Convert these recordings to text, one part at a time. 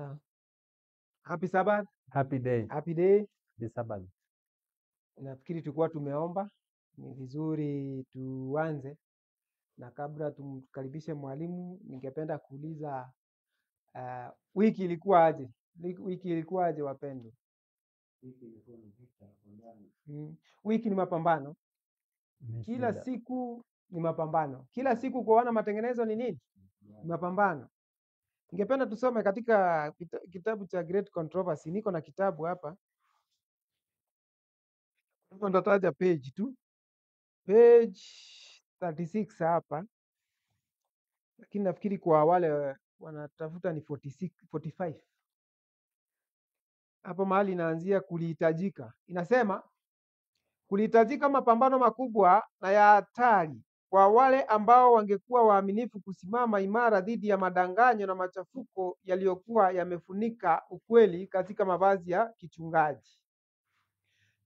Sawa. Happy Sabbath. Happy day. Happy day. Happy Sabbath. Nafikiri tulikuwa tumeomba, ni vizuri tuanze, na kabla tumkaribishe mwalimu, ningependa kuuliza wiki ilikuwa aje? Wiki ilikuwa aje wapendwa? Wiki ni mapambano. Kila siku ni mapambano. Kila siku kuona matengenezo ni nini? Ni mapambano. Ningependa tusome katika kitabu cha Great Controversy. Niko na kitabu hapa. Nitataja page tu. Page 36 hapa. Lakini nafikiri kwa wale wanatafuta ni 46, 45. Hapo mahali inaanzia kulihitajika. Inasema kulihitajika mapambano makubwa na ya hatari kwa wale ambao wangekuwa waaminifu kusimama imara dhidi ya madanganyo na machafuko yaliyokuwa yamefunika ukweli katika mavazi ya kichungaji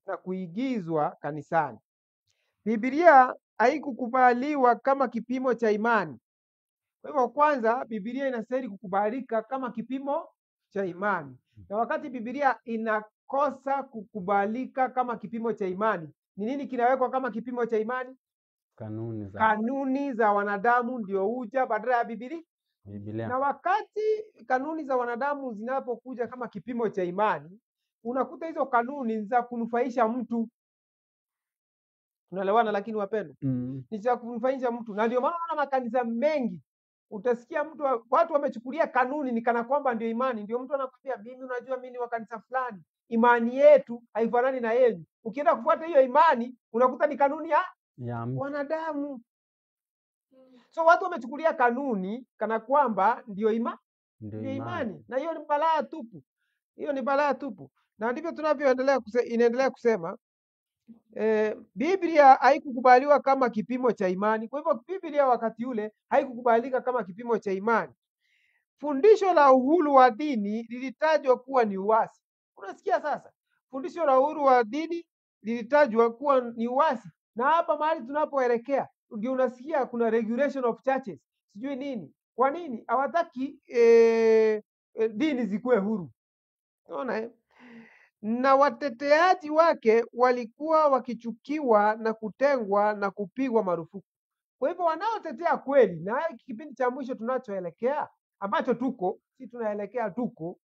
na kuigizwa kanisani. Biblia haikukubaliwa kama kipimo cha imani. Kwa hivyo kwanza Biblia inastahili kukubalika kama kipimo cha imani. Na wakati Biblia inakosa kukubalika kama kipimo cha imani, ni nini kinawekwa kama kipimo cha imani? Kanuni za wanadamu ndio huja badala ya Biblia. Na wakati kanuni za wanadamu zinapokuja kama kipimo cha imani, unakuta hizo kanuni za kunufaisha mtu. Tunaelewana lakini wapendwa? Ni za kunufaisha mtu. Na ndio maana unaona makanisa mengi utasikia watu wamechukulia kanuni ni kana kwamba ndio imani. Ndio mtu anakuambia mimi unajua mimi ni wa kanisa fulani, imani yetu haifanani na yenu. Ukienda kufuata hiyo imani unakuta ni kanuni ya wanadamu. So watu wamechukulia kanuni kana kwamba ndio imani. Na hiyo ni balaa tupu. Hiyo ni balaa tupu. Na ndivyo tunavyoendelea inaendelea kusema Biblia haikukubaliwa kama kipimo cha imani. Kwa hivyo Biblia wakati ule haikukubalika kama kipimo cha imani. Fundisho la uhuru wa dini lilitajwa kuwa ni uasi. Unasikia sasa? Fundisho la uhuru wa dini lilitajwa kuwa ni uasi. Na hapa mahali tunapoelekea ndio unasikia kuna regulation of churches. Sijui nini. Kwa nini hawataki dini zikuwe huru? Unaona Na wateteaji wake walikuwa wakichukiwa na kutengwa na kupigwa marufuku. Kwa hivyo wanaotetea kweli, na kipindi cha mwisho tunachoelekea ambacho tuko, si tunaelekea tuko,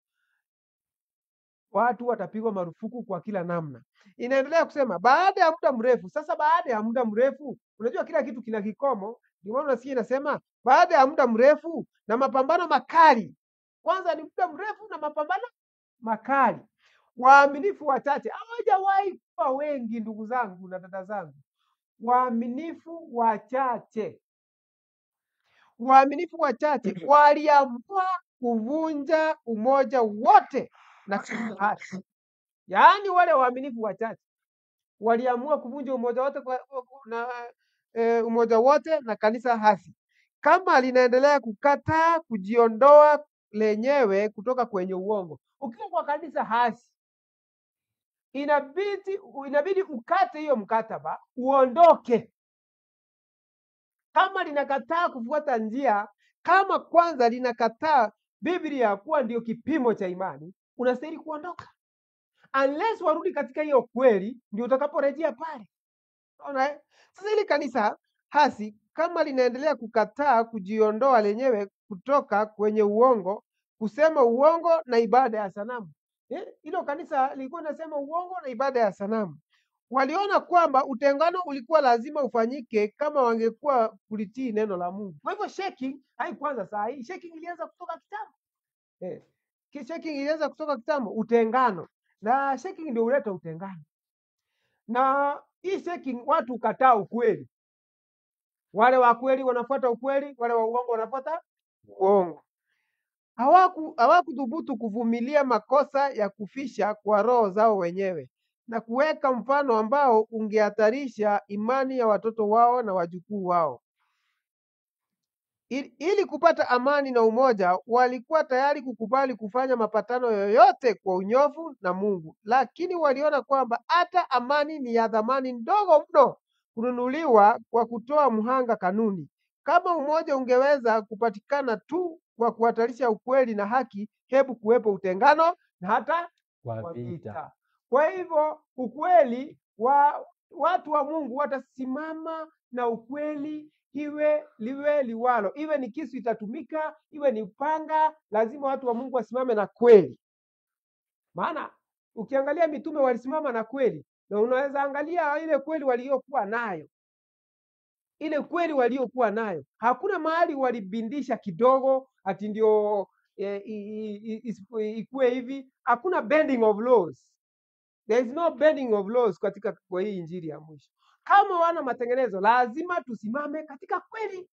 watu watapigwa marufuku kwa kila namna. Inaendelea kusema baada ya muda mrefu. Sasa baada ya muda mrefu, unajua kila kitu kina kikomo. Ndio maana unasikia inasema baada ya muda mrefu na mapambano makali. Kwanza ni muda mrefu na mapambano makali. Waaminifu wachache, hawajawahi kuwa wengi ndugu zangu na dada zangu. Waaminifu wachache. Waaminifu wachache waliamua kuvunja umoja wote na hasi. Yaani wale waaminifu wachache waliamua kuvunja umoja wote na umoja wote na kanisa hasi. Kama linaendelea kukataa kujiondoa lenyewe kutoka kwenye uongo. Ukiwa kwa kanisa hasi, inabidi ukate hiyo mkataba, uondoke. Kama linakataa kufuata njia, kama kwanza linakataa Biblia kuwa ndio kipimo cha imani, unastahili kuondoka. Unless warudi katika hiyo kweli, ndio utakaporejea pale. Unaona? Sasa ile kanisa hasi kama linaendelea kukataa kujiondoa lenyewe kutoka kwenye uongo, kusema uongo na ibada ya sanamu. Hilo kanisa lilikuwa linasema uongo na ibada ya sanamu. Waliona kwamba utengano ulikuwa lazima ufanyike kama wangekuwa kulitii neno la Mungu. Kwa hivyo shaking haikuanza saa hii. Shaking ilianza kutoka kitambo. Shaking ilianza kutoka kitambo, utengano. Na shaking ndio huleta utengano. Na hii shaking watu ukataa ukweli. Wale wa kweli wanafuata ukweli, wale wa uongo wanafuata uongo. Hawakuthubutu kuvumilia makosa ya kufisha kwa roho zao wenyewe na kuweka mfano ambao ungehatarisha imani ya watoto wao na wajukuu wao. Ili kupata amani na umoja, walikuwa tayari kukubali kufanya mapatano yoyote kwa unyofu na Mungu, lakini waliona kwamba hata amani ni ya thamani ndogo mno kununuliwa kwa kutoa mhanga kanuni. Kama umoja ungeweza kupatikana tu kwa kuhatarisha ukweli na haki, hebu kuwepo utengano na hata Kwa kwa vita. vita. Kwa hivyo ukweli wa watu wa Mungu watasimama na ukweli, iwe liwe liwalo, iwe ni kisu itatumika, iwe ni upanga, lazima watu wa Mungu wasimame na kweli. Maana ukiangalia mitume walisimama na kweli, na unaweza angalia ile kweli waliokuwa nayo, ile kweli waliokuwa nayo, hakuna mahali walibindisha kidogo ati ndio ikue hivi. Hakuna bending of laws. There is no bending of laws katika kwa hii injili ya mwisho. Kama wana matengenezo, lazima tusimame katika kweli.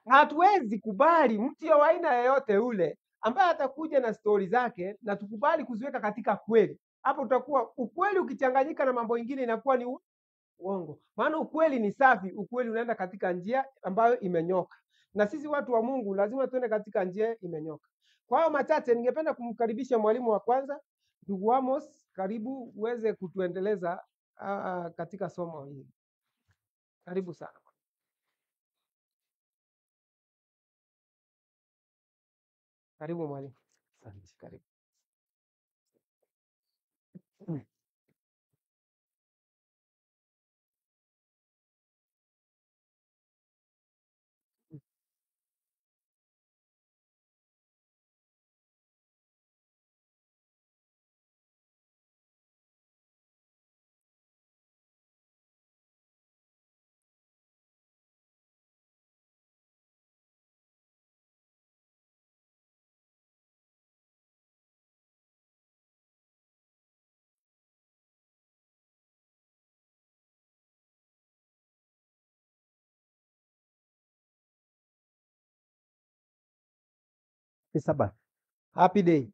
Hatuwezi kubali mtu wa aina yoyote ule ambaye atakuja na stori zake na tukubali kuziweka katika kweli. Hapo utakuwa ukweli ukichanganyika na mambo ingine inakuwa ni uongo. Maana ukweli ni safi, ukweli unaenda katika njia ambayo imenyoka. Na sisi watu wa Mungu lazima tuende katika njia imenyoka. Kwa hayo machache, ningependa kumkaribisha mwalimu wa kwanza, ndugu Amos, karibu uweze kutuendeleza katika somo hili. Karibu sana. Karibu mwalimu. Asante. Karibu. Happy Sabbath. Happy day.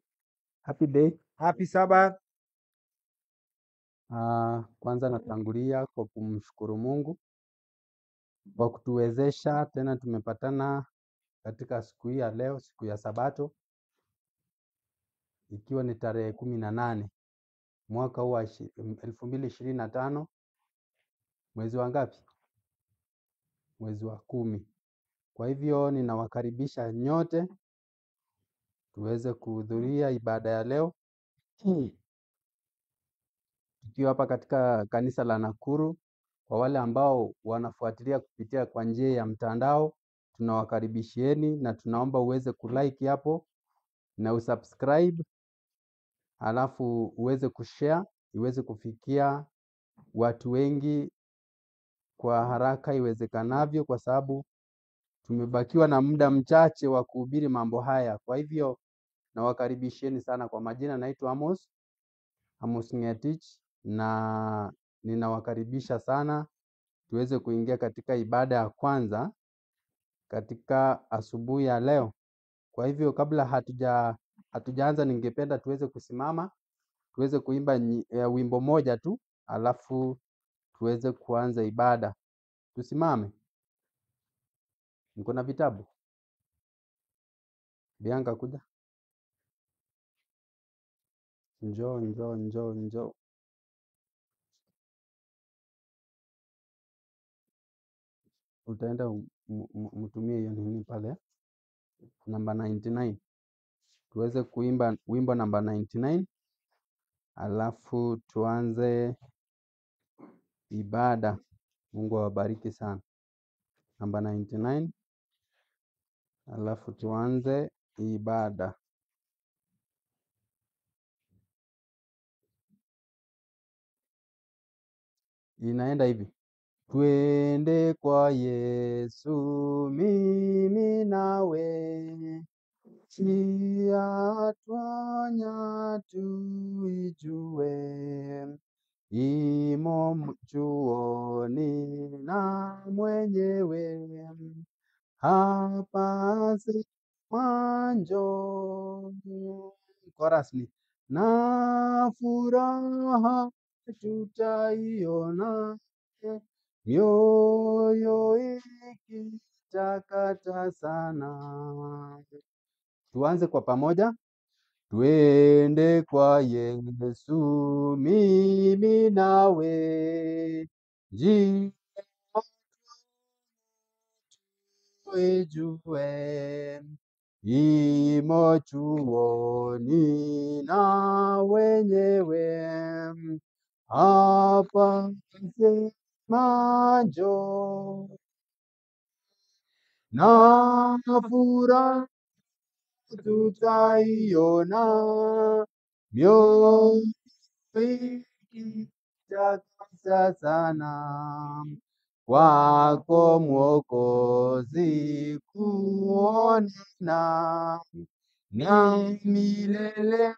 Happy day. Happy Sabbath. Kwanza natangulia kwa kumshukuru Mungu kwa kutuwezesha tena tumepatana katika siku hii ya leo, siku ya Sabato, ikiwa ni tarehe 18 mwaka huu wa 2025, mwezi wa ngapi? Mwezi wa 10. Kwa hivyo ninawakaribisha nyote tuweze kuhudhuria ibada ya leo tukiwa hapa katika kanisa la Nakuru. Kwa wale ambao wanafuatilia kupitia kwa njia ya mtandao, tunawakaribishieni na tunaomba uweze kulike hapo na usubscribe, alafu uweze kushare iweze kufikia watu wengi kwa haraka iwezekanavyo, kwa sababu tumebakiwa na muda mchache wa kuhubiri mambo haya. Kwa hivyo nawakaribishieni sana. Kwa majina naitwa Amos Ngetich, na ninawakaribisha sana tuweze kuingia katika ibada ya kwanza katika asubuhi ya leo. Kwa hivyo kabla hatujaanza, ningependa tuweze kusimama, tuweze kuimba wimbo moja tu, alafu tuweze kuanza ibada. Tusimame. Mko na vitabu? Bianca kuja. Njoo, njoo, njoo, njoo. Utaenda mtumie hiyo nini pale namba 99. Tuweze kuimba wimbo namba 99, alafu tuanze ibada. Mungu awabariki sana. Namba 99, alafu tuanze ibada. Inaenda hivi: twende kwa Yesu mimi nawe, njia twanya tuijue, imo chuoni na mwenyewe, hapa sema njoo. Chorus ni na furaha tutaiona, mioyo ikitakata sana. Tuanze kwa pamoja. Twende kwa Yesu mimi nawe, njia Tuijue, imo chuoni na wenyewe hapa sema njoo, na furaha tutaiona mioyo ikitakasa sana kwako Mwokozi kuonana na milele.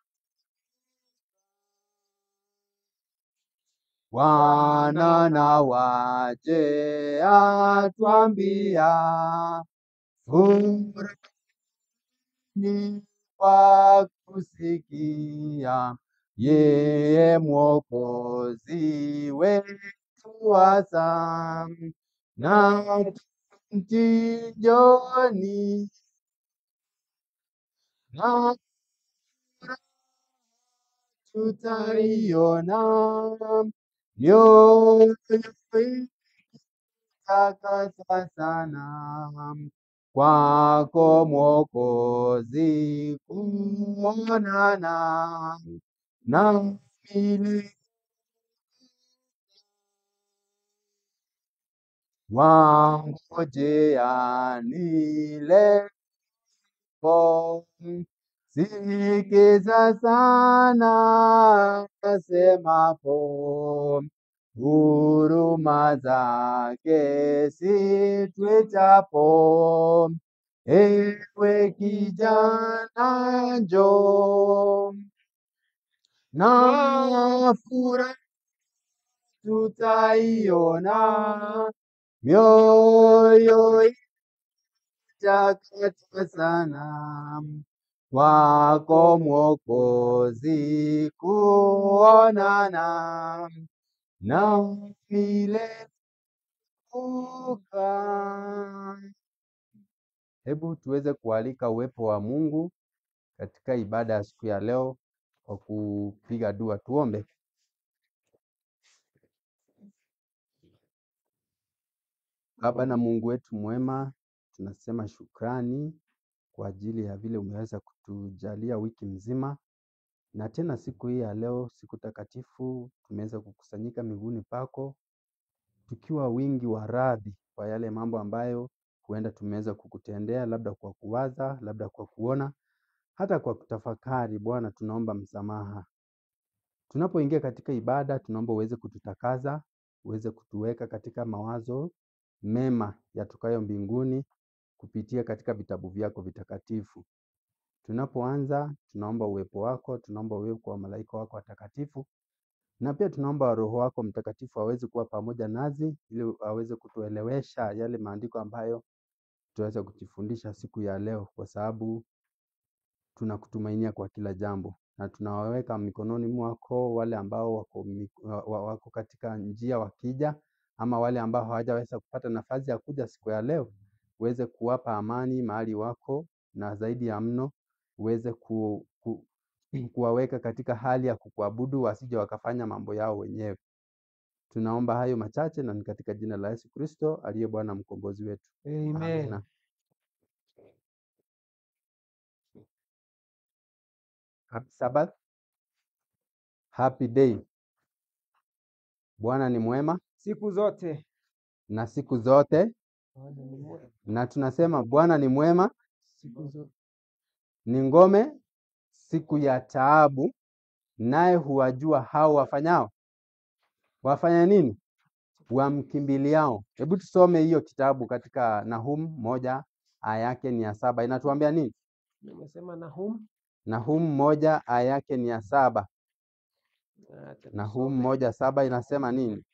Bwana na waje atwambia, furahini kwa kusikia yeye Mwokozi wetu hasa, na mtijoni na tutaiona mioyo itakasa sana kwako Mwokozi kuonana na milele. Wangojea nilepo, sikiza sana asemapo, huruma zake sitwitapo. Ewe kijana njoo, na furaha tutaiona, mioyo itakata sana kwako Mwokozi kuonana na milele kukaa. Hebu tuweze kualika uwepo wa Mungu katika ibada ya siku ya leo kwa kupiga dua. Tuombe. Baba na Mungu wetu mwema, tunasema shukrani kwa ajili ya vile umeweza kutujalia wiki mzima, na tena siku hii ya leo, siku takatifu, tumeweza kukusanyika miguuni pako tukiwa wingi wa radhi kwa yale mambo ambayo huenda tumeweza kukutendea, labda kwa kuwaza, labda kwa kuona, hata kwa kutafakari. Bwana, tunaomba msamaha. Tunapoingia katika ibada, tunaomba uweze kututakaza, uweze kutuweka katika mawazo mema yatokayo mbinguni kupitia katika vitabu vyako vitakatifu. Tunapoanza, tunaomba uwepo wako, tunaomba uwepo wa malaika wako watakatifu, na pia tunaomba Roho wako Mtakatifu aweze kuwa pamoja nasi ili aweze kutuelewesha yale maandiko ambayo tutaweza kujifundisha siku ya leo, kwa sababu tunakutumainia kwa kila jambo, na tunawaweka mikononi mwako wale ambao wako katika njia wakija, ama wale ambao hawajaweza kupata nafasi ya kuja siku ya leo, uweze kuwapa amani mahali wako, na zaidi ya mno uweze kuwaweka katika hali ya kukuabudu, wasije wakafanya mambo yao wenyewe. Tunaomba hayo machache na ni katika jina la Yesu Kristo aliye Bwana mkombozi wetu. Amen. Amina. Happy Sabbath, happy day. Bwana ni mwema Siku zote. na siku zote, Bwana ni mwema. na tunasema Bwana ni mwema, Siku zote. ni ngome siku ya taabu, naye huwajua hao wafanyao. Wafanya nini? Wamkimbiliao. Hebu tusome hiyo kitabu katika Nahum 1 aya yake ni ya 7. Inatuambia nini? Nimesema Nahum. Nahum 1 aya yake ni ya 7. Acha Nahum tusome. 1:7 inasema nini?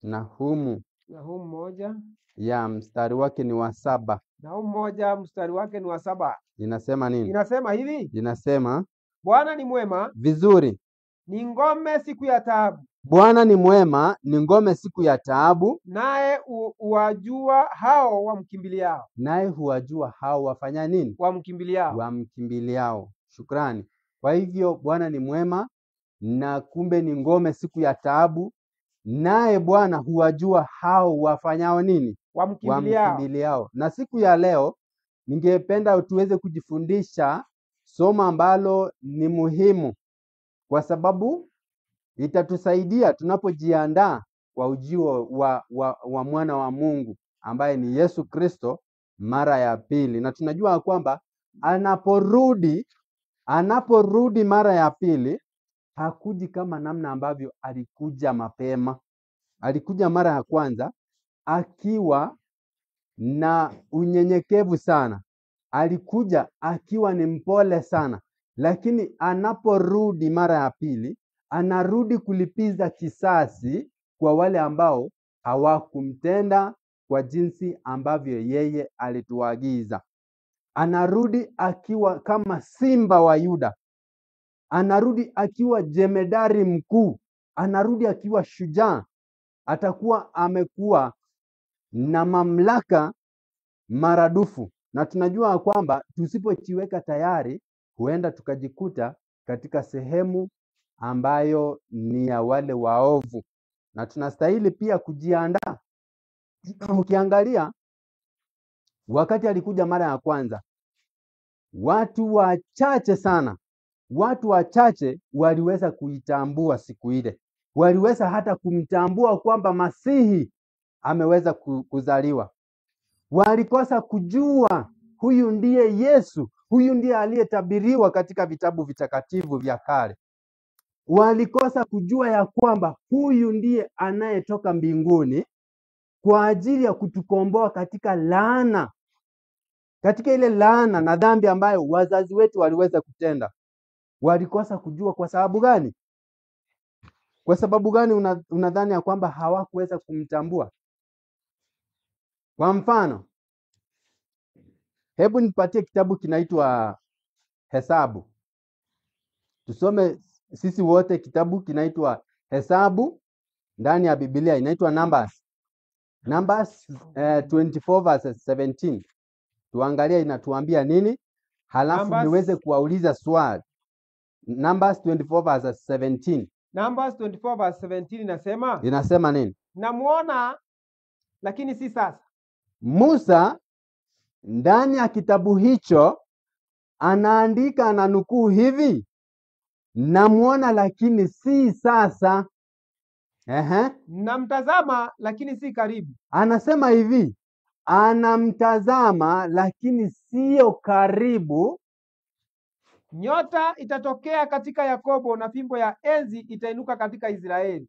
Nahumu Nahum 1. ya mstari wake ni wa 7. Nahum 1 mstari wake ni wa 7. Inasema nini? Inasema hivi: Inasema Bwana ni mwema, vizuri. ni ngome siku ya taabu, Bwana ni mwema, ni ngome siku ya taabu, naye huwajua hao wamkimbiliao. naye huwajua hao wafanya nini? Wamkimbiliao. Wamkimbiliao. Shukrani. Kwa hivyo Bwana ni mwema na kumbe ni ngome siku ya taabu. Naye Bwana huwajua hao wafanyao nini? Wamkimbiliao. Wamkimbiliao. Na siku ya leo ningependa tuweze kujifundisha somo ambalo ni muhimu, kwa sababu itatusaidia tunapojiandaa kwa ujio wa mwana wa Mungu ambaye ni Yesu Kristo mara ya pili. Na tunajua kwamba anaporudi mara ya pili hakuji kama namna ambavyo alikuja mapema. Alikuja mara ya kwanza akiwa na unyenyekevu sana, alikuja akiwa ni mpole sana, lakini anaporudi mara ya pili anarudi kulipiza kisasi kwa wale ambao hawakumtenda kwa jinsi ambavyo yeye alituagiza. Anarudi akiwa kama simba wa Yuda, anarudi akiwa jemedari mkuu, anarudi akiwa shujaa. Atakuwa amekuwa na mamlaka maradufu, na tunajua kwamba tusipojiweka tayari, huenda tukajikuta katika sehemu ambayo ni ya wale waovu, na tunastahili pia kujiandaa. Ukiangalia wakati alikuja mara ya kwanza, watu wachache sana, watu wachache waliweza kuitambua siku ile, waliweza hata kumtambua kwamba Masihi ameweza kuzaliwa. Walikosa kujua huyu ndiye Yesu, huyu ndiye aliyetabiriwa katika vitabu vitakatifu vya kale. Walikosa kujua ya kwamba huyu ndiye anayetoka mbinguni kwa ajili ya kutukomboa katika laana, katika ile laana na dhambi ambayo wazazi wetu waliweza kutenda. Walikosa kujua kwa sababu gani? Kwa sababu gani unadhani ya kwamba hawakuweza kumtambua? Kwa mfano, hebu nipatie kitabu kinaitwa Hesabu. Tusome sisi wote kitabu kinaitwa Hesabu ndani ya Biblia, inaitwa Numbers. Numbers 24 verses 17. Tuangalie inatuambia nini, halafu Numbers. niweze kuwauliza swali. Numbers 24 verses 17. Numbers 24 verse 17 inasema, Inasema nini? Namuona lakini si sasa. Musa ndani ya kitabu hicho anaandika, ananukuu hivi, namuona lakini si sasa. Ehe. Namtazama lakini si karibu. Anasema hivi, anamtazama lakini sio karibu. Nyota itatokea katika Yakobo na fimbo ya enzi itainuka katika Israeli.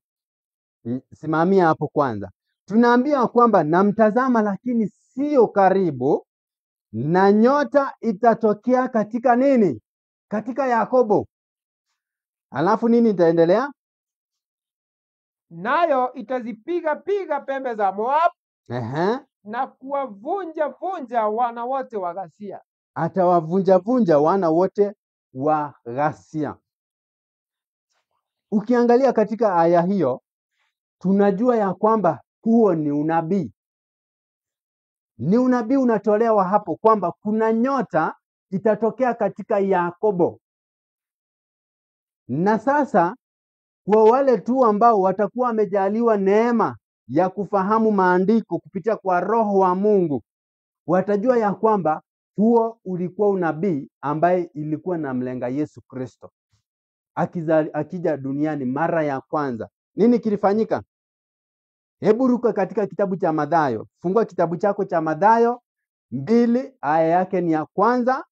Simamia hapo kwanza. Tunaambiwa kwamba namtazama lakini sio karibu, na nyota itatokea katika nini? Katika Yakobo. Alafu nini itaendelea? Nayo itazipiga piga pembe za Moab. Ehe. Na kuwavunja vunja wana wote wa ghasia. Atawavunja vunja wana wote wa ghasia. Ukiangalia katika aya hiyo, tunajua ya kwamba huo ni unabii. Ni unabii unatolewa hapo kwamba kuna nyota itatokea katika Yakobo. Na sasa kwa wale tu ambao watakuwa wamejaliwa neema ya kufahamu maandiko kupitia kwa Roho wa Mungu, watajua ya kwamba huo ulikuwa unabii ambaye ilikuwa na mlenga Yesu Kristo akija duniani mara ya kwanza. Nini kilifanyika? Hebu ruka katika kitabu cha Mathayo. Fungua kitabu chako cha Mathayo 2, aya yake ni ya kwanza,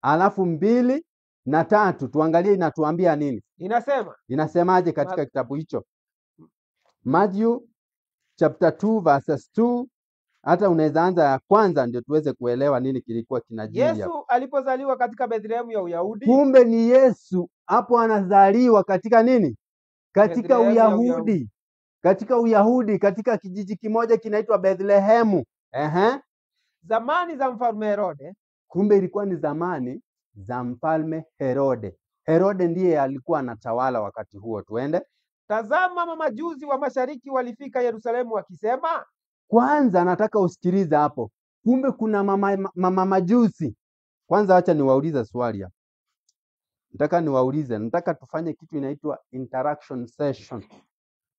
alafu 2 na 3. Tuangalie inatuambia nini. Inasema. Inasemaje katika kitabu hicho? Matthew chapter 2 verses 2. Hata unaweza anza ya kwanza ndio tuweze kuelewa nini kilikuwa kinajiri hapo. Yesu alipozaliwa katika Bethlehemu ya Uyahudi. Kumbe ni Yesu hapo anazaliwa katika nini? Katika Bethlehemu ya Uyahudi. Uyahudi. Katika Uyahudi, katika kijiji kimoja kinaitwa Bethlehemu. Ehe. Zamani za mfalme Herode. Kumbe ilikuwa ni zamani za mfalme Herode. Herode ndiye alikuwa anatawala wakati huo. Tuende. Tazama, mamajuzi wa mashariki walifika Yerusalemu wakisema. Kwanza nataka usikilize hapo. Kumbe kuna mama majusi. Kwanza acha niwaulize swali hapa. Nataka niwaulize, nataka tufanye kitu inaitwa interaction session.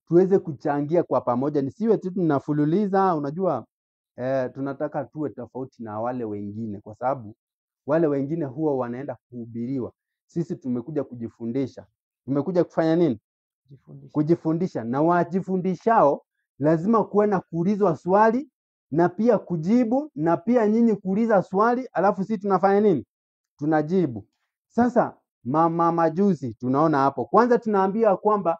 Tuweze kuchangia kwa pamoja, nisiwe tu tunafululiza. Unajua tunataka tuwe tofauti na wale wengine, kwa sababu wale wengine huwa wanaenda kuhubiriwa. Sisi tumekuja kujifundisha. Tumekuja kufanya nini? Jifundisha. Kujifundisha. Na wajifundishao lazima kuwe na kuulizwa swali na pia kujibu, na pia nyinyi kuuliza swali, alafu sisi tunafanya nini? Tunajibu. Sasa mama majusi tunaona hapo. Kwanza tunaambiwa kwamba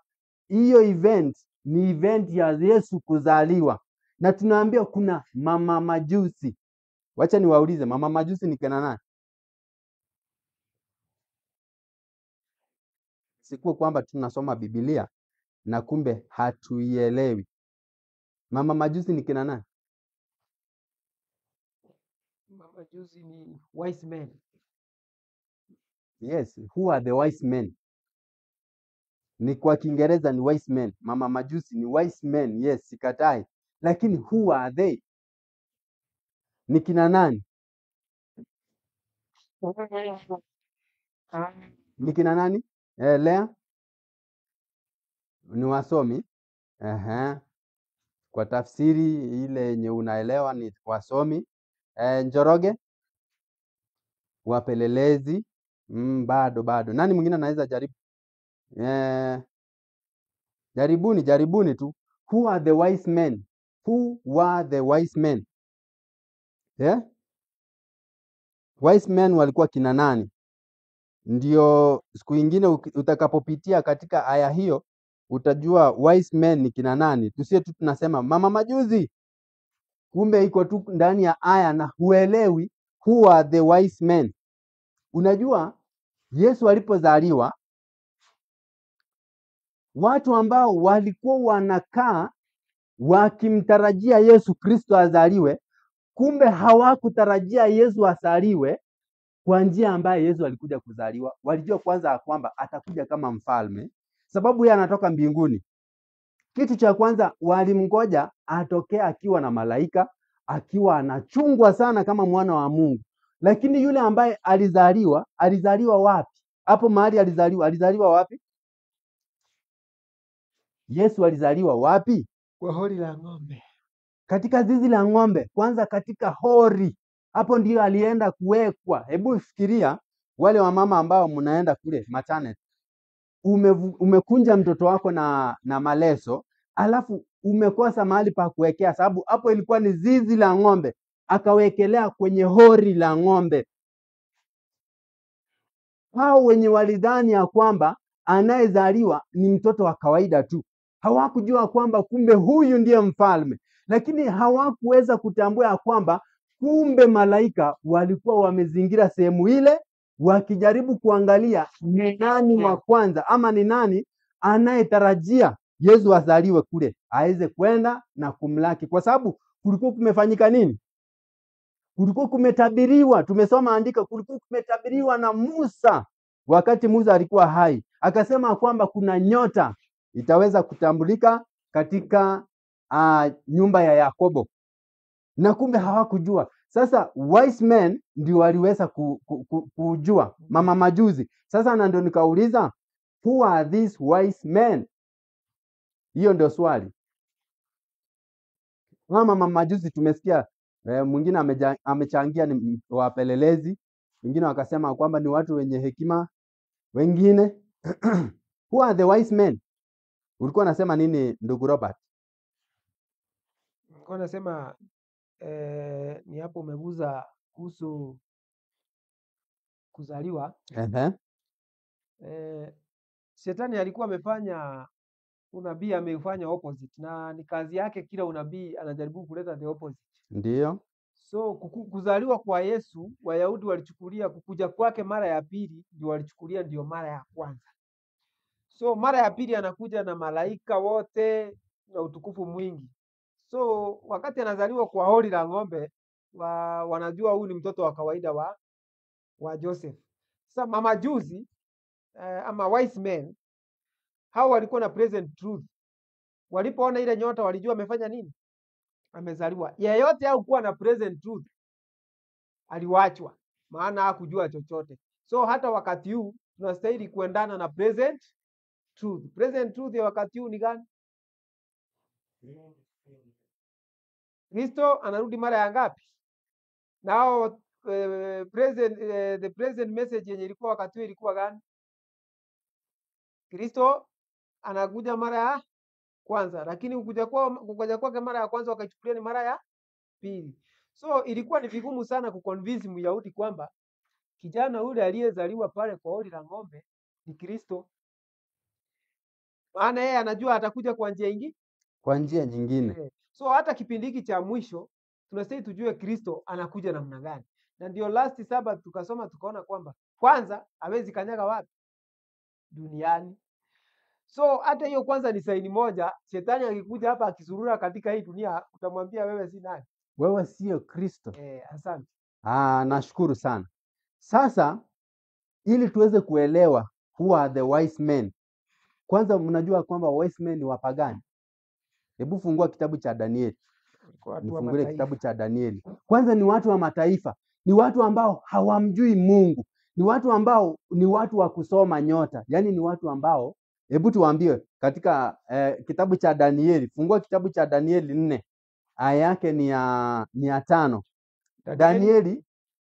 hiyo event ni event ya Yesu kuzaliwa, na tunaambiwa kuna mama majusi. Wacha niwaulize, mama majusi ni kina nani? Sikuwa kwamba tunasoma Biblia na kumbe hatuielewi. Mama majusi ni kina nani? Mama juzi ni wise men. Yes, who are the wise men? Ni kwa Kiingereza ni wise men. Mama majusi ni wise men. Yes, sikatai. Lakini who are they? Ni kina nani? Ni kina nani? Lea? Ni wasomi. Kwa tafsiri ile yenye unaelewa ni wasomi. Njoroge? Wapelelezi. Bado. Nani mwingine anaweza jaribu? Jaribuni tu. Who are the wise men? Who were the wise men? Yeah? Wise men walikuwa kina nani? Ndio siku ingine utakapopitia katika aya hiyo utajua wise men ni kina nani. Tusiye tu tunasema mama majuzi, kumbe iko tu ndani ya aya na huelewi who are the wise men. Unajua Yesu alipozaliwa, watu ambao walikuwa wanakaa wakimtarajia Yesu Kristo azaliwe, kumbe hawakutarajia Yesu azaliwe kwa njia ambayo Yesu alikuja kuzaliwa. Walijua kwanza kwamba atakuja kama mfalme, sababu yeye anatoka mbinguni. Kitu cha kwanza walimngoja atokee akiwa na malaika, akiwa anachungwa sana kama mwana wa Mungu. Lakini yule ambaye alizaliwa, alizaliwa wapi? Hapo mahali alizaliwa, alizaliwa wapi? Yesu alizaliwa wapi? Kwa hori la ng'ombe. Katika zizi la ng'ombe, kwanza katika hori. Hapo ndio alienda kuwekwa. Hebu fikiria wale wamama ambao mnaenda kule maternity. Umekunja mtoto wako na maleso, alafu umekosa mahali pa kuwekea, sababu hapo ilikuwa ni zizi la ng'ombe, akawekelea kwenye hori la ng'ombe. Hao wenye walidhani ya kwamba anayezaliwa ni mtoto wa kawaida tu, hawakujua kwamba kumbe huyu ndiye mfalme. Lakini hawakuweza kutambua ya kwamba kumbe malaika walikuwa wamezingira sehemu ile, wakijaribu kuangalia ni nani wa kwanza ama ni nani anayetarajia Yesu azaliwe kule, aweze kwenda na kumlaki, kwa sababu kulikuwa kumefanyika nini? Kulikuwa kumetabiriwa. Tumesoma andiko, kulikuwa kumetabiriwa na Musa wakati Musa alikuwa hai, akasema kwamba kuna nyota itaweza kutambulika katika nyumba ya Yakobo, na kumbe hawakujua. Sasa wise men ndio waliweza kujua, mama majuzi. Sasa na ndio nikauliza, who are these wise men? Hiyo ndio swali. Mama majusi tumesikia mwingine amechangia ni wapelelezi, wengine wakasema kwamba ni watu wenye hekima, wengine who are the wise men? Ulikuwa unasema nini ndugu Robert? Nilikuwa nasema ni hapo umeguza kuhusu kuzaliwa. Shetani alikuwa amefanya unabii, ameufanya opposite, na ni kazi yake, kila unabii anajaribu kuleta the opposite. Ndio. So kuzaliwa kwa Yesu, Wayahudi walichukulia kukuja kwake mara ya pili ndio walichukulia ndio mara ya kwanza. So mara ya pili anakuja na malaika wote na utukufu mwingi. So wakati anazaliwa kwa hori la ng'ombe, wanajua huyu ni mtoto wa kawaida wa Joseph. Sasa mamajusi ama wise men hao walikuwa na present truth. Walipoona ile nyota walijua amefanya nini? Amezaliwa. Yeyote hakuwa na present truth aliwachwa, maana hakujua chochote. So hata wakati huu tunastahili kuendana na present truth. Present truth ya wakati huu ni gani? Kristo anarudi mara ya ngapi? Nao the present message yenye ilikuwa wakati huo ilikuwa gani? Kristo anakuja mara ya kwanza, lakini kukuja kwake mara ya kwanza wakaichukulia ni mara ya pili. So ilikuwa ni vigumu sana kuconvince Myahudi kwamba kijana yule aliyezaliwa pale kwa hori la ng'ombe ni Kristo, maana yeye anajua atakuja kwa njia ingine. Kwa njia nyingine. So hata kipindi hiki cha mwisho tunastahili tujue Kristo anakuja namna gani, na ndio last Sabbath tukasoma tukaona kwamba kwanza hawezi kanyaga wapi duniani. So hata hiyo kwanza ni saini moja. Shetani akikuja hapa akizurura katika hii dunia, utamwambia wewe si nani? Wewe sio Kristo. Asante. Nashukuru sana. Sasa ili tuweze kuelewa who are the wise men. Kwanza mnajua kwamba wise men ni wapagani. Hebu fungua kitabu cha Danieli. Kwa watu wa Nifungulie kitabu mataifa. cha Danieli. Kwanza ni watu wa mataifa, ni watu ambao hawamjui Mungu, ni watu ambao ni watu wa kusoma nyota, yaani ni watu ambao, hebu tuwaambie katika kitabu cha Danieli, fungua kitabu cha Danieli 4 aya yake ni ya 5. Danieli Danieli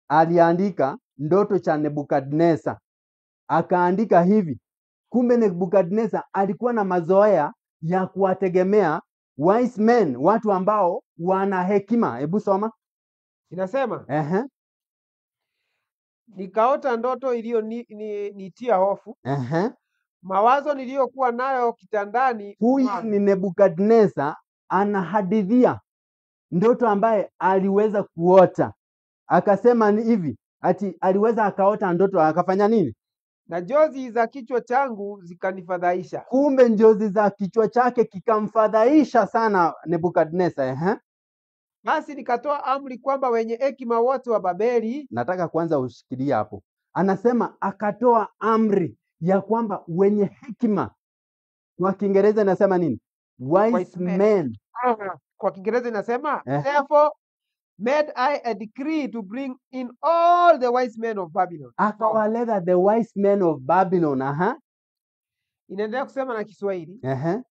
aliandika ndoto cha Nebukadneza, akaandika hivi. Kumbe Nebukadneza alikuwa na mazoea ya kuwategemea wise men, watu ambao wana hekima. Hebu soma. inasema Ehe, nikaota ndoto iliyo nitia hofu, ehe. mawazo niliyokuwa nayo kitandani Huyu mwangu. ni Nebukadneza anahadithia ndoto ambaye aliweza kuota, akasema ni hivi ati aliweza akaota ndoto akafanya nini? Na jozi za kichwa changu zikanifadhaisha. Kumbe njozi za kichwa chake kikamfadhaisha sana Nebukadneza. Ehe. Basi nikatoa amri kwamba wenye hekima wote wa Babeli Nataka kwanza ushikilie hapo. Anasema akatoa amri ya kwamba wenye hekima, kwa Kiingereza inasema nini? Wise wise men. men. Kwa Kiingereza inasema therefore made I a decree to bring in all the wise men of Babylon. Akawaleta the wise men of Babylon. Aha. Inaendelea kusema na Kiswahili, Ehe.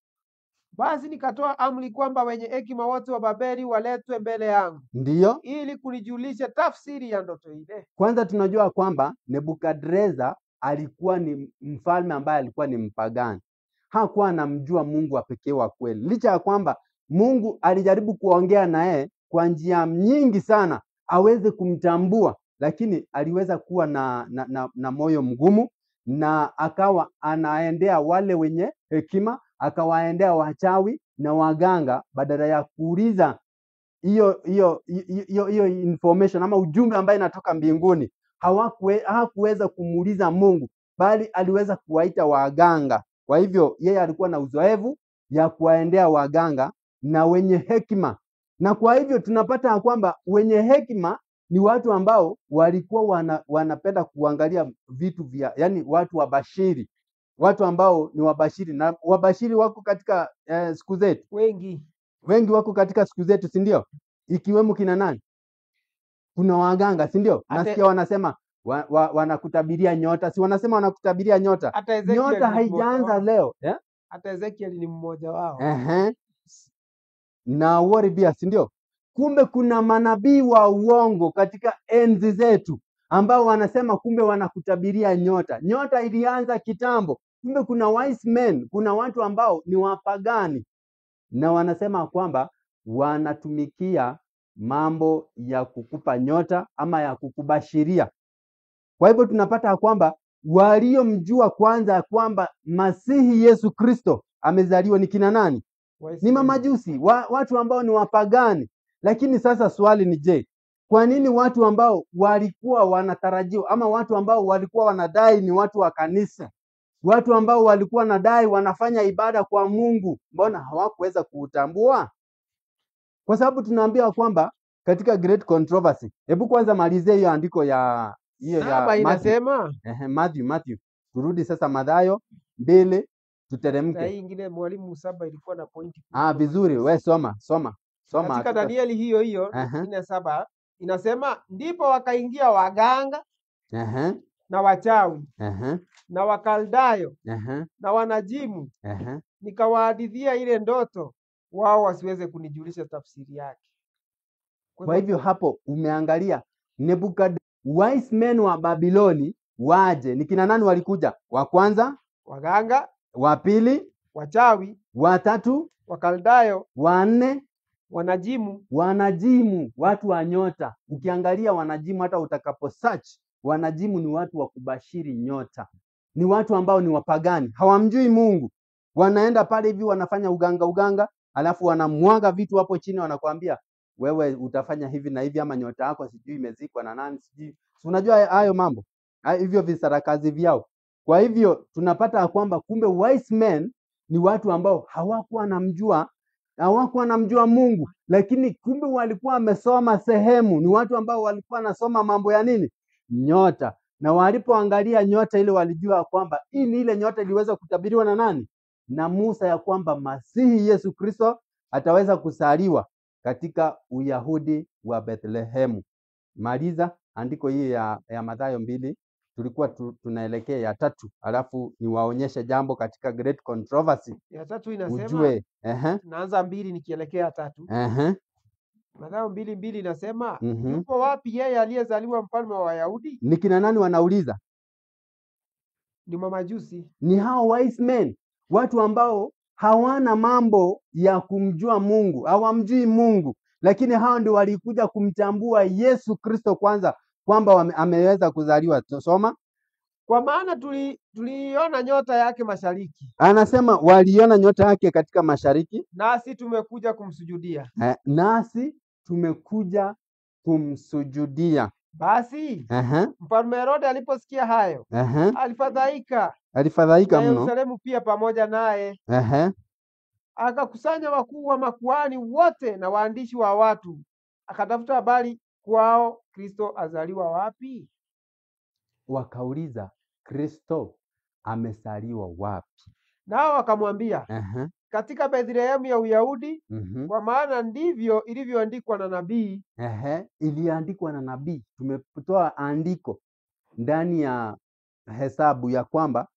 basi nikatoa amri kwamba wenye hekima wote wa Babeli waletwe mbele yangu Ndiyo. ili kunijulisha tafsiri ya ndoto ile. Kwanza tunajua kwamba Nebukadreza alikuwa ni mfalme ambaye alikuwa ni mpagani, hakuwa anamjua Mungu wa pekee wa kweli, licha ya kwamba Mungu alijaribu kuongea naye kwa njia nyingi sana aweze kumtambua, lakini aliweza kuwa na moyo mgumu na akawa anaendea wale wenye hekima, akawaendea wachawi na waganga badala ya kuuliza hiyo hiyo hiyo hiyo information ama ujumbe ambaye inatoka mbinguni. Hakuweza kumuuliza Mungu, bali aliweza kuwaita waganga. Kwa hivyo yeye alikuwa na uzoefu ya kuwaendea waganga na wenye hekima, na kwa hivyo tunapata ya kwamba wenye hekima ni watu ambao walikuwa wanapenda kuangalia vitu vya, yani watu wabashiri, watu ambao ni wabashiri, na wabashiri wako katika siku zetu Wengi wengi wako katika siku zetu, si ndio? Ikiwemo kina nani? Kuna waganga, si ndio? hata Nasikia wanasema wanakutabiria nyota, si wanasema wanakutabiria nyota? hata Ezekiel Nyota ni mmoja haijaanza wao. leo eh? Hata Ezekiel ni mmoja wao. Ehe. Na Waribia, si ndio? Kumbe kuna manabii wa uongo katika enzi zetu ambao wanasema kumbe wanakutabiria nyota. Nyota ilianza kitambo. Kumbe kuna wise men, kuna watu ambao ni wapagani na wanasema kwamba wanatumikia mambo ya kukupa nyota ama ya kukubashiria. Kwa hivyo tunapata ya kwamba waliomjua kwanza ya kwamba Masihi Yesu Kristo amezaliwa ni kina nani? Wise Ni men. mamajusi, watu ambao ni wapagani. Lakini sasa swali ni je, kwa nini watu ambao walikuwa wanatarajiwa ama watu ambao walikuwa wanadai ni watu wa kanisa, watu ambao walikuwa wanadai wanafanya ibada kwa Mungu, mbona hawakuweza kuutambua? Kwa sababu tunaambiwa kwamba katika Great Controversy. Hebu kwanza malizie hiyo andiko ya hiyo ya 7 Matthew. inasema Ehe, Matthew. Turudi sasa Mathayo 2 na tuteremke. hii ingine mwalimu 7 ilikuwa na pointi Ah, kuliko vizuri, majusi. we soma, soma. Soma Katika hatuta. Danieli hiyo hiyo Ehe. 4:7 inasema ndipo wakaingia waganga Ehe. na wachawi Ehe. na Wakaldayo Ehe. na wanajimu, Ehe. nikawahadithia ile ndoto, Wao wasiweze kunijulisha tafsiri yake. Kwa Kwa hivyo hivyo hapo umeangalia Nebukadnezar, wise men wa Babiloni waje. Ni kina nani walikuja? Wa kwanza, waganga, wa pili, wachawi, wa tatu, Wakaldayo, wa nne, wanajimu. wanajimu, watu wa nyota. Ukiangalia wanajimu, hata utakapo search wanajimu ni watu wa kubashiri nyota, ni watu ambao ni wapagani, hawamjui Mungu. Wanaenda pale hivi wanafanya uganga uganga, alafu wanamwaga vitu hapo chini, wanakuambia wewe utafanya hivi na hivi, ama nyota yako sijui imezikwa na nani sijui. Si unajua hayo mambo hivyo visarakazi vyao. Kwa hivyo tunapata ya kwamba kumbe wise men ni watu ambao hawakuwa wanamjua Mungu, lakini kumbe walikuwa wamesoma sehemu. Ni watu ambao walikuwa wanasoma mambo ya nini? Nyota. Na walipoangalia nyota ile walijua kwamba hii ni ile nyota iliweza kutabiriwa na nani? Na Musa, ya kwamba Masihi Yesu Kristo ataweza kusaliwa katika Uyahudi wa Bethlehemu. Maliza andiko hii ya Mathayo 2, tulikuwa tunaelekea ya 3, alafu niwaonyeshe jambo katika Great Controversy Ya 3 inasema, ujue. Naanza 2 nikielekea 3. Mathayo 2:2 inasema, yupo wapi yeye aliyezaliwa mfalme wa Wayahudi? Ni kina nani wanauliza? Ni mamajusi. Ni hao wise men, watu ambao hawana mambo ya kumjua Mungu, hawamjui Mungu, lakini hao ndio walikuja kumtambua Yesu Kristo kwanza kwamba ameweza kuzaliwa. Soma. Kwa maana tuliona nyota yake mashariki. Anasema waliona nyota yake katika mashariki, nasi tumekuja kumsujudia. Nasi tumekuja kumsujudia. Basi Mfalme Herode aliposikia hayo, alifadhaika. Alifadhaika Na mno. Yerusalemu pia pamoja naye. Akakusanya wakuu wa makuhani wote na waandishi wa watu, akatafuta habari kwao Kristo azaliwa wapi. Wakauliza Kristo amesaliwa wapi? Nao wakamwambia, katika Bethlehemu ya Uyahudi, kwa maana ndivyo ilivyoandikwa na nabii. Iliandikwa na nabii. Tumetoa andiko ndani ya Hesabu ya kwamba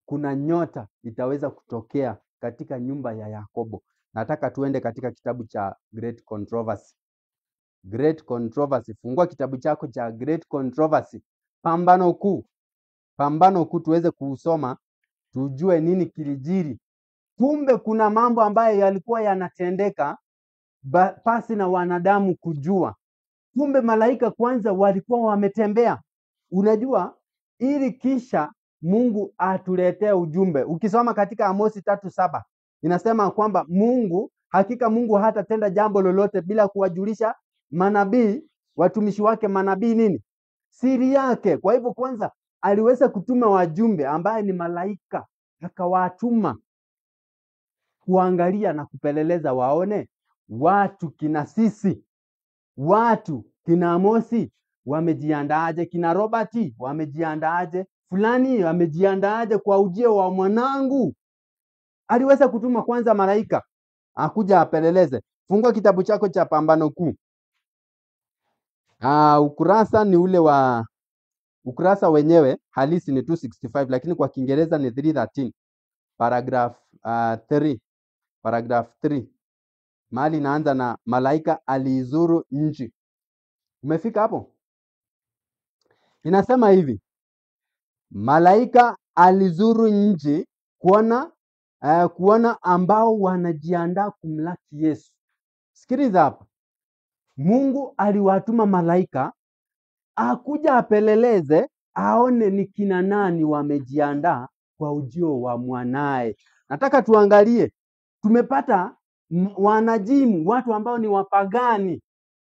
kuna nyota itaweza kutokea katika nyumba ya Yakobo. Nataka tuende katika kitabu cha Great Controversy. Great Controversy. Fungua kitabu chako cha Great Controversy. Pambano kuu. Pambano kuu tuweze kuusoma, tujue nini kilijiri. Kumbe kuna mambo ambayo yalikuwa yanatendeka pasi na wanadamu kujua. Kumbe malaika kwanza walikuwa wametembea. Unajua, ili kisha Mungu atuletee ujumbe. Ukisoma katika Amosi 3:7 inasema kwamba Mungu, hakika Mungu hatatenda jambo lolote bila kuwajulisha manabii, watumishi wake manabii nini? Siri yake. Kwa hivyo kwanza aliweza kutuma wajumbe ambaye ni malaika, akawatuma kuangalia na kupeleleza waone watu kina sisi, watu kina Amosi wamejiandaaje, kina Robert wamejiandaaje, fulani wamejiandaaje kwa ujio wa mwanangu. Aliweza kutuma kwanza malaika akuja apeleleze. Fungua kitabu chako cha Pambano Kuu. Ukurasa ni ule wa ukurasa wenyewe halisi ni 265, lakini kwa Kiingereza ni 313. Paragraph 3. Paragraph 3. Mahali inaanza na malaika aliizuru nchi. Umefika hapo? Inasema hivi: malaika alizuru nchi kuona ambao wanajiandaa kumlaki Yesu. Sikiliza hapa. Mungu aliwatuma malaika akuja apeleleze aone ni kina nani wamejiandaa kwa ujio wa mwanae. Nataka tuangalie, tumepata wanajimu, watu ambao ni wapagani,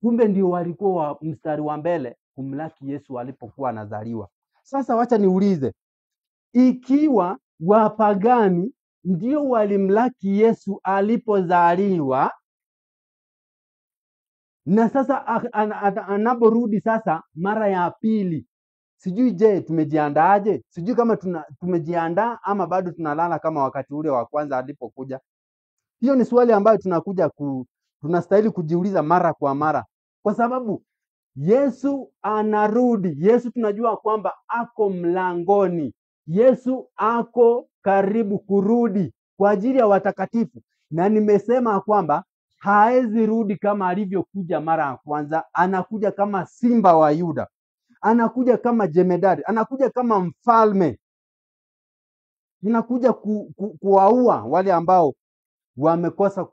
kumbe ndio walikuwa wa mstari wa mbele kumlaki Yesu alipokuwa anazaliwa. Sasa wacha niulize, ikiwa wapagani ndio walimlaki Yesu alipozaliwa, na sasa anaporudi sasa mara ya pili, sijui je, tumejiandaaje? Sijui kama tumejiandaa ama bado tunalala kama wakati ule wa kwanza alipokuja. Hiyo ni swali ambayo tunastahili kujiuliza mara kwa mara, kwa sababu Yesu anarudi. Yesu tunajua kwamba ako mlangoni. Yesu ako karibu kurudi kwa ajili ya watakatifu. Na nimesema kwamba haezi rudi kama alivyokuja mara ya kwanza. Anakuja kama simba wa Yuda, anakuja kama jemedari, anakuja kama mfalme, anakuja kuwaua wale ambao wamekosa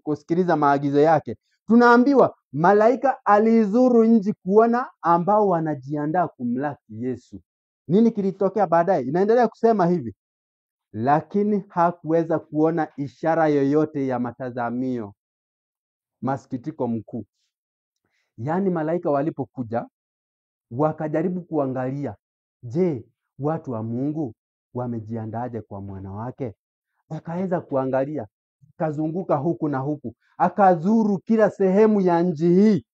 kusikiliza maagizo yake. Tunaambiwa malaika alizuru nchi kuona ambao wanajiandaa kumlaki Yesu. Nini kilitokea baadaye? Inaendelea kusema hivi, lakini hakuweza kuona ishara yoyote ya matazamio. Masikitiko mkuu. Yaani malaika walipokuja wakajaribu kuangalia, je, watu wa Mungu wamejiandaaje kwa mwana wake? Akaweza kuangalia, akazunguka huku na huku, akazuru kila sehemu ya nchi hii,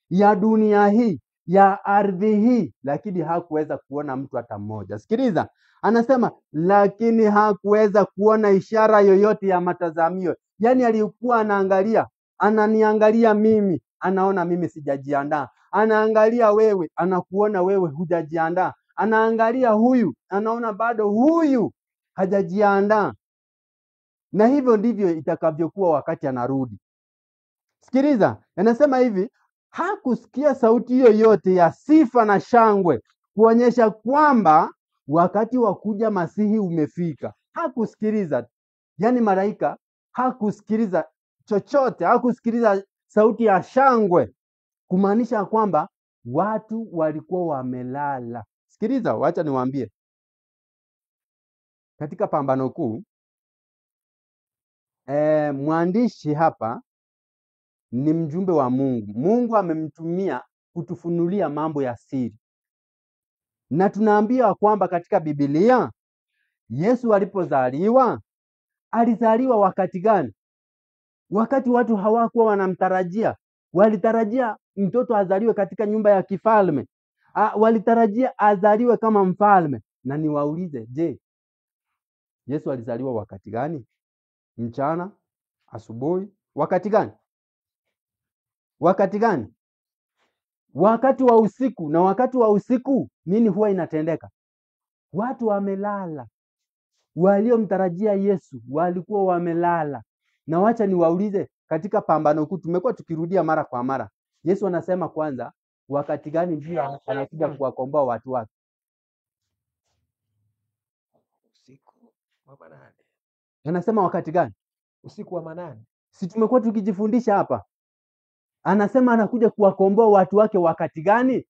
ya dunia hii, ya ardhi hii, lakini hakuweza kuona mtu hata mmoja. Sikiliza, anasema lakini hakuweza kuona ishara yoyote ya matazamio. Yaani alikuwa anaangalia, ananiangalia mimi, anaona mimi sijajiandaa. Anaangalia wewe, anakuona wewe hujajiandaa. Anaangalia huyu, anaona bado huyu hajajiandaa. Na hivyo ndivyo itakavyokuwa wakati anarudi. Sikiliza, anasema hivi, hakusikia sauti yoyote ya sifa na shangwe kuonyesha kwamba wakati wa kuja Masihi umefika. Hakusikiliza. Yaani malaika hakusikiliza chochote, hakusikiliza sauti ya shangwe, kumaanisha kwamba watu walikuwa wamelala. Sikiliza, wacha niwaambie. Katika Pambano Kuu, mwandishi hapa ni mjumbe wa Mungu. Mungu amemtumia kutufunulia mambo ya siri. Na tunaambiwa kwamba katika Biblia Yesu alipozaliwa, alizaliwa wakati gani? Wakati watu hawakuwa wanamtarajia. Walitarajia mtoto azaliwe katika nyumba ya kifalme. Walitarajia azaliwe kama mfalme. Na niwaulize, je, Yesu alizaliwa wakati gani? Mchana? Asubuhi? Wakati gani? Wakati gani? Wakati wa usiku. Na wakati wa usiku nini huwa inatendeka? Watu wamelala. Waliomtarajia Yesu walikuwa wamelala. Na wacha niwaulize, katika Pambano Kuu tumekuwa tukirudia mara kwa mara. Yesu anasema kwanza wakati gani ndio anakuja kuwakomboa watu wake? Usiku wa manane. Anasema wakati gani? Usiku wa manane. Si tumekuwa tukijifundisha hapa. Anasema anakuja kuwakomboa watu wake wakati gani?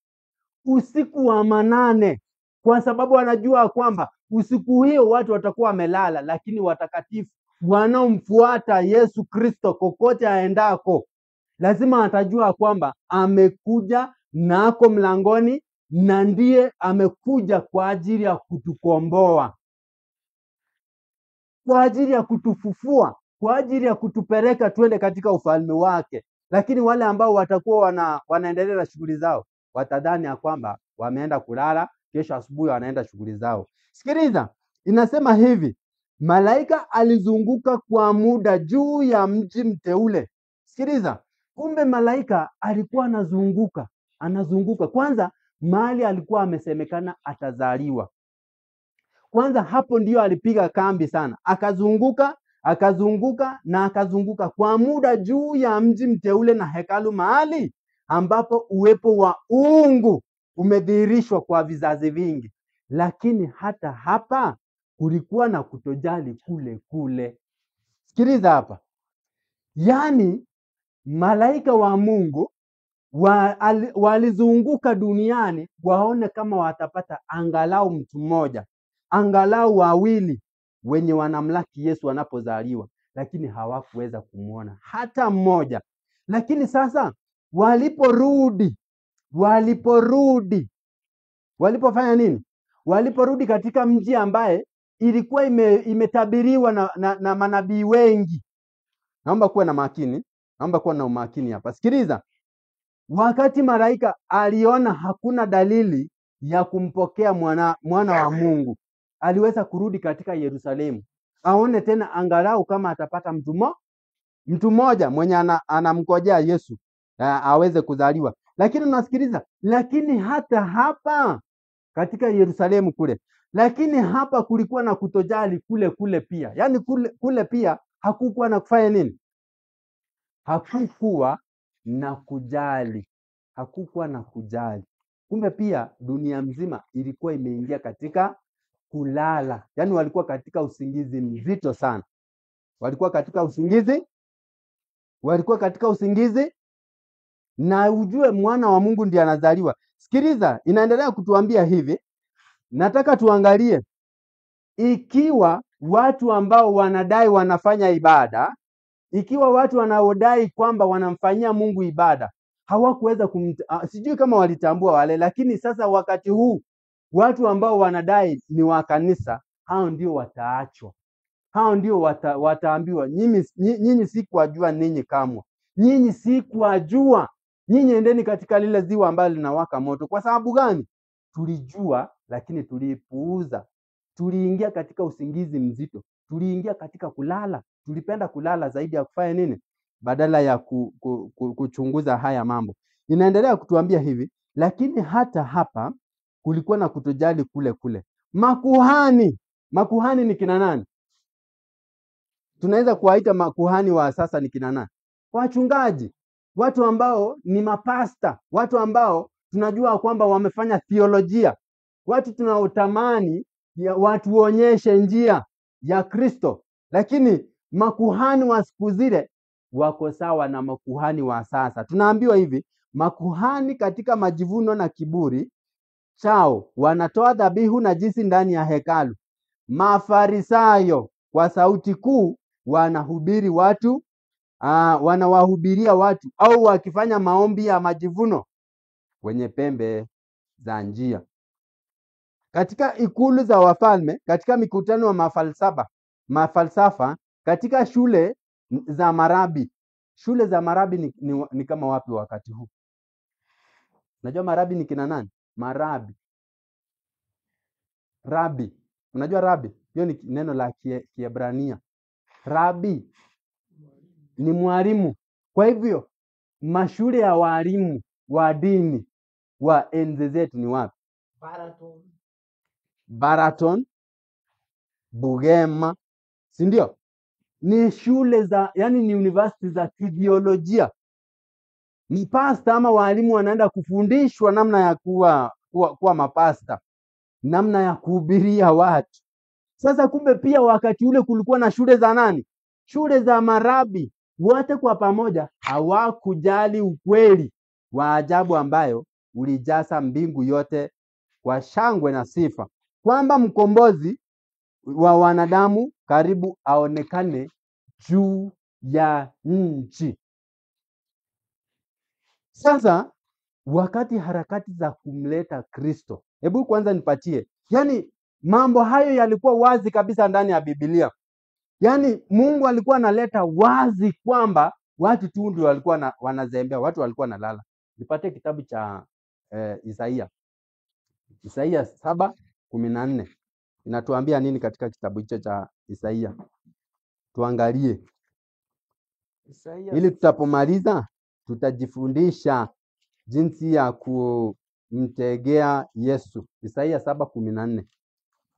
Usiku wa manane. Kwa sababu anajua kwamba usiku hiyo watu watakuwa wamelala, lakini watakatifu wanaomfuata Yesu Kristo kokote aendako lazima atajua kwamba amekuja na ako mlangoni, na ndiye amekuja kwa ajili ya kutukomboa, kwa ajili ya kutufufua, kwa ajili ya kutupeleka twende katika ufalme wake. Lakini wale ambao watakuwa wanaendelea na shughuli zao watadhani ya kwamba wameenda kulala, kesho asubuhi wanaenda shughuli zao. Sikiliza, inasema hivi, malaika alizunguka kwa muda juu ya mji mteule. Sikiliza, kumbe malaika alikuwa anazunguka, anazunguka. Kwanza mahali alikuwa amesemekana atazaliwa. Kwanza hapo ndio alipiga kambi sana. Akazunguka, akazunguka na akazunguka kwa muda juu ya mji mteule na hekalu, mahali ambapo uwepo wa uungu umedhihirishwa kwa vizazi vingi. Lakini hata hapa kulikuwa na kutojali kule kule. Sikiliza hapa. Yaani malaika wa Mungu walizunguka duniani waone kama watapata angalau mtu mmoja, angalau wawili wenye wanamlaki Yesu anapozaliwa, lakini hawakuweza kumuona hata mmoja. Lakini sasa waliporudi, walipofanya nini? Waliporudi katika mji ambaye ilikuwa imetabiriwa na manabii wengi. Naomba kuwa na makini, naomba kuwa na umakini hapa. Sikiliza. Wakati malaika aliona hakuna dalili ya kumpokea mwana wa Mungu, aliweza kurudi katika Yerusalemu aone tena angalau kama atapata mtu mmoja mwenye anamngojea Yesu aweze kuzaliwa. Lakini unasikiliza, lakini hata hapa katika Yerusalemu kule, lakini hapa kulikuwa na kutojali kule kule pia. Yaani kule kule pia Hakukuwa na kufanya nini? Hakukuwa na kujali, hakukuwa na kujali. Kumbe pia dunia mzima ilikuwa imeingia katika kulala, yaani walikuwa katika usingizi mzito sana, walikuwa katika usingizi, walikuwa katika usingizi. Na ujue mwana wa Mungu ndiye anazaliwa. Sikiliza, inaendelea kutuambia hivi, nataka tuangalie ikiwa watu ambao wanadai wanafanya ibada, ikiwa watu wanaodai kwamba wanamfanyia Mungu ibada hawakuweza sijui kama walitambua wale, lakini sasa wakati huu watu ambao wanadai ni wa kanisa, hao ndio wataachwa, hao ndio wataambiwa nyinyi si kuwajua ninyi kamwe, nyinyi si kuwajua nyinyi, endeni katika lile ziwa ambalo linawaka moto. Kwa sababu gani? Tulijua lakini tulipuuza, tuliingia katika usingizi mzito, tuliingia katika kulala, tulipenda kulala zaidi ya kufanya nini, badala ya kuchunguza haya mambo. Inaendelea kutuambia hivi, lakini hata hapa kulikuwa na kutojali kule kule. Makuhani, makuhani ni kina nani? Tunaweza kuwaita makuhani wa sasa ni kina nani? Wachungaji, watu ambao ni mapasta, watu ambao tunajua kwamba wamefanya theolojia, watu tunaotamani watuonyeshe njia ya Kristo. Lakini makuhani wa siku zile wako sawa na makuhani wa sasa. Tunaambiwa hivi, makuhani katika majivuno na kiburi chao wanatoa dhabihu najisi ndani ya hekalu. Mafarisayo kwa sauti kuu wanahubiri watu, wanawahubiria watu au wakifanya maombi ya majivuno kwenye pembe za njia. Katika ikulu za wafalme, katika mikutano ya mafalsafa, katika shule za marabi. Shule za marabi ni kama wapi wakati huu? Unajua marabi ni kina nani? Marabi. Rabi. Unajua rabi? Hiyo ni neno la Kiebrania. Rabi ni mwalimu. Kwa hivyo mashule ya walimu wa dini wa enzi zetu ni wapi? Baraton. Baraton, Bugema, si ndio? Ni shule za, yani ni university za kibiolojia. Ni pasta ama walimu wanaenda kufundishwa namna ya kuwa mapasta, namna ya kuhubiria watu. Sasa kumbe pia wakati ule kulikuwa na shule za nani? Shule za marabi. Wote kwa pamoja hawakujali ukweli wa ajabu ambayo ulijaza mbingu yote kwa shangwe na sifa, kwamba mkombozi wa wanadamu karibu aonekane juu ya nchi. Sasa wakati harakati za kumleta Kristo, hebu kwanza nipatie, yani mambo hayo yalikuwa wazi kabisa ndani ya Biblia. Yani Mungu alikuwa analeta wazi kwamba watu tu ndio walikuwa wanazembea, watu walikuwa wanalala. Nipatie kitabu cha Isaia. Isaia 7:14. Inatuambia nini katika kitabu hicho cha Isaia? Tuangalie. Isaia. Ili tutapomaliza tutajifundisha jinsi ya kumtegea Yesu. Isaia 7:14.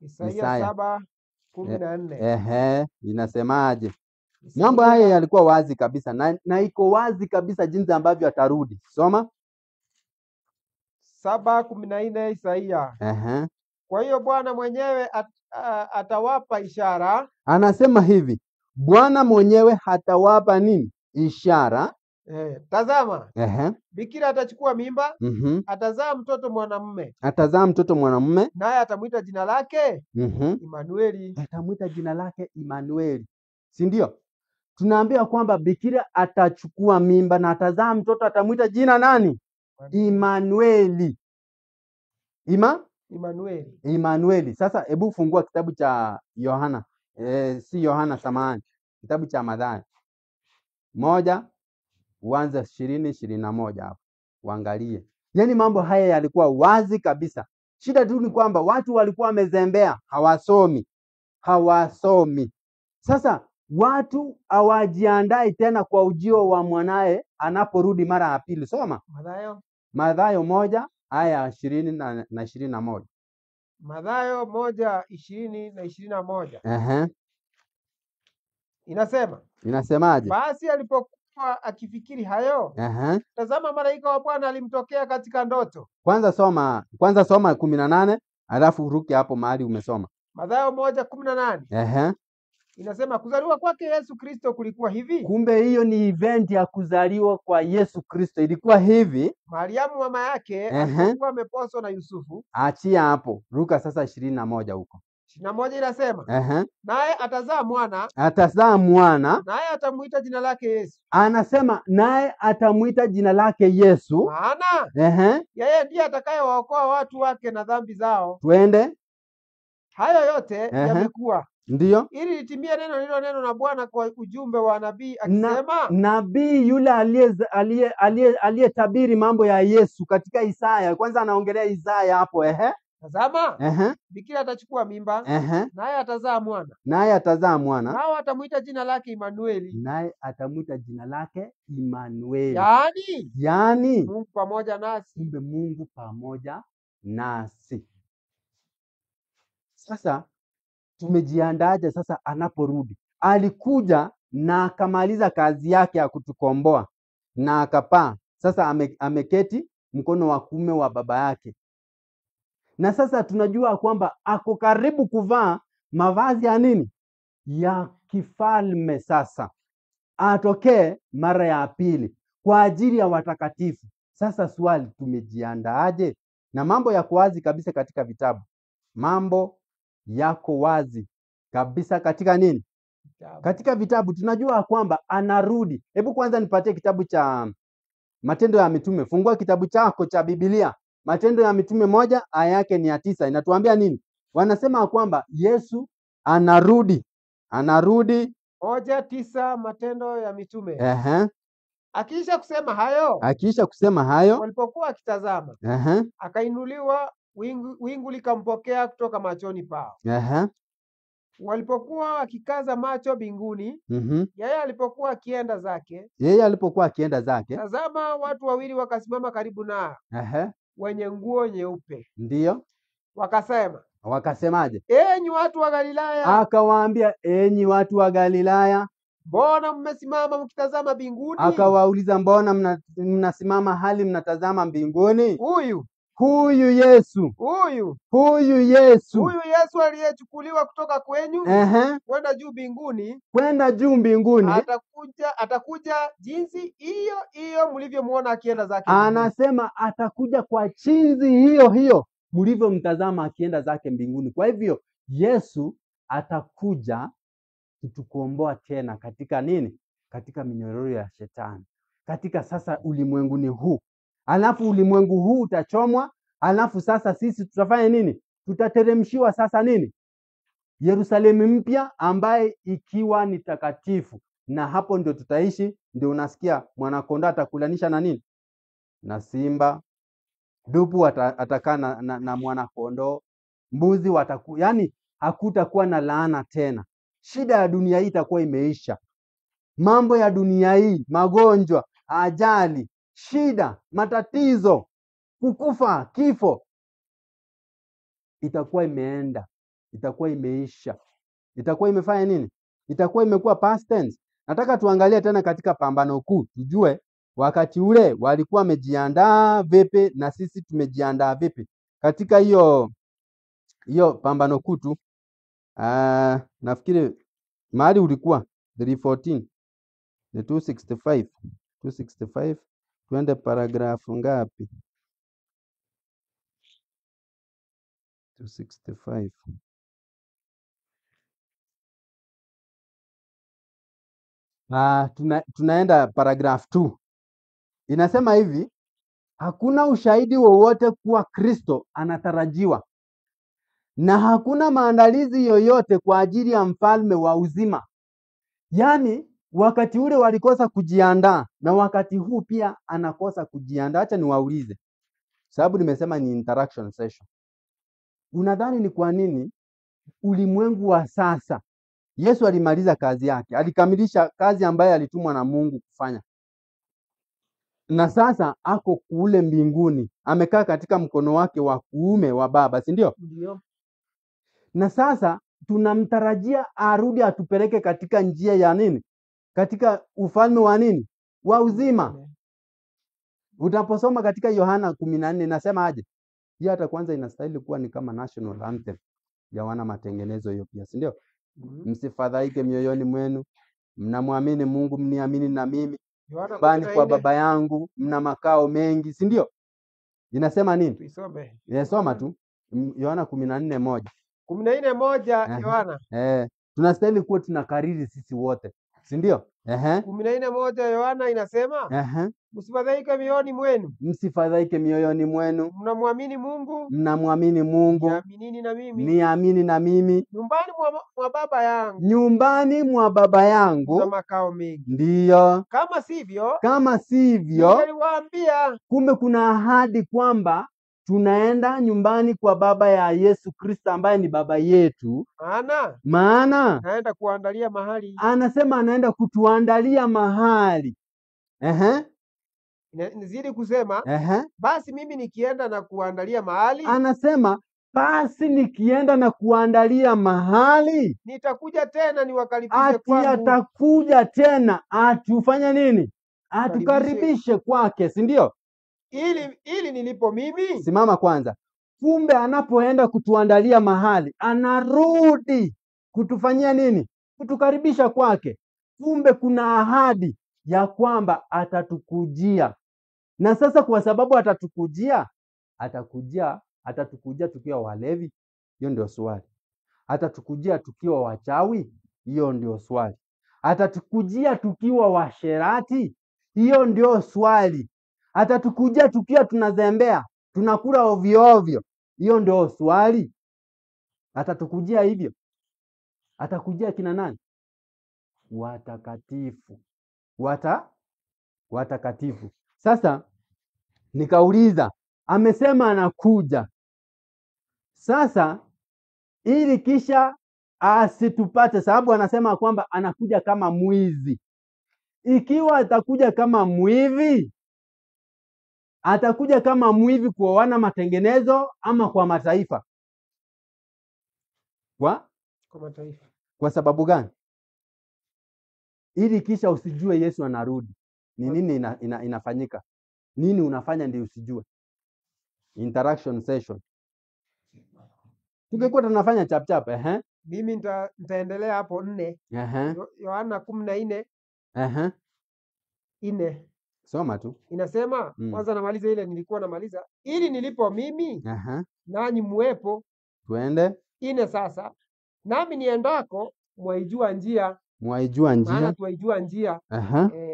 Isaia 7:14. Ehe, inasemaje? Mambo haya yalikuwa wazi kabisa na iko wazi kabisa jinsi ambavyo atarudi. Soma 7:14 Isaia. Ehe. Kwa hiyo Bwana mwenyewe atawapa ishara. Anasema hivi, Bwana mwenyewe hatawapa nini? Ishara. Tazama. Ehe. Bikira atachukua mimba, atazaa mtoto mwanamume. Atazaa mtoto mwanamume, naye atamuita jina lake Imanueli. Atamuita jina lake Imanueli. Si ndio? Tunaambiwa kwamba bikira atachukua mimba na atazaa mtoto, atamuita jina nani? Imanueli. Imanueli. Imanueli. Sasa hebu fungua kitabu cha Yohana. Si Yohana, samahani. Kitabu cha Mathayo 1 uanze 20:21 hapo. Uangalie. Yaani mambo haya yalikuwa wazi kabisa. Shida tu ni kwamba watu walikuwa wamezembea, hawasomi. Hawasomi. Sasa watu hawajiandai tena kwa ujio wa mwanae anaporudi mara ya pili. Soma Mathayo. Mathayo 1 aya 20 na 21. Mathayo 1:20 na 21. Ehe. Inasema, Inasemaje? basi alipokuwa akifikiri hayo, Ehe. tazama, malaika wa Bwana alimtokea katika ndoto. Kwanza soma 18 alafu uruke hapo mahali umesoma. Mathayo 1:18 Ehe. inasema kuzaliwa kwake Yesu Kristo kulikuwa hivi. Kumbe hiyo ni event ya kuzaliwa kwa Yesu Kristo, ilikuwa hivi. Mariamu mama yake Ehe. alipokuwa ameposwa na Yusufu. Achia hapo, ruka sasa 21 huko. 21 inasema Ehe. naye atazaa mwana, Atazaa mwana, naye atamuita jina lake Yesu, anasema naye atamwita jina lake Yesu. maana Ehe. yeye ndiye atakayewaokoa watu wake na dhambi zao. Twende. Hayo yote Ehe. yamekuwa Ndiyo. ili litimie neno lililonenwa na Bwana kwa ujumbe wa nabii Na akisema, nabii yule aliyetabiri mambo ya Yesu katika Isaya, kwanza anaongelea Isaya hapo. Ehe. tazama, Ehe. bikira atachukua mimba, Ehe. naye atazaa mwana, Naye atazaa mwana, nao atamwita jina lake Imanueli, naye atamwita jina lake Imanueli, yaani yaani Mungu pamoja nasi. kumbe Mungu pamoja nasi. Sasa tumejiandaje sasa anaporudi? Alikuja na akamaliza kazi yake ya kutukomboa na akapaa. Sasa ameketi mkono wa kuume wa baba yake, na sasa tunajua kwamba ako karibu kuvaa mavazi ya nini? Ya kifalme. Sasa atokee mara ya pili kwa ajili ya watakatifu. Sasa swali, tumejiandaaje? Na mambo yako wazi kabisa katika vitabu, mambo yako wazi kabisa katika nini? Vitabu. Katika vitabu tunajua kwamba anarudi. Hebu kwanza nipatie kitabu cha Matendo ya Mitume. Fungua kitabu chako cha Biblia, Matendo ya Mitume 1 aya yake ni ya 9. Inatuambia nini? Wanasema kwamba Yesu anarudi, anarudi. 1:9 Matendo ya Mitume. Ehe. Akiisha kusema hayo, Akiisha kusema hayo, walipokuwa akitazama, ehe, akainuliwa wingu likampokea kutoka machoni pao. ehe, Walipokuwa wakikaza macho mbinguni, mhm, yeye alipokuwa akienda zake, yeye alipokuwa akienda zake, tazama, watu wawili wakasimama karibu nao, ehe, wenye nguo nyeupe, ndiyo wakasema, wakasemaje? enyi watu wa Galilaya, Akawaambia, enyi watu wa Galilaya. mbona mmesimama mkitazama mbinguni? Akawauliza, mbona mnasimama hali mnatazama mbinguni? Huyu Huyu Yesu, huyu huyu Yesu, huyu Yesu aliyechukuliwa kutoka kwenyu ehe, kwenda juu mbinguni, kwenda juu mbinguni, atakuja jinsi hiyo hiyo mlivyomuona akienda zake mbinguni. Anasema atakuja kwa jinsi hiyo hiyo mlivyomtazama akienda zake mbinguni. Kwa hivyo Yesu atakuja kutukomboa tena katika nini? Katika minyororo ya shetani, katika sasa ulimwenguni huu. Alafu ulimwengu huu utachomwa, alafu sasa sisi tutafanya nini? Tutateremshiwa sasa nini? Yerusalemu mpya ambaye ikiwa ni takatifu, na hapo ndio tutaishi. Ndio unasikia mwanakondoo atakulanisha na nini? Na simba. Dubu atakaa na mwanakondoo, mbuzi wataku, yani hakutakuwa na laana tena. Shida ya dunia hii itakuwa imeisha. Mambo ya dunia hii, magonjwa, ajali, shida, matatizo, kukufa, kifo, itakuwa imeenda, itakuwa imeisha, itakuwa imefanya nini? Itakuwa imekuwa past tense. Nataka tuangalie tena katika Pambano Kuu, tujue wakati ule walikuwa wamejiandaa vipi na sisi tumejiandaa vipi katika hiyo Pambano Kuu tu. Nafikiri mahali ulikuwa 314 ni 265, 265. Tuende paragrafu ngapi? 265. Tunaenda paragraph 2. Inasema hivi: hakuna ushahidi wowote kuwa Kristo anatarajiwa na hakuna maandalizi yoyote kwa ajili ya mfalme wa uzima. Yaani wakati ule walikosa kujiandaa na wakati huu pia anakosa kujiandaa. Acha niwaulize, sababu nimesema ni interaction session. Unadhani ni kwa nini ulimwengu wa sasa, Yesu alimaliza kazi yake, alikamilisha kazi ambayo alitumwa na Mungu kufanya, na sasa ako kule mbinguni, amekaa katika mkono wake wa kuume wa Baba, si ndio? Ndio. Na sasa Tunamtarajia arudi atupeleke katika njia ya nini? Katika ufalme wa nini? Wa uzima. Utaposoma katika Yohana 14 inasema aje? Hiyo hata kwanza inastahili kuwa ni kama national anthem ya wana matengenezo hiyo pia, si ndio? Msifadhaike mioyoni mwenu, mnamwamini Mungu, mniamini na mimi. Yohana Nyumbani kwa 14 Baba yangu mna makao mengi, si ndio? Inasema nini? Tuisome. Inasoma tu Yohana 14:1. 14:1 Yohana. Tunastahili kuwa tunakariri sisi wote, si ndio? 14:1 Yohana inasema, msifadhaike mioyoni mwenu. Msifadhaike mioyoni mwenu. Mnamwamini Mungu. Mnamwamini Mungu. Niaminini na mimi. Niamini na mimi. Nyumbani mwa Baba yangu. Nyumbani mwa Baba yangu. Kuna makao mengi. Ndiyo. Kama sivyo. Kama sivyo. Ningeliwaambia. Kumbe kuna ahadi kwamba tunaenda nyumbani kwa Baba ya Yesu Kristo ambaye ni Baba yetu. Maana naenda kuandalia mahali. Anasema anaenda kutuandalia mahali. Nizidi kusema, basi mimi nikienda na kuandalia mahali. Anasema basi nikienda na kuandalia mahali, nitakuja tena niwakaribishe kwangu. Atakuja tena atufanye nini? Atukaribishe kwake, si ndio? Ili nilipo mimi. Simama kwanza. Kumbe anapoenda kutuandalia mahali, anarudi kutufanyia nini? Kutukaribisha kwake. Kumbe kuna ahadi ya kwamba atatukujia. Na sasa kwa sababu atatukujia, atatukujia tukiwa walevi? Hiyo ndio swali. Atatukujia tukiwa wachawi? Hiyo ndio swali. Atatukujia tukiwa washerati? Hiyo ndio swali. Atatukujia tukiwa tunazembea, tunakula ovyo ovyo? Hiyo ndio swali. Atatukujia hivyo. Atakujia kina nani? Watakatifu. Watakatifu. Sasa nikauliza, amesema anakuja. Sasa ili kisha asitupate, sababu anasema kwamba anakuja kama mwizi. Ikiwa atakuja kama mwivi, atakuja kama mwivi kwa wana matengenezo ama kwa mataifa? Kwa mataifa. Kwa sababu gani? Ili kisha usijue Yesu anarudi. Ni nini inafanyika? Nini unafanya ndio usijue? Interaction session. Tungekuwa tunafanya chap chap, Mimi nitaendelea hapo 4. Yohana 14. 4. Soma tu. Inasema, kwanza namaliza ile nilikuwa namaliza. Ili nilipo mimi, nanyi muwepo. Tuende. 4 sasa. Nami niendako mwaijua njia. Mwaijua njia. Maana tuwaijua njia.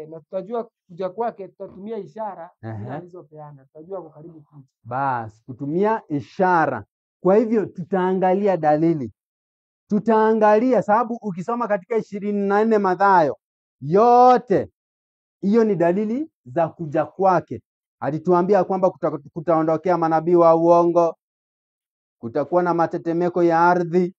Na tutajua kuja kwake, tutatumia ishara zile alizopeana. Tutajua kwa karibu kuja. Bas, kutumia ishara. Kwa hivyo tutaangalia dalili. Tutaangalia sababu ukisoma katika 24 Mathayo yote hiyo ni dalili za kuja kwake. Alituambia kwamba kutaondokea manabii wa uongo, kutakuwa na matetemeko ya ardhi,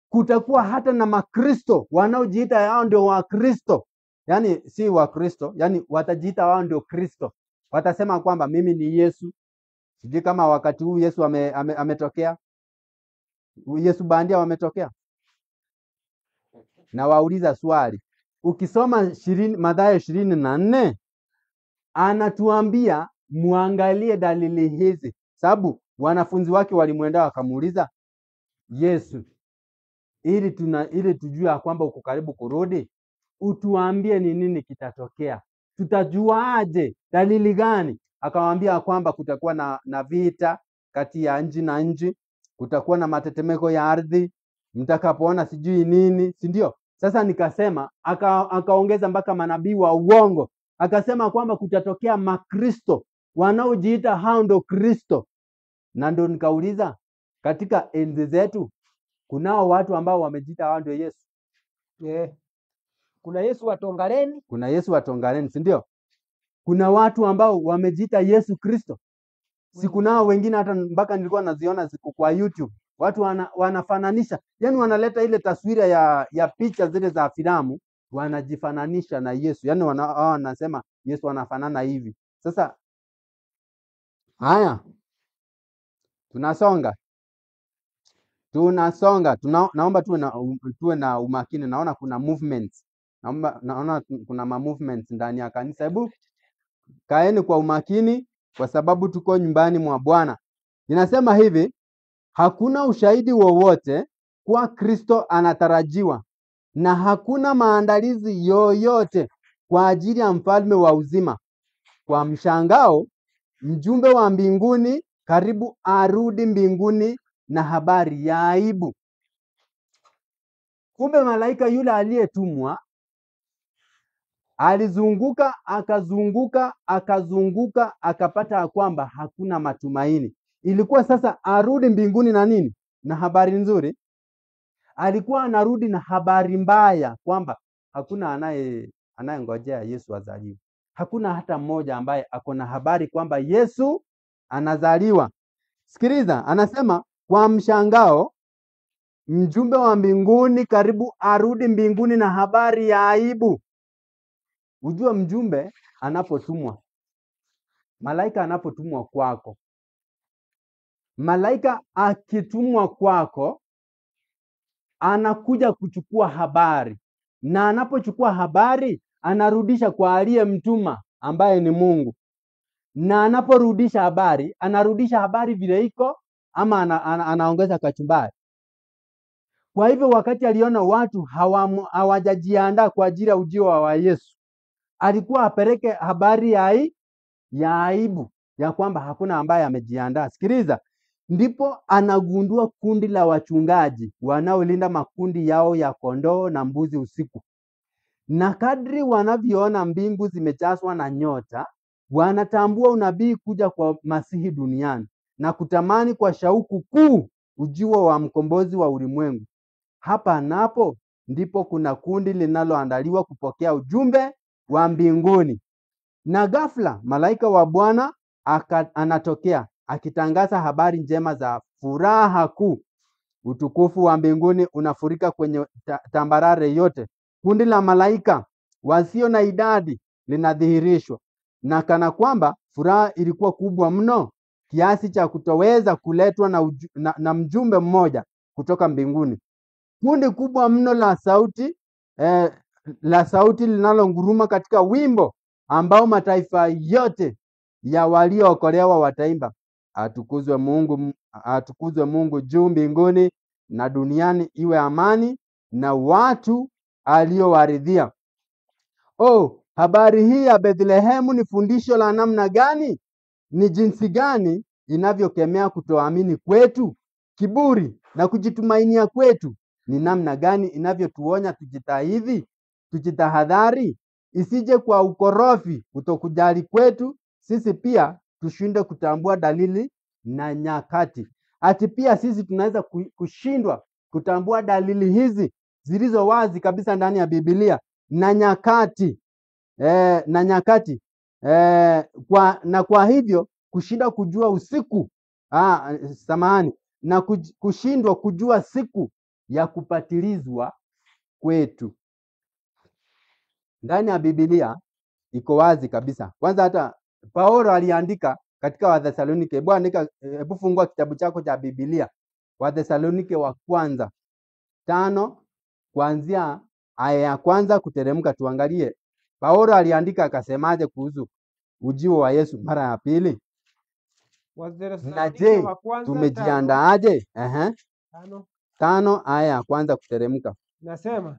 kutakuwa hata na makristo wanaojiita hao ndio Wakristo. Yaani si Wakristo, yaani watajiita wao ndio Kristo. Watasema kwamba mimi ni Yesu. Sijui kama wakati huu Yesu ametokea. Yesu bandia wametokea. Na wauliza swali. Ukisoma Mathayo 24 anatuambia muangalie dalili hizi. Sababu wanafunzi wake walimwendea wakamuuliza Yesu, ili tujue kwamba uko karibu kurudi, utuambie ni nini kitatokea. Tutajuaje? Dalili gani? Akawaambia kwamba kutakuwa na vita kati ya nchi na nchi, kutakuwa na matetemeko ya ardhi, mtakapoona sijui nini, si ndio? Sasa nikasema, akaongeza mpaka manabii wa uongo. Akasema kwamba kutatokea makristo wanaojiita hao ndio Kristo. Na ndio nikauliza, katika enzi zetu kunao watu ambao wamejiita hao ndio Yesu? Kuna Yesu wa Tongareni. Kuna Yesu wa Tongareni, si ndio? Kuna watu ambao wamejiita Yesu Kristo. Si kunao wengine hata mpaka nilikuwa naziona siku kwa YouTube. Watu wanafananisha, yaani wanaleta ile taswira ya picha zile za filamu, wanajifananisha na Yesu. Yaani wanasema Yesu anafanana hivi. Sasa haya tunasonga. Tunasonga, naomba tuwe na umakini. Naona kuna movements. Naona kuna ma movements ndani ya kanisa. Hebu kaeni kwa umakini kwa sababu tuko nyumbani mwa Bwana. Inasema hivi, hakuna ushahidi wowote kuwa Kristo anatarajiwa na hakuna maandalizi yoyote kwa ajili ya mfalme wa uzima. Kwa mshangao, mjumbe wa mbinguni karibu arudi mbinguni na habari ya aibu. Kumbe malaika yule aliyetumwa alizunguka, akazunguka, akazunguka, akapata ya kwamba hakuna matumaini. Ilikuwa sasa arudi mbinguni na nini? Na habari nzuri. Alikuwa anarudi na habari mbaya kwamba hakuna anayengojea Yesu azaliwe. Hakuna hata mmoja ambaye ako na habari kwamba Yesu anazaliwa. Sikiliza, anasema kwa mshangao mjumbe wa mbinguni karibu arudi mbinguni na habari ya aibu. Ujue mjumbe anapotumwa, malaika anapotumwa kwako, malaika akitumwa kwako anakuja kuchukua habari, na anapochukua habari anarudisha kwa aliyemtuma ambaye ni Mungu. Na anaporudisha habari, anarudisha habari vile iko ama anaongeza kachumbari. Kwa hivyo wakati aliona watu hawajajiandaa kwa ajili ya ujio wa Yesu, alikuwa apeleke habari ya aibu ya kwamba hakuna ambaye amejiandaa. Sikiliza, ndipo anagundua kundi la wachungaji wanaolinda makundi yao ya kondoo na mbuzi usiku. Na kadri wanavyoona mbingu zimejazwa na nyota, wanatambua unabii kuja kwa Masihi duniani na kutamani kwa shauku kuu ujio wa mkombozi wa ulimwengu. Hapa napo ndipo kuna kundi linaloandaliwa kupokea ujumbe wa mbinguni. Na ghafla malaika wa Bwana anatokea akitangaza habari njema za furaha kuu. Utukufu wa mbinguni unafurika kwenye tambarare yote. Kundi la malaika wasio na idadi linadhihirishwa, na kana kwamba furaha ilikuwa kubwa mno kiasi cha kutoweza kuletwa na mjumbe mmoja kutoka mbinguni. Kundi kubwa mno la sauti linalonguruma katika wimbo ambao mataifa yote ya waliookolewa wataimba, atukuzwe Mungu, atukuzwe Mungu juu mbinguni na duniani iwe amani na watu aliowaridhia. Oh, habari hii ya Bethlehemu ni fundisho la namna gani? Ni jinsi gani inavyokemea kutoamini kwetu, kiburi na kujitumainia kwetu? Ni namna gani inavyotuonya tujitahadhari, isije kwa ukorofi kutokujali kwetu sisi pia tushinde kutambua dalili na nyakati. Ati pia sisi tunaweza kushindwa kutambua dalili hizi zilizo wazi kabisa ndani ya Biblia na nyakati. Na nyakati na kwa hivyo kushindwa kujua usiku, samahani, na kushindwa kujua siku ya kupatilizwa kwetu. Ndani ya Biblia iko wazi kabisa. Kwanza hata Paulo aliandika katika Wathesalonike. Hebu andika, hebu fungua kitabu chako cha Biblia, Wathesalonike wa kwanza 5 kuanzia aya ya kwanza kuteremka, tuangalie Paulo aliandika akasemaje kuhusu ujio wa Yesu mara ya pili. Na Wathesalonike je, wa kwanza 5 tumejiandaaje? 5 5 aya ya kwanza kuteremka. Nasema,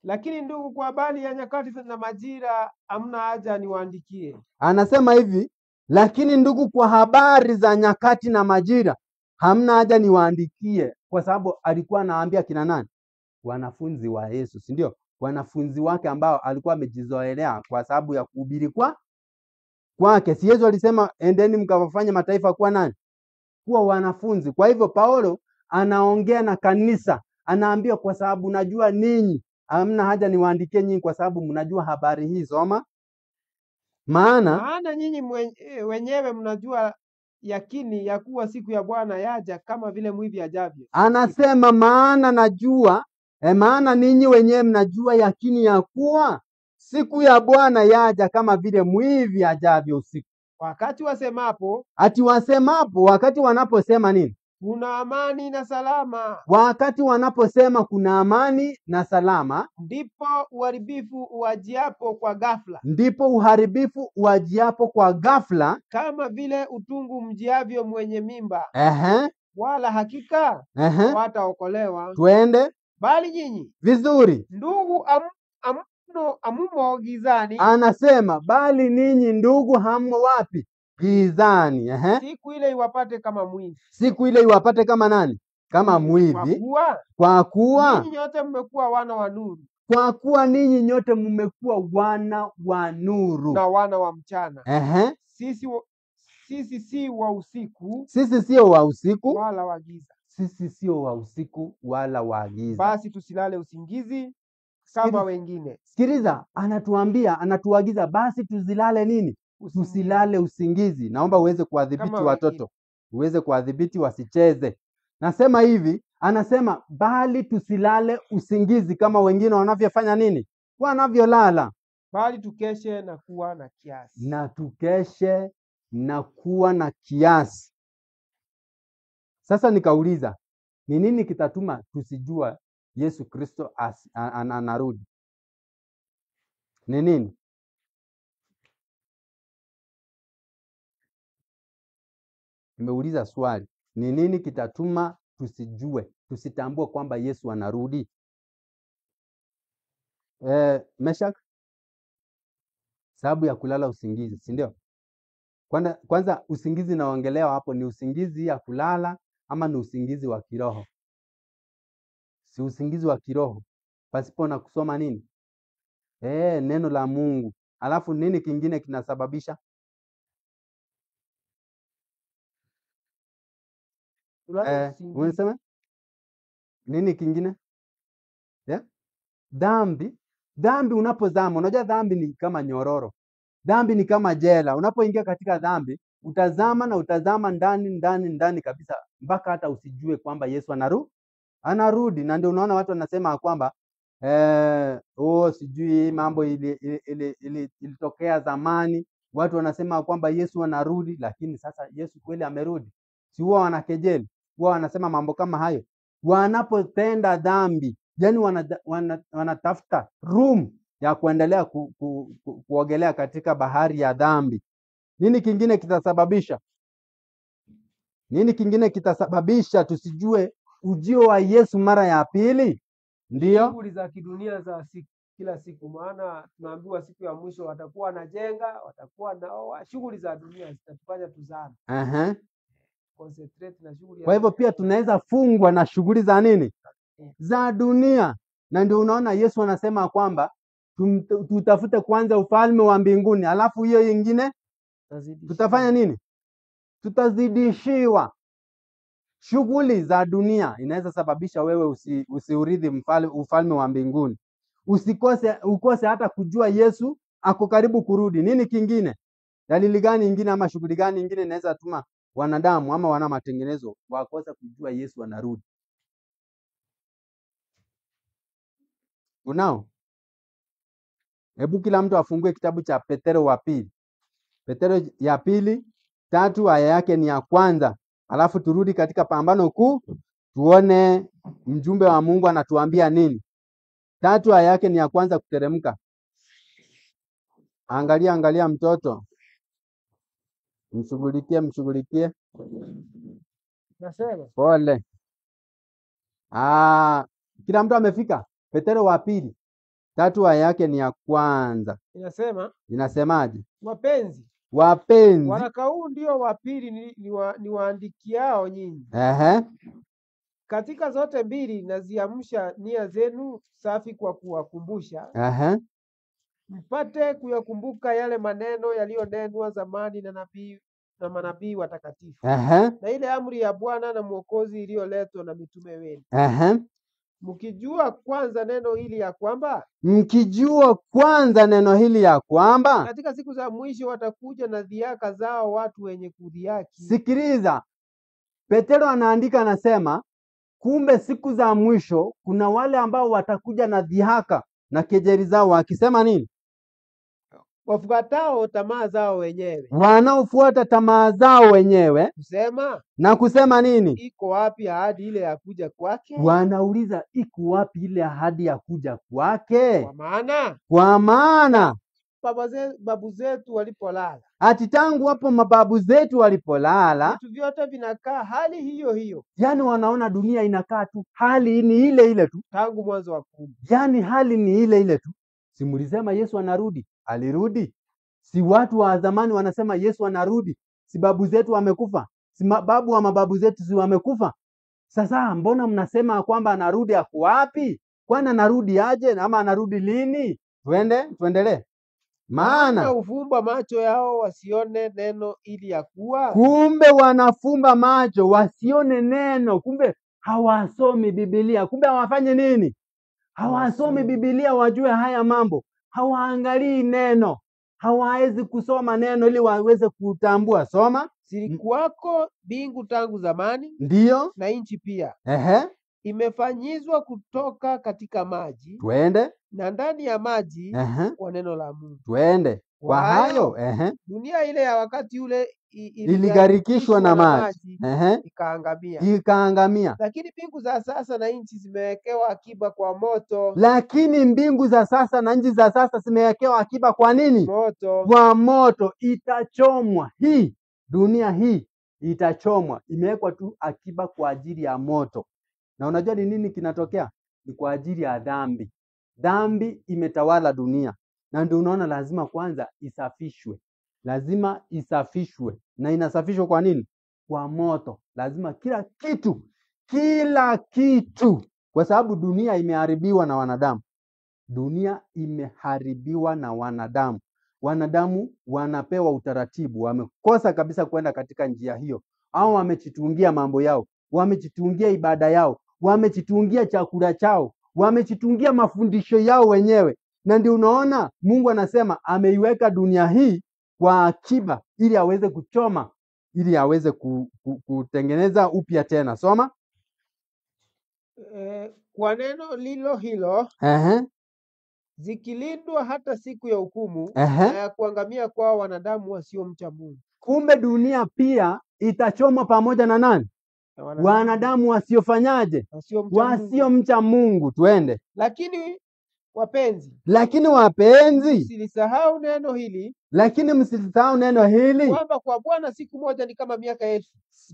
lakini ndugu, kwa habari ya nyakati na majira hamna haja niwaandikie. Anasema hivi, lakini ndugu, kwa habari za nyakati na majira hamna haja niwaandikie, kwa sababu alikuwa anaambia kina nani? Wanafunzi wa Yesu, si ndio? Wanafunzi wake ambao alikuwa amejizoelea kwa sababu ya kuhubiri kwake. Si Yesu alisema endeni mkawafanye mataifa kuwa nani? Kuwa wanafunzi. Kwa hivyo Paulo anaongea na kanisa, anaambia kwa sababu najua ninyi, hamna haja niwaandikie nyinyi kwa sababu mnajua habari hii. Soma. Maana nyinyi wenyewe mnajua yakini ya kuwa siku ya Bwana yaja kama vile mwivi ajavyo. Anasema maana najua, maana ninyi wenyewe mnajua yakini ya kuwa siku ya Bwana yaja kama vile mwivi ajavyo usiku. Wakati wasemapo, Ati wasemapo, wakati wanaposema nini? Kuna amani na salama, Wakati wanaposema kuna amani na salama, ndipo uharibifu uwajiapo kwa ghafla, ndipo uharibifu uwajiapo kwa ghafla. kama vile utungu mjiavyo mwenye mimba, Ehe, wala hakika ehe, hawataokolewa. twende Bali nyinyi vizuri. ndugu, amumo gizani, Anasema bali ninyi ndugu, hammo wapi? Gizani. Ehe, siku ile iwapate kama mwizi. siku ile iwapate kama nani? Kama Kwa mwivi. kuwa Kwa kuwa ninyi nyote mmekuwa wana wa nuru kwa kuwa ninyi nyote mmekuwa wana wa nuru. na wana wa mchana. Ehe, Sisi si wa usiku sisi sio wa usiku, wala wa giza. sisi sio wa usiku wala wa giza. Basi tusilale usingizi kama Sikiliza, wengine. sikiliza, anatuambia, anatuagiza basi tusilale nini? Usingizi Tusilale usingizi. Naomba uweze kuwadhibiti kama wengine. watoto, uweze kuwadhibiti wasicheze. Nasema hivi, anasema bali tusilale usingizi kama wengine wanavyofanya nini? Wanavyolala, Bali tukeshe na kuwa na kiasi. na tukeshe na kuwa na kiasi. Sasa nikauliza, ni nini kitatuma tusijua Yesu Kristo anarudi? Ni nini? Nimeuliza swali, ni nini kitatuma tusijue, tusitambue kwamba Yesu anarudi? Meshak, sababu ya kulala usingizi, si ndio? Kwanza usingizi naongelewa hapo ni usingizi ya kulala ama ni usingizi wa kiroho? Si usingizi wa kiroho pasipo na kusoma nini? Neno la Mungu. Alafu nini kingine kinasababisha? Kulala usingizi. Unasema nini kingine? Yeah? Dhambi. Dhambi unapozama, unajua dhambi ni kama nyororo. Dhambi ni kama jela. Unapoingia katika dhambi, utazama na utazama ndani ndani ndani kabisa mpaka hata usijue kwamba Yesu anarudi. Na ndio unaona watu wanasema kwamba oh, sijui mambo ilitokea zamani. Watu wanasema kwamba Yesu anarudi, lakini sasa Yesu kweli amerudi? Si huwa wanakejeli, huwa wanasema mambo kama hayo wanapotenda dhambi, yani wanatafuta room ya kuendelea kuogelea katika bahari ya dhambi. Nini kingine kitasababisha? Nini kingine kitasababisha tusijue ujio wa Yesu mara ya pili? Ndiyo, Shughuli za kidunia za kila siku, maana tunaambiwa siku ya mwisho watakuwa wanajenga, watakuwa naoa. Shughuli za dunia zitatufanya tuzame, ehe. concentrate na shughuli ya Kwa hivyo dunia. pia tunaweza fungwa na shughuli za nini? Yeah. Za dunia. Na ndio unaona Yesu anasema kwamba tutafute kwanza ufalme wa mbinguni, alafu hiyo ingine tutafanya nini? Tutazidishiwa. Shughuli za dunia inaweza sababisha wewe usiurithi ufalme wa mbinguni, ukose hata kujua Yesu ako karibu kurudi. Nini kingine? Dalili gani ingine ama shughuli gani ingine inaweza tuma wanadamu ama wana matengenezo wakosa kujua Yesu anarudi? Unao? Hebu kila mtu afungue kitabu cha Petero wa pili. Petero ya pili 3 aya yake ni ya kwanza. Alafu turudi katika pambano kuu tuone mjumbe wa Mungu anatuambia nini. 3 aya yake ni ya kwanza kuteremka. Angalia, angalia mtoto. Mshughulikie, mshughulikie. Nasema Pole. Kila mtu amefika. Petero wa pili 3 aya yake ni ya kwanza. Inasema, Inasemaje? Wapenzi, Wapenzi. waraka huu ndio wa pili niwaandikiao nyinyi. Ehe. Katika zote mbili naziamsha nia zenu safi kwa kuwakumbusha. Ehe. Mpate kuyakumbuka yale maneno yaliyonenwa zamani na nabii na manabii watakatifu. Ehe. Na ile amri ya Bwana na Mwokozi iliyoletwa na mitume wenu. Ehe. Mkijua kwanza neno hili ya kwamba, mkijua kwanza neno hili ya kwamba katika siku za mwisho watakuja na dhiaka zao watu wenye kudhihaki. Sikiliza, Petero anaandika anasema, kumbe siku za mwisho kuna wale ambao watakuja na dhihaka na kejeli zao wakisema nini? Wafuatao tamaa zao wenyewe, Wanaofuata tamaa zao wenyewe kusema na kusema nini? iko wapi ahadi ile ya kuja kwake? Wanauliza, iko wapi ile ahadi ya kuja kwake? Kwa maana Kwa maana babu zetu walipolala, ati tangu hapo mababu zetu walipolala, vitu vyote vinakaa hali hiyo hiyo yani wanaona dunia inakaa tu, hali ni ile ile tu, tangu mwanzo wa kuumbwa. yani hali ni ile ile tu. Si mlisema Yesu anarudi? Alirudi. Si watu wa zamani wanasema Yesu anarudi? Si babu zetu wamekufa? Si mababu wa mababu zetu si wamekufa? Sasa mbona mnasema kwamba anarudi? Ako wapi? Kwani anarudi aje ama anarudi lini? Tuende, tuendelee. Maana Maana hufumba macho yao wasione neno, ili ya kuwa kumbe wanafumba macho wasione neno, kumbe hawasomi Biblia, kumbe hawafanyi nini? Hawasomi hawasomi. Biblia wajue haya mambo, hawaangalii neno, hawawezi kusoma neno ili waweze kutambua. Soma. Zilikuwako mbingu tangu zamani Ndiyo, na nchi pia, ehe, imefanyizwa kutoka katika maji twende, na ndani ya maji ehe, kwa neno la Mungu. twende. Kwa Kwa hayo hayo, ehe, dunia ile ya wakati ule iligharikishwa iligharikishwa na na maji, maji ehe, ikaangamia. ikaangamia. Lakini mbingu za sasa na nchi zimewekewa akiba kwa moto, Lakini mbingu za sasa na nchi za sasa zimewekewa akiba kwa nini? moto Kwa moto, itachomwa. Hii dunia hii itachomwa, imewekwa tu akiba kwa ajili ya moto. Na unajua ni nini kinatokea? Ni kwa ajili ya dhambi. Dhambi imetawala dunia, na ndio unaona lazima kwanza isafishwe, lazima isafishwe. Na inasafishwa kwa nini? Kwa moto. Lazima kila kitu, kila kitu, kwa sababu dunia imeharibiwa na wanadamu. Dunia imeharibiwa na wanadamu. Wanadamu wanapewa utaratibu, wamekosa kabisa kwenda katika njia hiyo, au wamejitungia mambo yao, wamejitungia ibada yao, wamejitungia chakula chao, wamejitungia mafundisho yao wenyewe. Na ndio unaona Mungu anasema ameiweka dunia hii kwa akiba, ili aweze kuchoma, ili aweze kutengeneza upya tena. Soma. Kwa neno lilo hilo Ehe, zikilindwa hata siku ya hukumu na ehe. ya kuangamia kwao wanadamu wasiomcha Mungu Kumbe dunia pia itachomwa pamoja na nani? na wanadamu Wanadamu wasiofanyaje? wasiomcha Mungu. Wasiomcha Mungu. Tuende. Lakini wapenzi, Lakini wapenzi, msilisahau neno hili lakini msisahau neno hili, kwamba kwa Bwana siku moja ni kama miaka 1000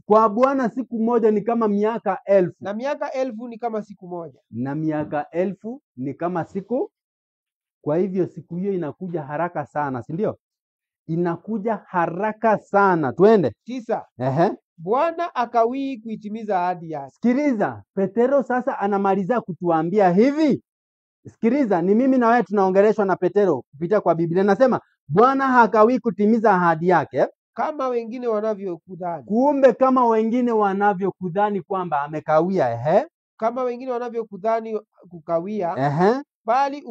kwa Bwana siku moja ni kama miaka 1000, na miaka 1000 ni kama siku moja. na miaka 1000 ni kama siku. Kwa hivyo siku hiyo inakuja haraka sana, si ndio? Inakuja haraka sana. Twende. 9. Ehe. Bwana akawii kuitimiza ahadi yake, Sikiliza, Petero sasa anamaliza kutuambia hivi. Sikiliza, ni mimi na wewe tunaongeleshwa na Petero kupitia kwa Biblia. Nasema Bwana hakawii kutimiza ahadi yake, kama wengine wanavyokudhani, kumbe kama wengine wanavyokudhani kwamba amekawia. Ehe, kama wengine wanavyokudhani kukawia, ehe. bali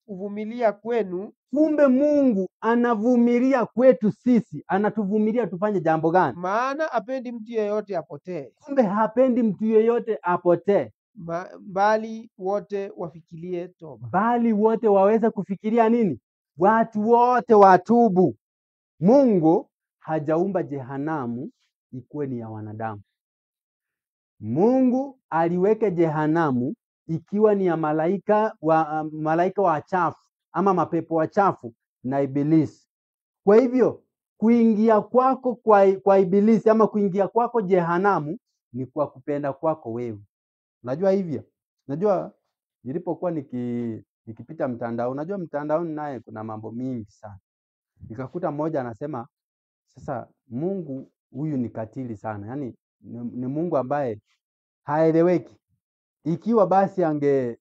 uvumilia kwenu, Kumbe Mungu anavumilia kwetu sisi, anatuvumilia tufanye jambo gani? maana apendi mtu yeyote apotee, Kumbe hapendi mtu yeyote apotee, bali wote wafikirie toba. bali wote waweze kufikiria nini? Watu wote watubu. Mungu hajaumba jehanamu ikuwe ni ya wanadamu. Mungu aliweka jehanamu ikiwa ni ya malaika wachafu ama mapepo wachafu na ibilisi. Kwa hivyo kuingia kwako kwa ibilisi ama kuingia kwako jehanamu ni kwa kupenda kwako wewe. Unajua hivyo? Unajua nilipokuwa nikipita mtandao, unajua mtandaoni naye kuna mambo mingi sana. Nikakuta mmoja anasema sasa Mungu huyu ni katili sana. Yaani ni Mungu ambaye haeleweki. Ikiwa basi ange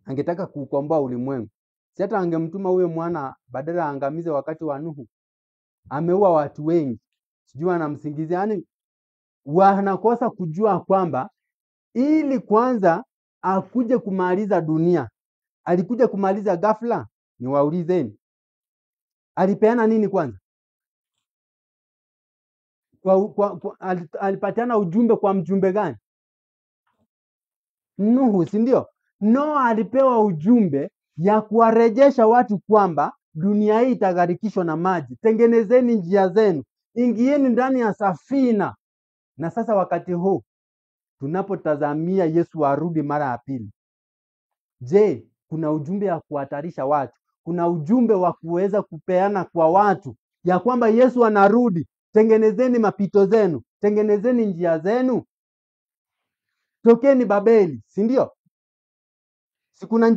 angetaka kuukomboa ulimwengu, si hata angemtuma huyo mwana badala aangamize wakati wa Nuhu. Ameua watu wengi, sijui anamsingizia. Yaani wanakosa kujua kwamba ili kwanza akuje kumaliza dunia, alikuja kumaliza ghafla? Niwaulizeni, alipeana nini kwanza? Alipatiana ujumbe kwa mjumbe gani? Nuhu, si ndio? Noa alipewa ujumbe ya kuwarejesha watu kwamba dunia hii itagharikishwa na maji. Tengenezeni njia zenu, ingieni ndani ya safina. Na sasa wakati huu tunapotazamia Yesu arudi mara ya pili, je, kuna ujumbe wa kuhatarisha watu? Kuna ujumbe wa kuweza kupeana kwa watu ya kwamba Yesu anarudi, tengenezeni mapito zenu, tengenezeni njia zenu, tokeni Babeli, si ndio? Si kuna,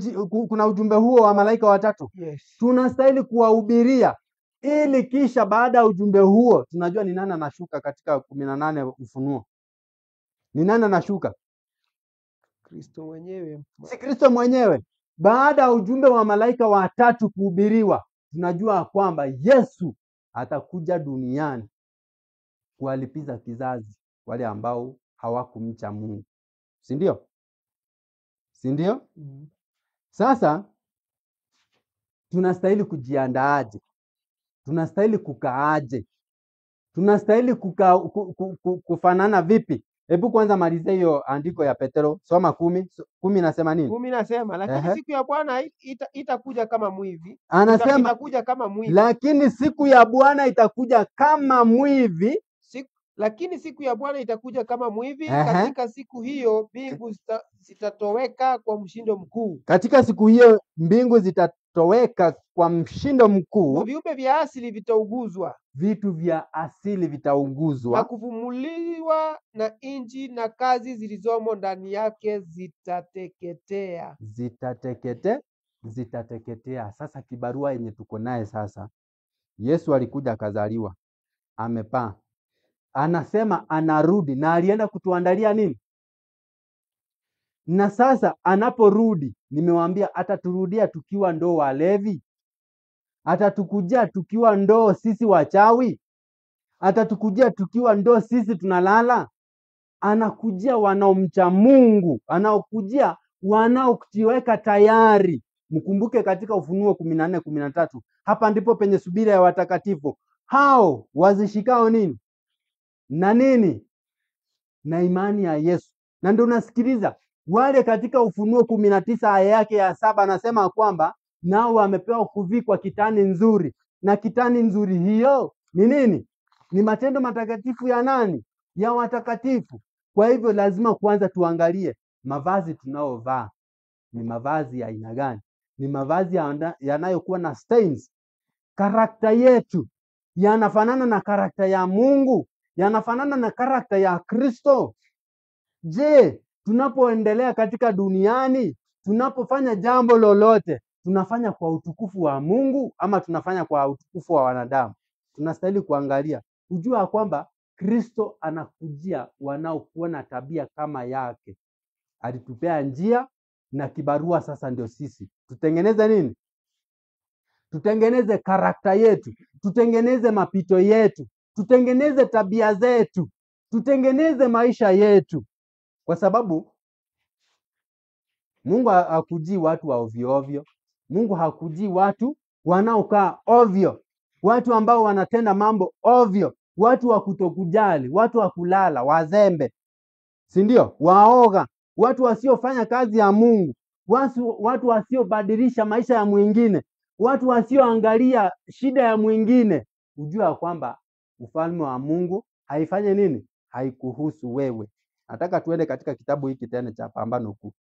kuna ujumbe huo wa malaika watatu? Yes. Tunastahili kuwahubiria ili kisha baada ya ujumbe huo tunajua ni nani anashuka katika 18 Ufunuo. Ni nani anashuka? Kristo mwenyewe. Si Kristo mwenyewe. Baada ya ujumbe wa malaika watatu kuhubiriwa, tunajua kwamba Yesu atakuja duniani kuwalipiza kizazi wale ambao hawakumcha Mungu, si ndio? Si ndio? Mm. Sasa tunastahili kujiandaaje? Tunastahili kukaaje? Tunastahili kufanana vipi? Hebu kwanza malizia hiyo andiko ya Petero, soma 10. 10 inasema nini? 10 nasema, lakini siku ya Bwana itakuja kama mwivi. Anasema Itakuja kama mwivi. Lakini siku ya Bwana itakuja kama mwivi. Lakini siku ya Bwana itakuja kama mwivi. Katika siku hiyo mbingu zitatoweka kwa mshindo mkuu. Katika siku hiyo mbingu zitatoweka kwa mshindo mkuu. Na viumbe vya asili vitauguzwa. Vitu vya asili vitaunguzwa. Na kuvumuliwa na nchi na kazi zilizomo ndani yake zitateketea. Zitateketea. Sasa kibarua yenye tuko naye sasa, Yesu alikuja akazaliwa, amepaa, anasema anarudi, na alienda kutuandalia nini? Na sasa anaporudi, nimewaambia ataturudia tukiwa ndoo walevi, atatukujia tukiwa ndoo sisi wachawi, atatukujia tukiwa ndoo sisi tunalala. Anakujia wanaomcha Mungu, anaokujia wanaojiweka tayari. Mkumbuke katika Ufunuo 14:13, hapa ndipo penye subira ya watakatifu, hao wazishikao nini na nini na imani ya Yesu. Na ndio unasikiliza wale katika Ufunuo 19 aya yake ya 7 anasema kwamba nao wamepewa kuvikwa kitani nzuri, na kitani nzuri hiyo ni nini? Ni matendo matakatifu ya nani? Ya watakatifu. Kwa hivyo lazima kwanza tuangalie mavazi tunaovaa ni mavazi ya aina gani? Ni mavazi yanayokuwa na stains. Karakta yetu yanafanana na karakta ya Mungu, yanafanana na karakta ya Kristo. Je, tunapoendelea katika duniani, tunapofanya jambo lolote, tunafanya kwa utukufu wa Mungu ama tunafanya kwa utukufu wa wanadamu? Tunastahili kuangalia, kujua kwamba Kristo anakujia wanaokuwa na tabia kama yake. Alitupea njia na kibarua, sasa ndio sisi tutengeneze nini? Tutengeneze karakta yetu, tutengeneze mapito yetu, tutengeneze tabia zetu, tutengeneze maisha yetu. Kwa sababu Mungu hakujii watu wa ovyo ovyo. Mungu hakujii watu wanaokaa ovyo, watu ambao wanatenda mambo ovyo, watu wa kutokujali, watu wa kulala, wazembe, si ndio? Waoga, watu wasiofanya kazi ya Mungu, watu wasiobadilisha maisha ya mwingine, watu wasioangalia shida ya mwingine. Ujua kwamba ufalme wa Mungu haifanye nini? Haikuhusu wewe. Nataka tuende katika kitabu hiki tena cha Pambano Kuu.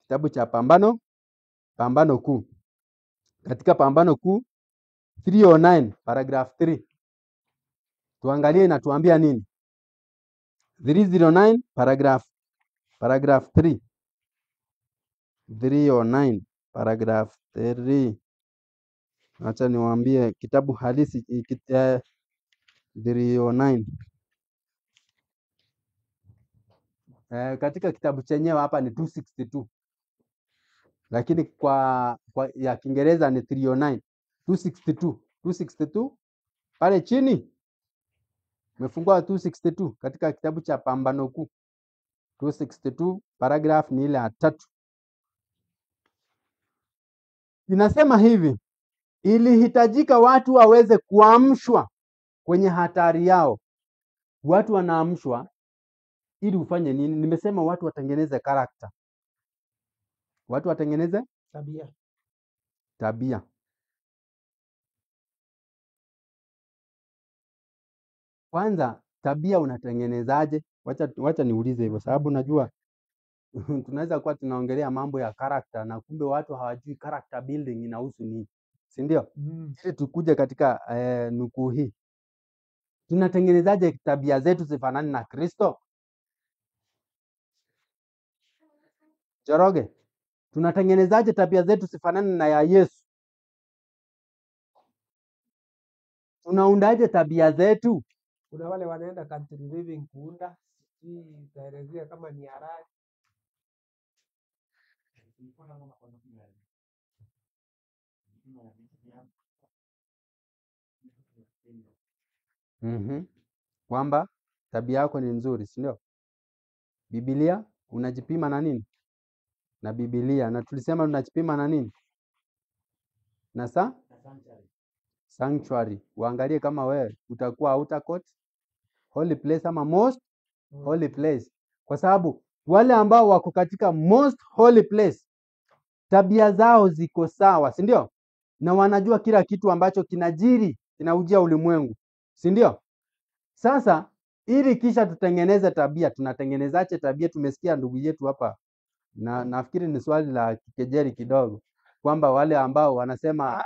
Kitabu cha Pambano Kuu. Katika Pambano Kuu 309 paragraph 3. Tuangalie inatuambia nini? 309 paragraph 3. 309 paragraph 3. Acha niwaambie kitabu halisi 309. Katika kitabu chenyewe hapa ni 262. Lakini kwa ya Kiingereza ni 309. 262. 262 pale chini. Umefungua 262 katika kitabu cha Pambano Kuu. 262 paragraph ni ile ya 3. Inasema hivi: ilihitajika watu waweze kuamshwa kwenye hatari yao. Watu wanaamshwa ili ufanye nini? Nimesema watu watengeneze character. Watu watengeneze tabia. Tabia. Kwanza tabia unatengenezaje? Wacha niulize hivyo, sababu najua tunaweza kuwa tunaongelea mambo ya character na kumbe watu hawajui character building inahusu nini, si ndio? Ili tukuje katika nukuu hii, tunatengenezaje tabia zetu zifanane na Kristo? Joroge, tunatengenezaje tabia zetu zifanane na ya Yesu? Tunaundaje tabia zetu? Kuna wale wanaenda country living kuunda, sijui itaelezea kama ni halali. Kwamba tabia yako ni nzuri, si ndio? Biblia unajipima na nini? Na Biblia. Na tulisema tunajipima na nini? Na sanctuary. Uangalie kama wewe utakuwa outer court, holy place ama most holy place. Kwa sababu wale ambao wako katika most holy place tabia zao ziko sawa, si ndio? Na wanajua kila kitu ambacho kinajiri, kinaujia ulimwengu, si ndio? Sasa ili kisha tutengeneze tabia, tunatengenezaje tabia? Tumesikia ndugu yetu hapa, na nafikiri ni swali la kikejeli kidogo, kwamba wale ambao wanasema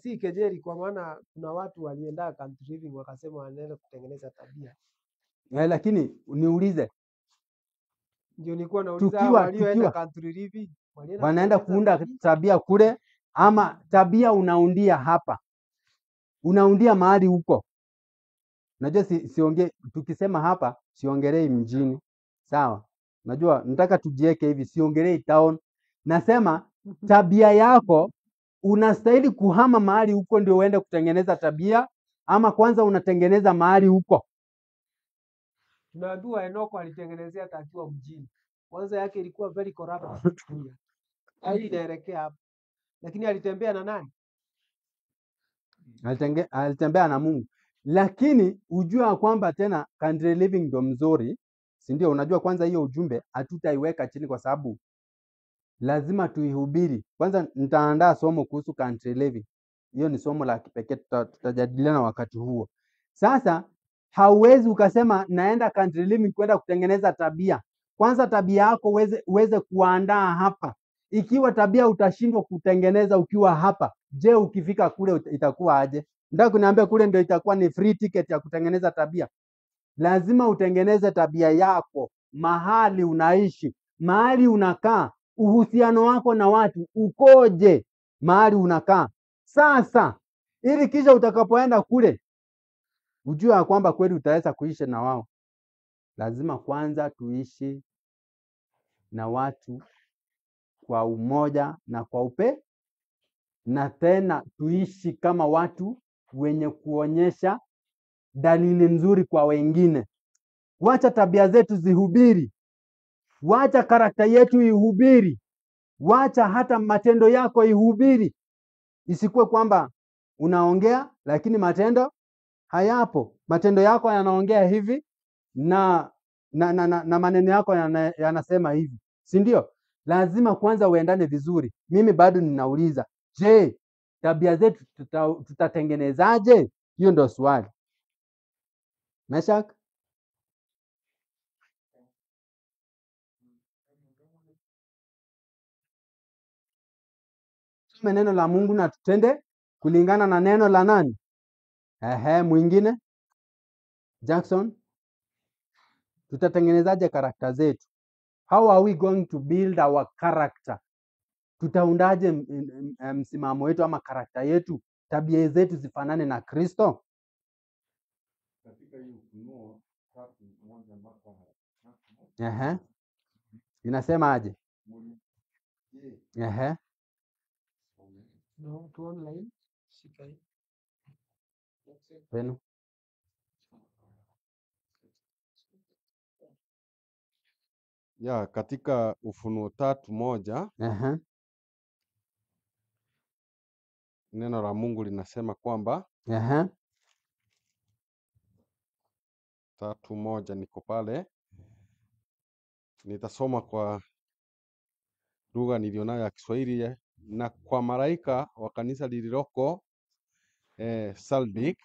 Si kejeli, kwa maana kuna watu walienda country living wakasema wanaenda kutengeneza tabia. Lakini niulize, Ndio nilikuwa nauliza walioenda country living wanaenda kuunda tabia kule, ama tabia unaundia hapa, unaundia mahali huko? Unajua siongee, tukisema hapa siongelei mjini, sawa? Unajua nataka tujieke hivi, siongelei town. Nasema tabia yako unastahili kuhama mahali huko ndio uende kutengeneza tabia, ama kwanza unatengeneza mahali huko? Tunaambiwa Enoko alitengenezea hata akiwa mjini. Kwanza yake ilikuwa very corrupt. Hii inaelekea hapo. Lakini alitembea na nani? Alitembea na Mungu. Lakini ujua kwamba tena country living ndo mzuri, si ndio? Unajua kwanza hiyo ujumbe hatutaiweka chini kwa sababu lazima tuihubiri. Kwanza nitaandaa somo kuhusu country living. Hiyo ni somo la kipekee, tutajadiliana wakati huo. Sasa hauwezi ukasema naenda country living kwenda kutengeneza tabia. Kwanza tabia yako uweze kuandaa hapa. Ikiwa tabia utashindwa kutengeneza ukiwa hapa, je, ukifika kule itakuwa aje? Nataka kuniambia kule ndio itakuwa ni free ticket ya kutengeneza tabia. Lazima utengeneze tabia yako mahali unaishi, mahali unakaa, uhusiano wako na watu ukoje mahali unakaa. Sasa ili kisha utakapoenda kule ujue ya kwamba kweli utaweza kuishi na wao. Lazima kwanza tuishi na watu kwa umoja na kwa upe, na tena tuishi kama watu wenye kuonyesha dalili nzuri kwa wengine. Wacha tabia zetu zihubiri, wacha karakta yetu ihubiri, wacha hata matendo yako ihubiri. Isikuwe kwamba unaongea lakini matendo hayapo. Matendo yako yanaongea hivi na maneno yako yanasema hivi, si ndio? Lazima kwanza uendane vizuri. Mimi bado ninauliza, je, tabia zetu tutatengenezaje? Hiyo ndio swali. Meshak, tusome neno la Mungu na tutende kulingana na neno la nani? Ehe, mwingine Jackson, tutatengenezaje karakta zetu? How are we going to build our character? Tutaundaje msimamo wetu ama karakta yetu, tabia zetu zifanane na Kristo? Katika hiyo Ufunuo 3:1-3. Ehe, inasema aje? Ehe, No, tu online. Shika hii. Penu. Ya, katika Ufunuo 3:1 Ehe, neno la Mungu linasema kwamba ehe, 3:1 niko pale, nitasoma kwa lugha nilionayo ya Kiswahili Na kwa malaika wa kanisa lililoko Sardik,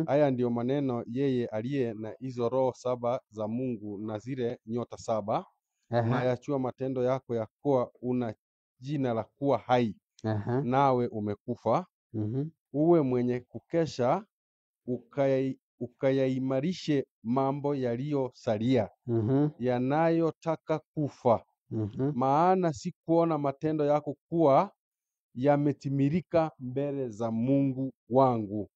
haya ndiyo maneno yeye aliye na hizo roho saba za Mungu na zile nyota saba, nayajua matendo yako ya kuwa una jina la kuwa hai, nawe umekufa. Uwe mwenye kukesha, ukayaimarishe mambo yaliyosalia yanayotaka kufa, maana sikuona matendo yako kuwa yametimilika mbele za Mungu wangu.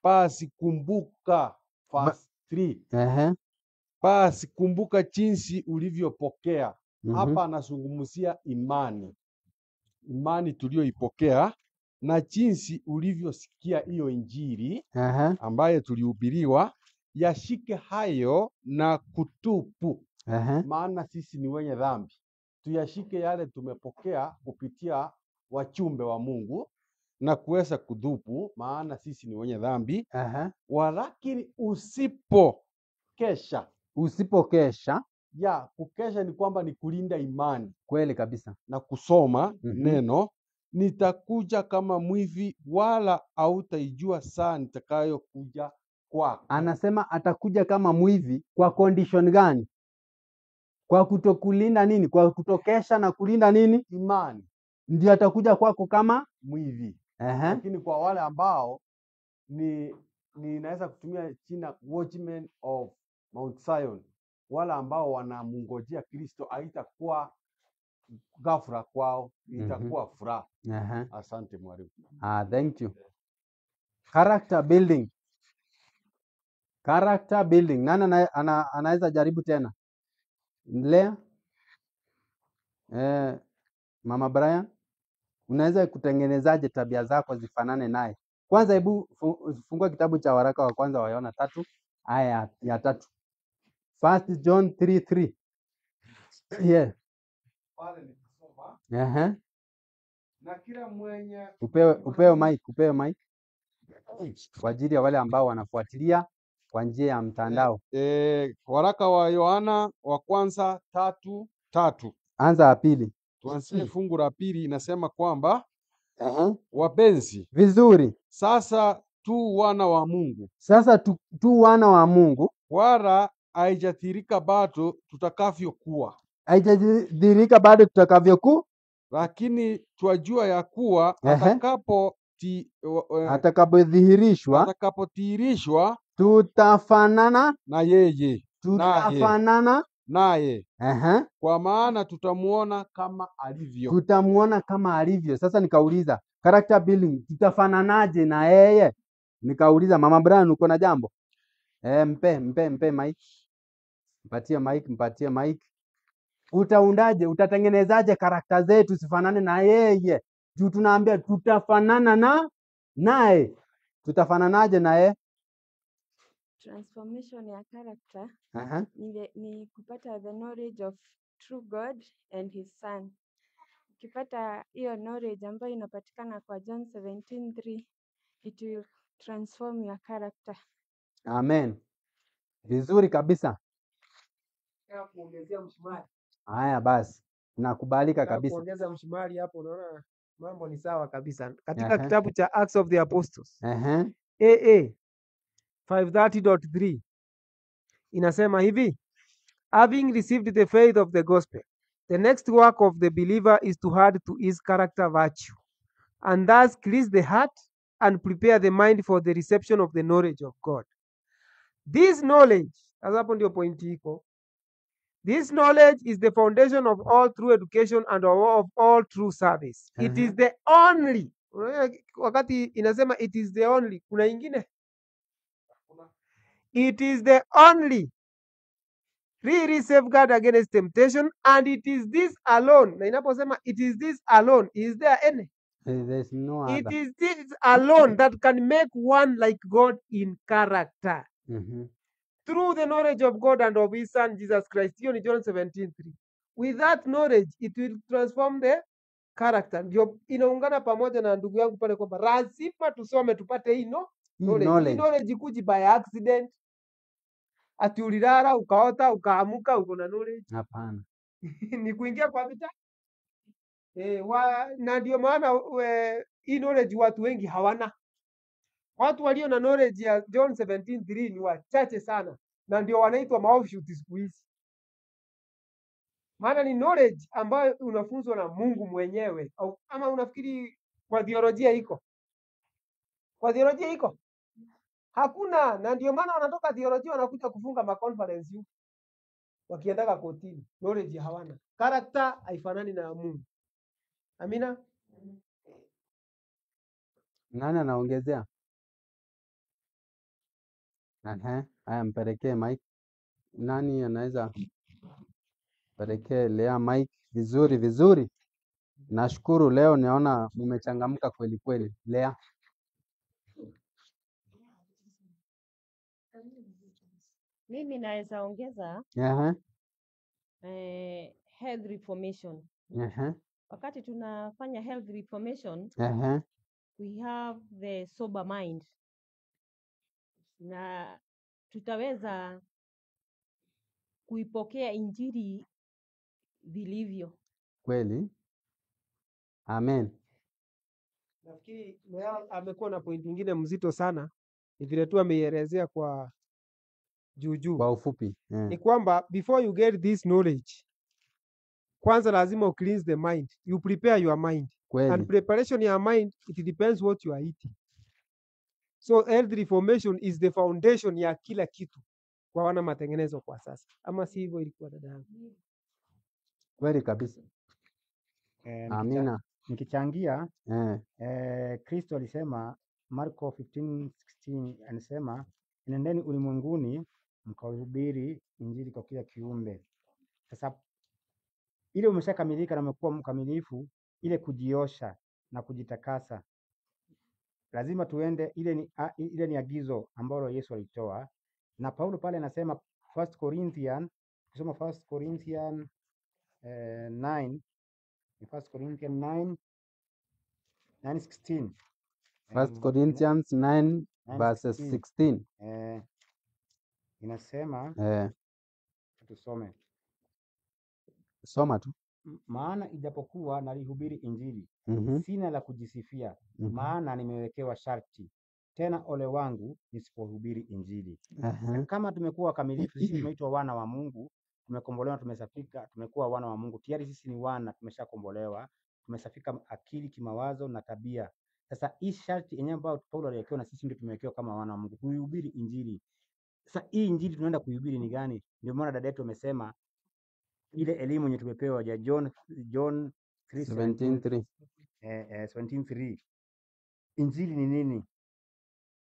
Basi kumbuka, verse 3. Basi kumbuka jinsi ulivyopokea. Hapa anazungumzia imani, imani tuliyoipokea na jinsi ulivyosikia hiyo Injili ambaye tulihubiriwa, yashike hayo na kutubu, maana sisi ni wenye dhambi. Tuyashike yale tumepokea kupitia wachumbe wa Mungu na kuweza kudhubu, maana sisi ni wenye dhambi. Walakini usipokesha, Usipokesha, ya kukesha ni kwamba ni kulinda imani kweli kabisa. na kusoma neno, nitakuja kama mwivi, wala hautaijua saa nitakayokuja kwako. Anasema atakuja kama mwivi kwa condition gani? Kwa kutokulinda nini? Kwa kutokesha na kulinda nini? Imani Ndio atakuja kwako kama mwivi. Lakini kwa wale ambao ni ninaweza kutumia jina Watchmen of Mount Zion, wale ambao wanamngojea Kristo, haitakuwa ghafla kwao, itakuwa furaha. Asante mwalimu. Thank you. Character building. Character building. Nani anaweza jaribu tena? Lea? Mama Brian, unaweza kutengenezaje tabia zako zifanane naye? Kwanza hebu fungua kitabu cha waraka wa kwanza wa Yohana 3 aya ya 3. First John 3:3. Yeah. Pale nikisoma na kila mwenye Upewe mic, upewe mic kwa ajili ya wale ambao wanafuatilia kwa njia ya mtandao. Waraka wa Yohana wa kwanza 3:3. Anza ya pili. Tuanzie fungu la pili, inasema kwamba wapenzi, Vizuri. sasa tu wana wa Mungu, Sasa tu wana wa Mungu, wala haijadhihirika bado tutakavyokuwa, haijadhihirika bado tutakavyokuwa, lakini twajua ya kuwa atakapodhihirishwa, atakapodhihirishwa tutafanana na yeye, tutafanana naye, kwa maana tutamuona kama alivyo. Tutamuona kama alivyo. Sasa nikauliza character building tutafananaje na yeye? Nikauliza Mama Brian, uko na jambo? Mpe mic. Mpatie mic, mpatie mic. Utaundaje, utatengenezaje character zetu sifanane na yeye? Juu tunaambia tutafanana na naye. Tutafananaje naye? Transformation ya character ni kupata the knowledge of true God and his son. Ukipata hiyo knowledge ambayo inapatikana kwa John 17:3, it will transform your character. Amen. Vizuri kabisa. Kuongezea msumari. Haya basi, nakubalika kabisa. Kuongeza msumari hapo, unaona mambo ni sawa kabisa. Katika kitabu cha Acts of the Apostles AA 530.3 inasema hivi: having received the faith of the gospel, the next work of the believer is to add to his character virtue, and thus cleanse the heart and prepare the mind for the reception of the knowledge of God. This knowledge, sasa hapo ndio pointi iko. This knowledge is the foundation of all true education and of all true service. It is the only. Wakati inasema it is the only, kuna ingine? It is the only really safeguard against temptation, and it is this alone. Na inaposema it is this alone, is there any? There's no other. It is this alone that can make one like God in character. Through the knowledge of God and of his son Jesus Christ. Hiyo ni John 17:3. With that knowledge it will transform the character. Ndio inaungana pamoja na ndugu yangu pale kwamba lazima tusome tupate hii knowledge. Hii knowledge ikuji by accident. Ati ulilala ukaota ukaamuka uko na knowledge. Hapana. Ni kuingia kwa vita. Na ndio maana hii knowledge watu wengi hawana. Watu walio na knowledge ya John 17:3 ni wachache sana, na ndio wanaitwa maoffshoot siku hizi. Maana ni knowledge ambayo unafunzwa na Mungu mwenyewe. Au ama unafikiri kwa theolojia iko? Kwa theolojia iko? Hakuna. Na ndio maana wanatoka theolojia wanakuja kufunga ma conference huku wakiendaka kotini. Knowledge hawana. Character haifanani na ya Mungu. Amina. Nani anaongezea? Ehe, haya mpelekee mic. Nani anaweza pelekee Lea mic? Vizuri vizuri. Nashukuru leo naona mmechangamka kweli kweli. Lea. Mimi naweza ongeza Ehe, health reformation. ehe, Wakati tunafanya health reformation, ehe. we have the sober mind, na tutaweza kuipokea injili vilivyo. Kweli. Amen. Nafikiri Lea amekuwa na point nyingine mzito sana, ni vile tu ameielezea kwa juu juu. Kwa ufupi. Ni kwamba before you get this knowledge, kwanza lazima u cleanse the mind. You prepare your mind. And Kweli. preparation ya mind, it depends what you are eating. So health reformation is the foundation ya kila kitu kwa wana matengenezo kwa sasa. Ama si hivyo ilikuwa dada yangu? Kweli kabisa. Amina. Nikichangia Kristo alisema Marko 15:16 anasema nendeni ulimwenguni mkahubiri injili kwa kila kiumbe. Sasa ile umeshakamilika na umekuwa mkamilifu, ile kujiosha na kujitakasa lazima tuende. Ile ni agizo ambalo Yesu alitoa, na Paulo pale anasema First Corinthian, kusoma First Corinthian 9, ni First Corinthian 9 9:16. First Corinthians 9 verses 16. Inasema tusome. Soma tu. Maana ijapokuwa nalihubiri injili, sina la kujisifia, maana nimewekewa sharti. Tena ole wangu nisipohubiri injili. Kama tumekuwa wakamilifu, sisi tumeitwa wana wa Mungu, tumekombolewa, tumesafika, tumekuwa wana wa Mungu. Tayari sisi ni wana, tumeshakombolewa, tumesafika akili, kimawazo na tabia. Sasa hii sharti yenyewe ambayo Paulo aliwekewa na sisi ndio tumewekewa kama wana wa Mungu, kuihubiri injili. Sasa hii injili tunaenda kuihubiri ni gani? Ndio maana dada yetu amesema ile elimu yenye tumepewa ya John 3:17, 17:3. 17:3. Injili ni nini?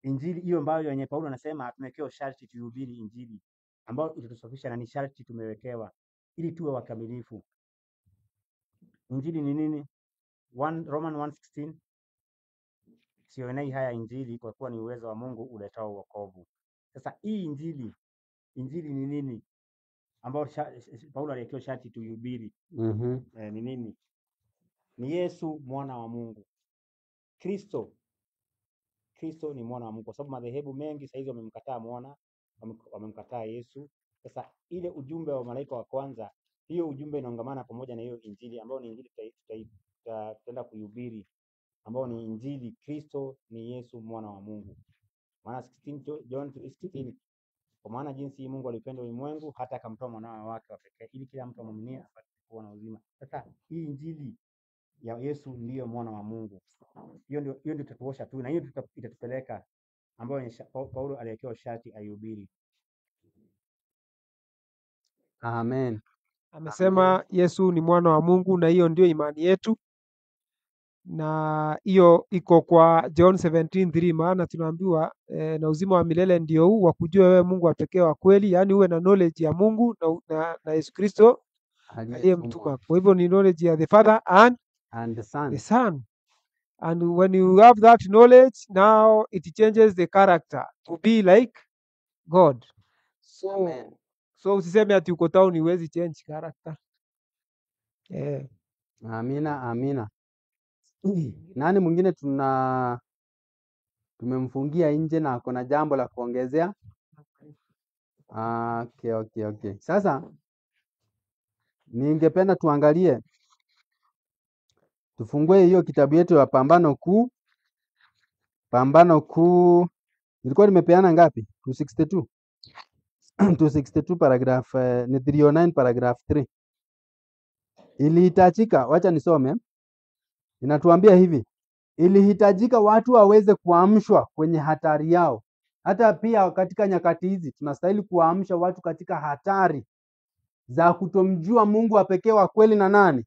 Injili hiyo ambayo yenye Paulo anasema tumewekewa sharti tuihubiri injili ambayo itatusafisha, na ni sharti tumewekewa ili tuwe wakamilifu. Injili ni nini? Roman 1:16, sionei haya injili kwa kuwa ni uwezo wa Mungu uletao wokovu. Sasa hii injili ni nini ambayo Paulo aliwekewa sharti tuihubiri? Ni nini? Ni Yesu mwana wa Mungu. Kristo ni mwana wa Mungu, kwa sababu madhehebu mengi saizi wamemkataa mwana, wamemkataa Yesu. Sasa ile ujumbe wa malaika wa kwanza, hiyo ujumbe inaungamana pamoja na hiyo injili ambayo ni injili tutaenda kuihubiri, ambayo ni injili Kristo ni Yesu mwana wa Mungu. Maana 16 John 3:16, kwa maana jinsi Mungu alipenda ulimwengu hata akamtoa mwanawe wake wa pekee ili kila mtu amwaminie apate kuwa na uzima. Sasa hii injili ya Yesu ndiyo mwana wa Mungu. Hiyo ndio itatuosha tu, na hiyo itatupeleka ambayo Paulo aliwekewa sharti aihubiri. Amen. Amesema Yesu ni mwana wa Mungu, na hiyo ndio imani yetu, na hiyo iko kwa John 17:3, maana tunaambiwa na uzima wa milele ndio huu wa kujua wewe Mungu wa pekee wa kweli, yaani uwe na knowledge ya Mungu na Yesu Kristo aliyemtuma. Kwa hivyo ni knowledge ya the Father and the Son. The Son. And when you have that knowledge, now it changes the character to be like God. So usiseme ati uko town huwezi change character. Amina, amina. Nani mwingine tumemfungia nje na kuna jambo la kuongezea? Okay. Sasa ningependa tuangalie Tufungue hiyo kitabu yetu ya Pambano Kuu. Pambano Kuu nilikuwa nimepeana ngapi? 262. 262 paragraph ni 309 paragraph 3. Ilihitajika, wacha nisome. Inatuambia hivi, ilihitajika watu waweze kuamshwa kwenye hatari yao. Hata pia katika nyakati hizi tunastahili kuwaamsha watu katika hatari za kutomjua Mungu wa pekee wa kweli na nani?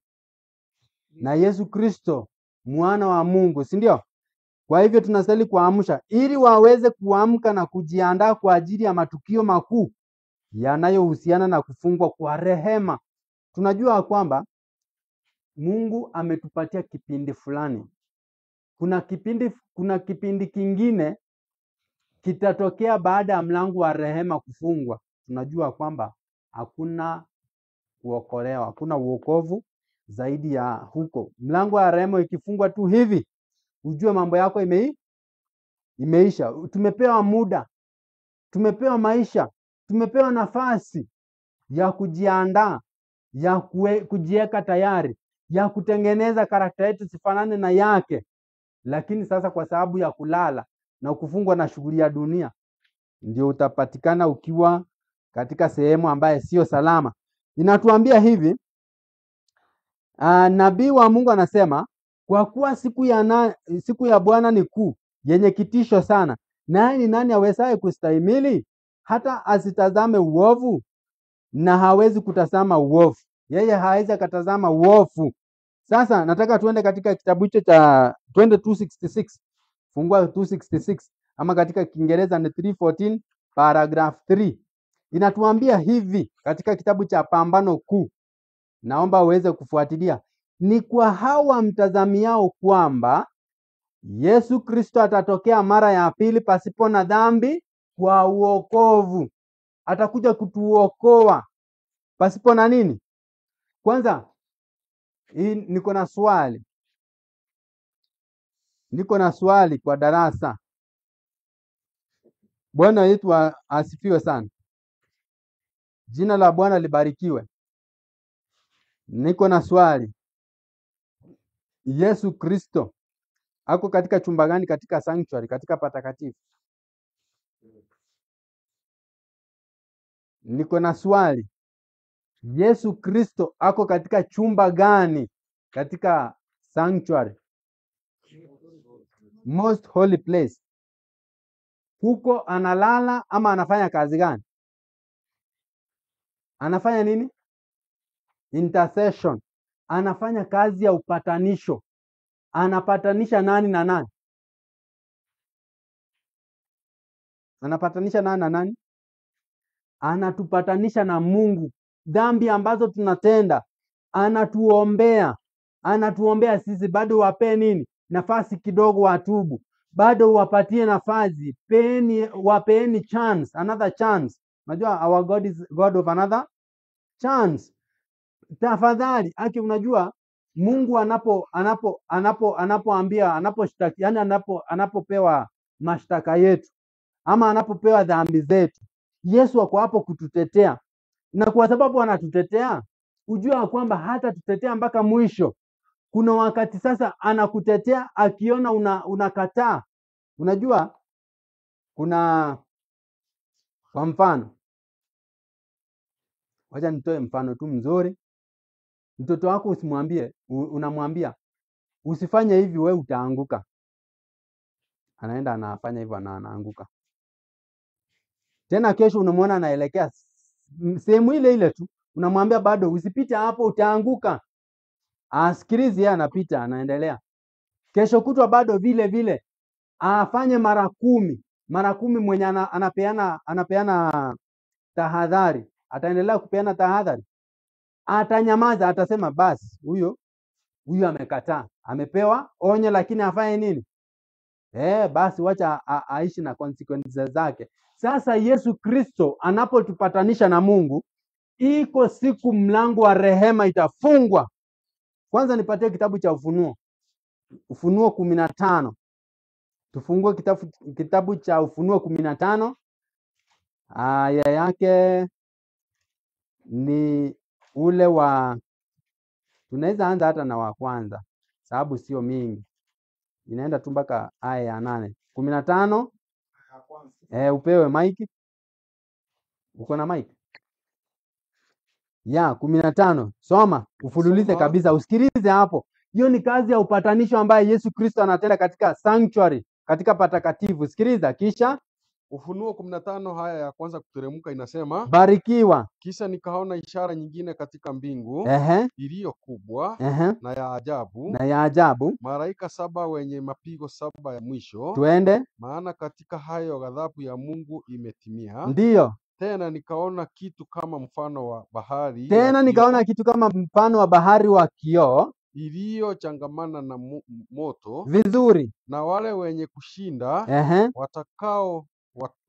Na Yesu Kristo mwana wa Mungu, si ndio? Kwa hivyo tunastahili kuamsha ili waweze kuamka na kujiandaa kwa ajili ya matukio makuu yanayohusiana na kufungwa kwa rehema. Tunajua kwamba Mungu ametupatia kipindi fulani. Kuna kipindi kingine kitatokea baada ya mlango wa rehema kufungwa. Tunajua kwamba hakuna kuokolewa, hakuna uokovu zaidi ya huko. Mlango wa rehema ikifungwa tu hivi, ujue mambo yako imeisha. Tumepewa muda, tumepewa maisha, tumepewa nafasi ya kujiandaa, ya kujiweka tayari, ya kutengeneza karakta yetu sifanane na yake. Lakini sasa kwa sababu ya kulala na kufungwa na shughuli ya dunia, ndio utapatikana ukiwa katika sehemu ambaye sio salama. Inatuambia hivi, nabii wa Mungu anasema, kwa kuwa siku ya Bwana ni kuu, yenye kitisho sana, naye ni nani awezaye kustahimili? Hata asitazame uovu, na hawezi kutazama uovu. Yeye hawezi akatazama uovu. Sasa nataka tuende katika kitabu hicho cha twende 266. Fungua 266 ama katika Kiingereza ni 314 paragraph 3. Inatuambia hivi katika kitabu cha Pambano Kuu. Naomba uweze kufuatilia. Ni kwa hawa mtazamiao kwamba Yesu Kristo atatokea mara ya pili pasipo na dhambi kwa uokovu. Atakuja kutuokoa pasipo na nini? Kwanza hii niko na swali. Niko na swali kwa darasa. Bwana wetu asifiwe sana. Jina la Bwana libarikiwe. Niko na swali. Yesu Kristo ako katika chumba gani katika sanctuary, katika patakatifu? Niko na swali. Yesu Kristo ako katika chumba gani katika sanctuary? Most holy place. Huko analala ama anafanya kazi gani? Anafanya nini? Intercession. Anafanya kazi ya upatanisho. Anapatanisha nani na nani? Anapatanisha nani na nani? Anatupatanisha na Mungu. Dhambi ambazo tunatenda anatuombea. Anatuombea sisi, bado wapee nini? Nafasi kidogo watubu. Bado wapatie nafasi. Wapeeni chance, another chance. Unajua our God is God of another chance. Tafadhali, aki unajua Mungu anapoambia, anaposhtaki, yani anapopewa mashtaka yetu ama anapopewa dhambi zetu, Yesu ako hapo kututetea. Na kwa sababu anatutetea, ujue kwamba hata tutetea mpaka mwisho. Kuna wakati sasa anakutetea akiona unakataa. Unajua kuna, kwa mfano, wacha nitoe mfano tu mzuri. Mtoto wako usimwambie, unamwambia usifanye hivi wewe utaanguka. Anaenda anafanya hivyo na anaanguka. Tena kesho unamwona anaelekea sehemu ile ile tu, unamwambia bado usipite hapo utaanguka. Asikilizi, yeye anapita anaendelea. Kesho kutwa bado vile vile afanye mara 10, mara 10 mwenye anapeana tahadhari, ataendelea kupeana tahadhari. Atanyamaza, atasema basi huyu amekataa, amepewa onyo lakini afanye nini? Basi wacha aishi na consequences zake. Sasa Yesu Kristo anapotupatanisha na Mungu, iko siku mlango wa rehema itafungwa. Kwanza nipatie kitabu cha Ufunuo. Ufunuo 15. Tufungue kitabu cha Ufunuo 15. Aya yake ni ule wa, tunaweza anza hata na wa kwanza. sababu sio mingi, inaenda tu mpaka aya ya 8. 15 upewe maiki. Uko na maiki ya 15? Soma ufululize Soma. kabisa, usikilize hapo. Hiyo ni kazi ya upatanisho ambaye Yesu Kristo anatenda katika sanctuary, katika patakatifu. Sikiliza, kisha Ufunuo 15 haya ya kwanza kuteremka inasema, barikiwa. kisha nikaona ishara nyingine katika mbingu Ehe, iliyo kubwa ehe, na ya ajabu, na ya ajabu. malaika 7 wenye mapigo 7 ya mwisho, Tuende. maana katika hayo ghadhabu ya Mungu imetimia. Ndiyo. Tena nikaona kitu kama mfano wa bahari ya Tena kioo nikaona kitu kama mfano wa bahari wa kioo. iliyochangamana na moto, Vizuri. na wale wenye kushinda Ehe, watakao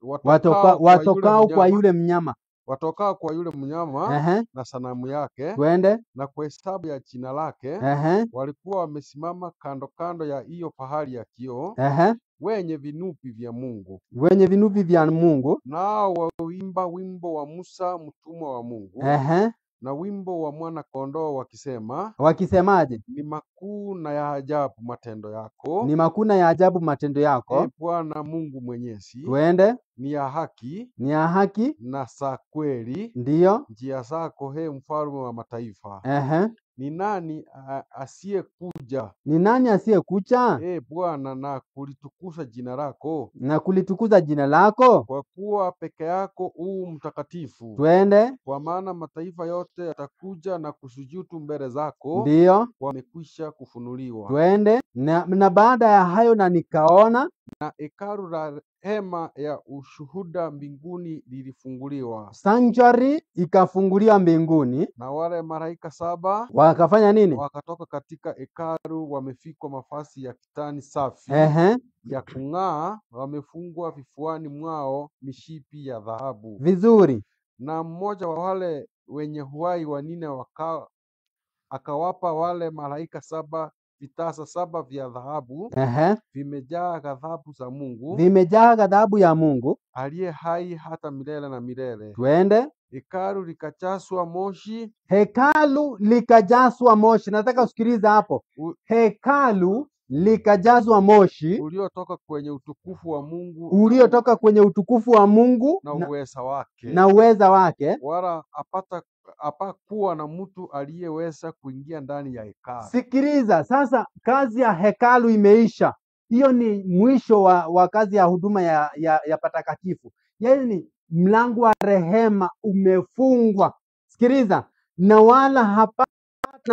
watokao kwa yule watokao kwa mnyama yule mnyama. watokao kwa yule mnyama Ehe, na sanamu yake tuende. na kwa hesabu ya jina lake, Ehe, walikuwa wamesimama kando kando ya hiyo bahari ya kioo, ehe, wenye vinubi vya Mungu, wenye vinubi vya Mungu. nao wauimba wimbo wa Musa mtumwa wa Mungu Ehe, na wimbo wa mwana kondoo wakisema, wakisemaje? ni makuu na ya ajabu matendo yako, Ni makuu na ya ajabu matendo e yako. Bwana Mungu Mwenyezi, Tuende. ni ya haki Ni ya haki. na za kweli Ndiyo. njia zako, he mfalme wa mataifa. Ehe, Ni nani asiyekuja, ni nani asiyekucha e Bwana, na kulitukuza jina lako? na kulitukuza jina lako? Kwa kuwa peke yako u mtakatifu. Twende. Kwa maana mataifa yote yatakuja na kusujudu mbele zako, Ndiyo, wamekwisha kufunuliwa. twende. Na baada ya hayo, na nikaona Na hekalu la hema ya ushuhuda mbinguni lilifunguliwa, sanctuary ikafunguliwa mbinguni. na wale malaika 7 Wakafanya nini? wakatoka katika hekalu, wamefikwa mavazi ya kitani safi Ehe, ya kung'aa, wamefungwa vifuani mwao mishipi ya dhahabu. vizuri. Na mmoja wa wale wenye uhai wanne akawapa wale malaika 7 vitasa 7 vya dhahabu Ehe, vimejaa ghadhabu za Mungu vimejaa ghadhabu ya Mungu. aliye hai hata milele na milele. Twende. Hekalu likajazwa moshi Hekalu likajazwa moshi. Nataka usikilize hapo. Hekalu likajazwa moshi uliotoka kwenye utukufu wa Mungu na, uliotoka kwenye utukufu wa Mungu na uweza wake, na uweza wake. wala hapakuwa na mtu aliyeweza kuingia ndani ya hekalu. Sikiliza sasa, kazi ya hekalu imeisha. Hiyo ni mwisho wa kazi ya huduma ya patakatifu, yaani mlango wa rehema umefungwa. Sikiliza, na wala hapana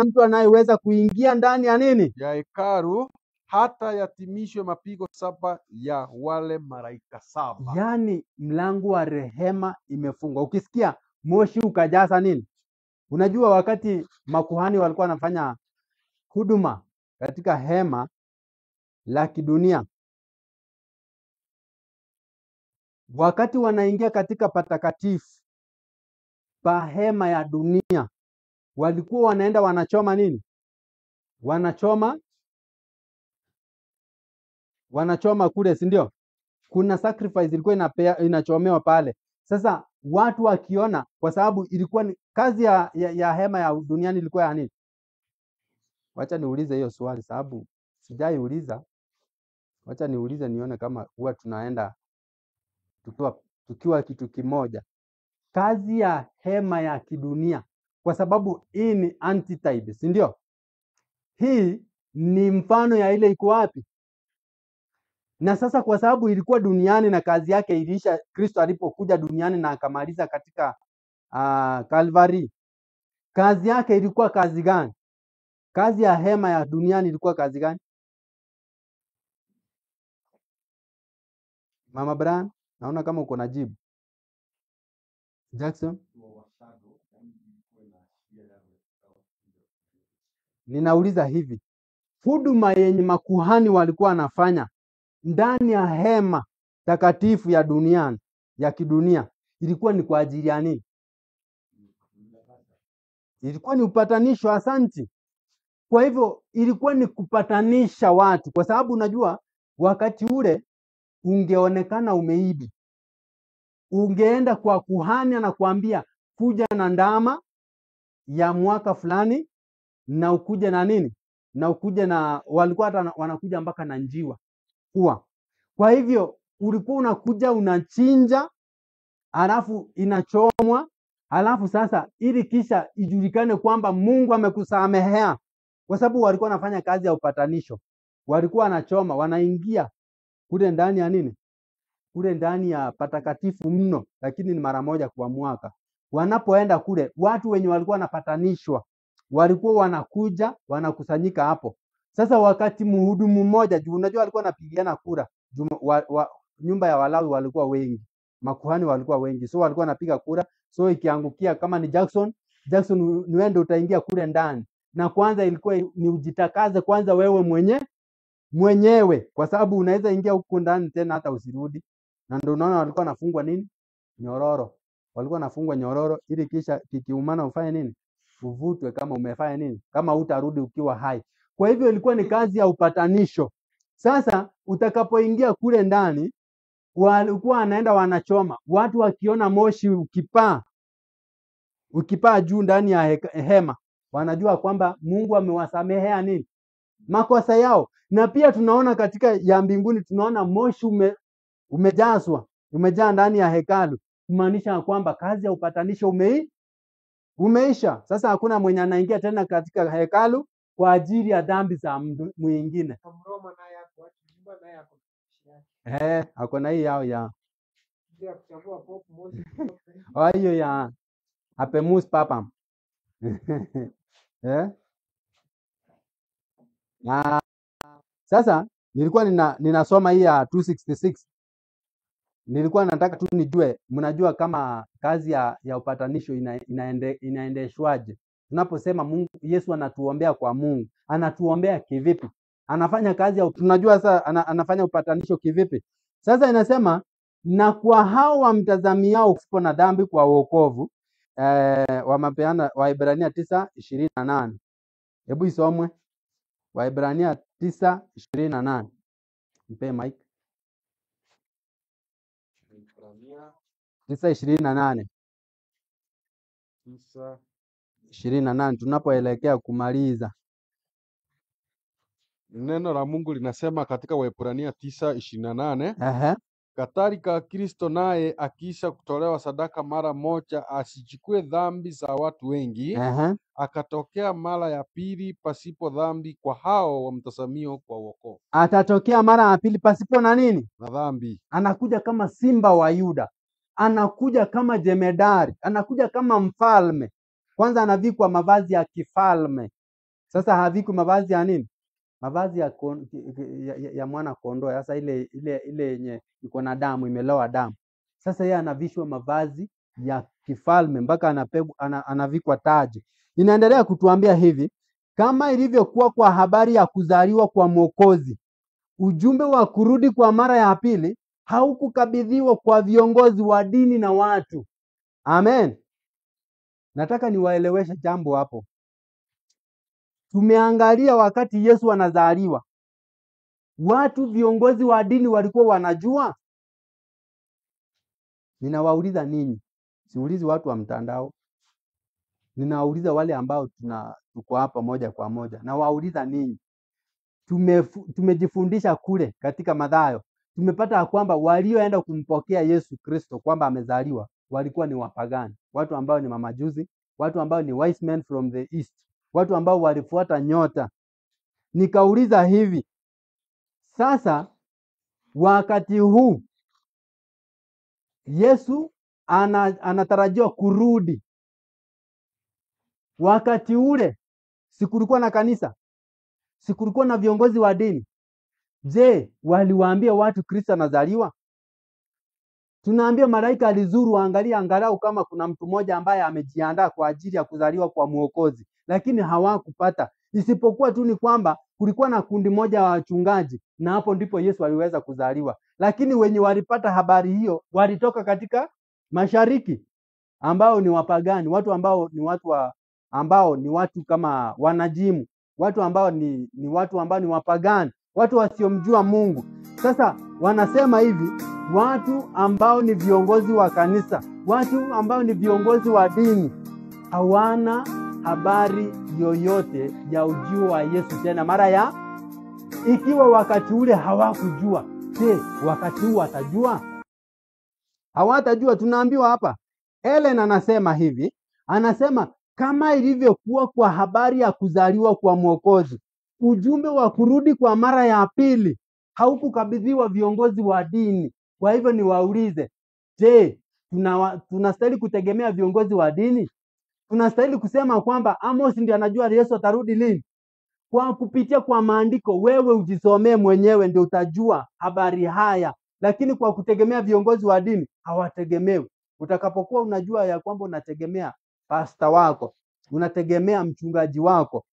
mtu anayeweza kuingia ndani ya nini? Ya hekalu hata yatimishwe mapigo 7 ya wale malaika 7. Yaani mlango wa rehema imefungwa. Ukisikia moshi ukajaza nini? Unajua, wakati makuhani walikuwa wanafanya huduma katika hema la kidunia, wakati wanaingia katika patakatifu pa hema ya dunia, walikuwa wanaenda wanachoma nini? Wanachoma kule, si ndio? Kuna sacrifice ilikuwa inachomewa pale. Sasa watu wakiona, kwa sababu ilikuwa ni kazi ya hema ya duniani ilikuwa ya nini? Wacha niulize hiyo swali, sababu sijaiuliza. Wacha niulize nione kama huwa tunaenda tukiwa kitu kimoja. Kazi ya hema ya kidunia, kwa sababu hii ni antitype, si ndio? Hii ni mfano ya ile iko wapi? Na sasa kwa sababu ilikuwa duniani na kazi yake iliisha Kristo alipokuja duniani na akamaliza katika Calvary. Kazi yake ilikuwa kazi gani? Kazi ya hema ya duniani ilikuwa kazi gani? Mama Brian, naona kama uko na jibu. Jackson, ninauliza hivi, huduma yenye makuhani walikuwa wanafanya ndani ya hema takatifu ya duniani ya kidunia ilikuwa ni kwa ajili ya nini? Ilikuwa ni upatanisho. Asanti. Kwa hivyo ilikuwa ni kupatanisha watu, kwa sababu unajua wakati ule ungeonekana umeibi, ungeenda kwa kuhani anakuambia kuja na ndama ya mwaka fulani na ukuje na nini na ukuje na walikuwa hata wanakuja mpaka na njiwa kuwa. Kwa hivyo ulikuwa unakuja unachinja, halafu inachomwa, halafu sasa ili kisha ijulikane kwamba Mungu amekusamehea, kwa sababu walikuwa wanafanya kazi ya upatanisho. Walikuwa wanachoma, wanaingia kule ndani ya nini, kule ndani ya patakatifu mno, lakini ni mara moja kwa mwaka. Wanapoenda kule, watu wenye walikuwa wanapatanishwa walikuwa wanakuja wanakusanyika hapo. Sasa wakati mhudumu mmoja juu, unajua alikuwa anapigiana kura juu, nyumba ya Walawi walikuwa wengi, makuhani walikuwa wengi, so walikuwa wanapiga kura. So ikiangukia kama ni Jackson, Jackson ni wewe ndio utaingia kule ndani, na kwanza ilikuwa ni ujitakaze kwanza wewe mwenyewe, kwa sababu unaweza ingia huku ndani tena hata usirudi. Na ndio unaona walikuwa wanafungwa nini, nyororo, walikuwa wanafungwa nyororo ili kisha kikiumana ufanye nini, uvutwe kama umefanya nini, kama utarudi ukiwa hai. Kwa hivyo ilikuwa ni kazi ya upatanisho. Sasa utakapoingia kule ndani, walikuwa wanaenda wanachoma, watu wakiona moshi ukipaa juu ndani ya hema, wanajua kwamba Mungu amewasamehea nini, makosa yao. Na pia tunaona katika ya mbinguni, tunaona moshi umejazwa, umejaa ndani ya hekalu, kumaanisha kwamba kazi ya upatanisho umeisha. Sasa hakuna mwenye anaingia tena katika hekalu kwa ajili ya dhambi za mtu mwingine. Mroma naye ako akijumba naye ako na jeshi yake. Ako na hii yao ya Ndio ya kuchagua Pope Moses. hiyo ya Apemus Papam. Na sasa nilikuwa ninasoma hii ya 266. Nilikuwa nataka tu nijue, mnajua kama kazi ya upatanisho inaendeshwaje? Tunaposema Mungu, Yesu anatuombea kwa Mungu, anatuombea kivipi? Anafanya kazi ya, tunajua sasa anafanya upatanisho kivipi? Sasa inasema, na kwa hao wamtazamiao kusipo na dhambi kwa wokovu. Wamapeana Waebrania 9:28. Hebu isomwe Waebrania 9:28. Mpe mic. Waebrania 9:28. 9 28 tunapoelekea kumaliza. Neno la Mungu linasema katika Waebrania 9:28, Ehe. kadhalika Kristo naye akiisha kutolewa sadaka mara moja asichukue dhambi za watu wengi, Ehe. akatokea mara ya pili pasipo dhambi kwa hao wamtazamio kwa wokovu. Atatokea mara ya pili pasipo na nini? Na dhambi. Anakuja kama simba wa Yuda, anakuja kama jemedari, anakuja kama mfalme. Kwanza anavikwa mavazi ya kifalme. Sasa havikwi mavazi ya nini? Mavazi ya mwana kondoo. Sasa ile ile ile yenye iko na damu, imelowa damu. Sasa yeye anavishwa mavazi ya kifalme mpaka anapegwa, anavikwa taji. Inaendelea kutuambia hivi, kama ilivyokuwa kwa habari ya kuzaliwa kwa Mwokozi, ujumbe wa kurudi kwa mara ya pili haukukabidhiwa kwa viongozi wa dini na watu. Amen. Nataka niwaeleweshe jambo hapo. Tumeangalia wakati Yesu anazaliwa, watu viongozi wa dini walikuwa wanajua? Ninawauliza ninyi, siulizi watu wa mtandao, ninawauliza wale ambao tuko hapa moja kwa moja. Nawauliza ninyi, tumejifundisha kule katika Mathayo, tumepata kwamba walioenda kumpokea Yesu Kristo kwamba amezaliwa walikuwa ni wapagani, watu ambao ni mamajuzi, watu ambao ni wise men from the east, watu ambao walifuata nyota. Nikauliza hivi, sasa wakati huu Yesu anatarajiwa kurudi, wakati ule sikulikuwa na kanisa, sikulikuwa na viongozi wa dini. Je, waliwaambia watu Kristo anazaliwa? Tunaambia malaika alizuru angalia angalau kama kuna mtu mmoja ambaye amejiandaa kwa ajili ya kuzaliwa kwa Mwokozi, lakini hawakupata. Isipokuwa tu ni kwamba kulikuwa na kundi moja wa wachungaji, na hapo ndipo Yesu aliweza kuzaliwa. Lakini wenye walipata habari hiyo walitoka katika mashariki, ambao ni wapagani, watu ambao ni watu ambao ni watu kama wanajimu, watu ambao ni watu ambao ni wapagani, watu wasiomjua Mungu. Sasa wanasema hivi, watu ambao ni viongozi wa kanisa, watu ambao ni viongozi wa dini hawana habari yoyote ya ujio wa Yesu tena mara ya ikiwa wakati ule hawakujua, je, wakati huu watajua? Hawatajua. Tunaambiwa hapa, Ellen anasema hivi, anasema kama ilivyokuwa kwa habari ya kuzaliwa kwa Mwokozi, ujumbe wa kurudi kwa mara ya pili haukukabidhiwa viongozi wa dini. Kwa hivyo niwaulize, je, tunastahili kutegemea viongozi wa dini? Tunastahili kusema kwamba Amos ndiye anajua Yesu atarudi lini? Kwa kupitia kwa maandiko, wewe ujisomee mwenyewe ndio utajua habari haya, lakini kwa kutegemea viongozi wa dini hawategemewi. Utakapokuwa unajua ya kwamba unategemea pasta wako, unategemea mchungaji wako,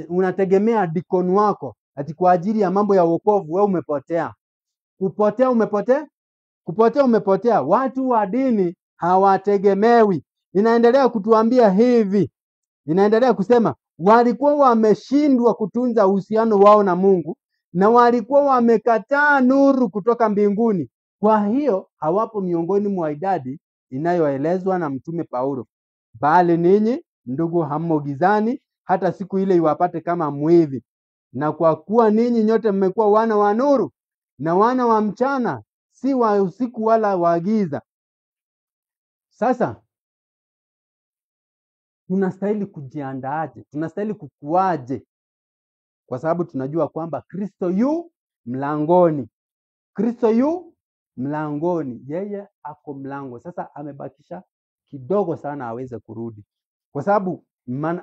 unategemea dikoni wako ati kwa ajili ya mambo ya wokovu, wewe umepotea. Kupotea umepotea, kupotea umepotea. Watu wa dini hawategemewi. Inaendelea kutuambia hivi, inaendelea kusema walikuwa wameshindwa kutunza uhusiano wao na Mungu na walikuwa wamekataa nuru kutoka mbinguni. Kwa hiyo hawapo miongoni mwa idadi inayoelezwa na Mtume Paulo, bali ninyi ndugu, hammo gizani hata siku ile iwapate kama mwivi. Na kwa kuwa ninyi nyote mmekuwa wana wa nuru na wana wa mchana, si wa usiku wala wa giza. Sasa tunastahili kujiandaaje? Tunastahili kukuaje? Kwa sababu tunajua kwamba Kristo yu mlangoni. Kristo yu mlangoni, yeye ako mlango. Sasa amebakisha kidogo sana aweze kurudi, kwa sababu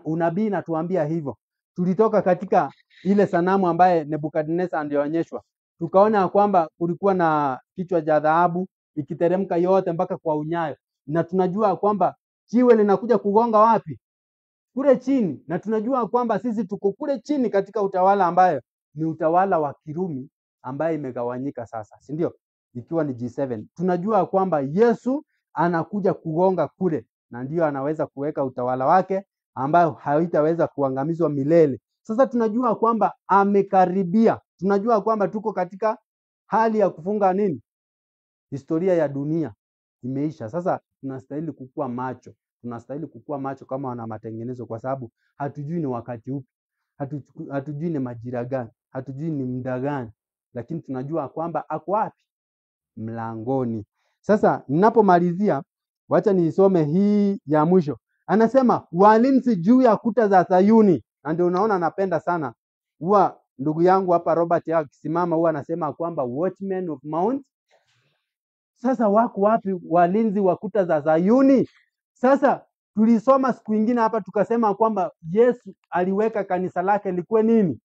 unabii inatuambia hivyo. Tulitoka katika ile sanamu ambaye Nebukadneza alionyeshwa, tukaona kwamba kulikuwa na kichwa cha dhahabu ikiteremka yote mpaka kwa unyayo, na tunajua kwamba jiwe linakuja kugonga wapi? Kule chini. Na tunajua kwamba sisi tuko kule chini katika utawala ambayo ni utawala wa Kirumi ambaye imegawanyika sasa, si ndio? Ikiwa ni G7. Tunajua kwamba Yesu anakuja kugonga kule, na ndio anaweza kuweka utawala wake ambayo haitaweza kuangamizwa milele. Sasa tunajua kwamba amekaribia. Tunajua kwamba tuko katika hali ya kufunga nini? Historia ya dunia imeisha. Sasa tunastahili kukua macho. Tunastahili kukua macho kama wana matengenezo, kwa sababu hatujui ni wakati upi, hatujui ni majira gani, hatujui ni muda gani, lakini tunajua kwamba ako wapi? Mlangoni. Sasa ninapomalizia, wacha niisome hii ya mwisho. Anasema walinzi juu ya kuta za Sayuni, na ndio unaona napenda sana huwa ndugu yangu hapa Robert akisimama huwa anasema kwamba watchmen of Mount. Sasa wako wapi walinzi wa kuta za Sayuni? Sasa tulisoma siku ingine hapa tukasema kwamba Yesu aliweka kanisa lake likuwe nini?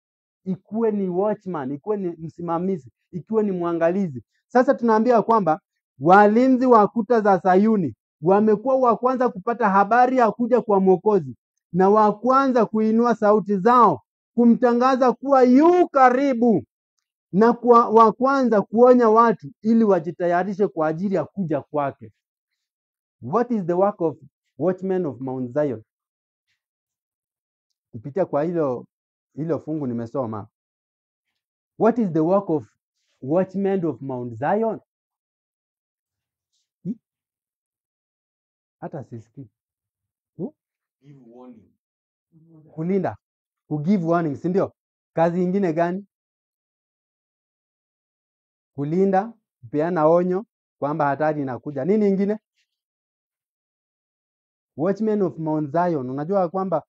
Ikuwe ni watchman, ikuwe ni msimamizi, ikuwe ni mwangalizi. Sasa tunaambia kwamba walinzi wa kuta za Sayuni wamekuwa wa kwanza kupata habari ya kuja kwa Mwokozi na wa kwanza kuinua sauti zao kumtangaza kuwa yu karibu, na kwa wa kwanza kuonya watu ili wajitayarishe kwa ajili ya kuja kwake. What is the work of watchmen of Mount Zion? Kupitia kwa hilo fungu nimesoma. What is the work of watchmen of Mount Zion? Hata sisikii. Give warning. Kulinda, ku give warning, si ndio? Kazi ingine gani? Kulinda, kupeana onyo kwamba hatari inakuja. Nini ingine? Watchmen of Mount Zion. Unajua kwamba,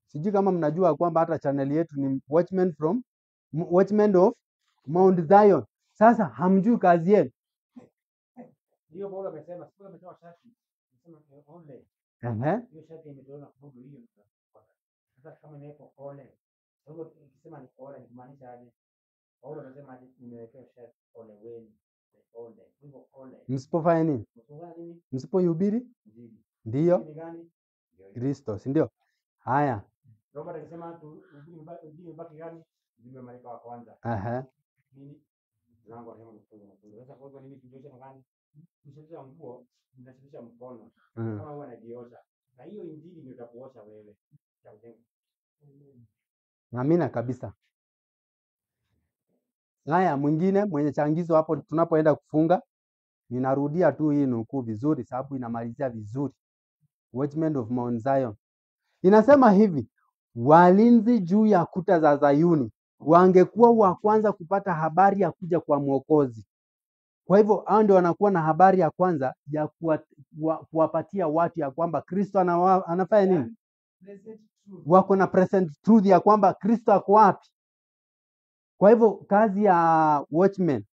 sijui kama mnajua kwamba hata channel yetu ni Watchmen from Watchmen of Mount Zion. Sasa hamjui kazi yenu. Ndio Paulo amesema, siku ametoa shati. Amesema ole. Hiyo shati imetolewa na Paulo hiyo. Sasa kama imewekwa ole. Kwa hivyo ikisema ni ole ni kumaanisha aje? Paulo amesema aje, nimewekewa shati ole wenu. Ole. Kwa hivyo ole. Msipofanya nini? Msipofanya nini? Msipoihubiri Injili. Ndio Ni gani? Kristo, si ndio? Haya. Robert alisema tu injili imebaki gani? Ujumbe wa malaika wa kwanza. Nini? Mlango wa rehema umefunguliwa na kufunguliwa. Sasa kwa hivyo nini tujioshe na gani? Kusafisha nguo, unasafisha mkono. Kama wewe unajiosha. Na hiyo injili ndio itakuosha wewe. Itakujenga. Amina kabisa. Haya, mwingine mwenye changizo hapo tunapoenda kufunga, ninarudia tu hii nukuu vizuri sababu inamalizia vizuri. Watchmen of Mount Zion. Inasema hivi, walinzi juu ya kuta za Zayuni wangekuwa wa kwanza kupata habari ya kuja kwa Mwokozi. Kwa hivyo hao ndio wanakuwa na habari ya kwanza ya kuwapatia watu ya kwamba Kristo anafanya nini? Wako na present truth ya kwamba Kristo ako wapi. Kwa hivyo kazi ya watchmen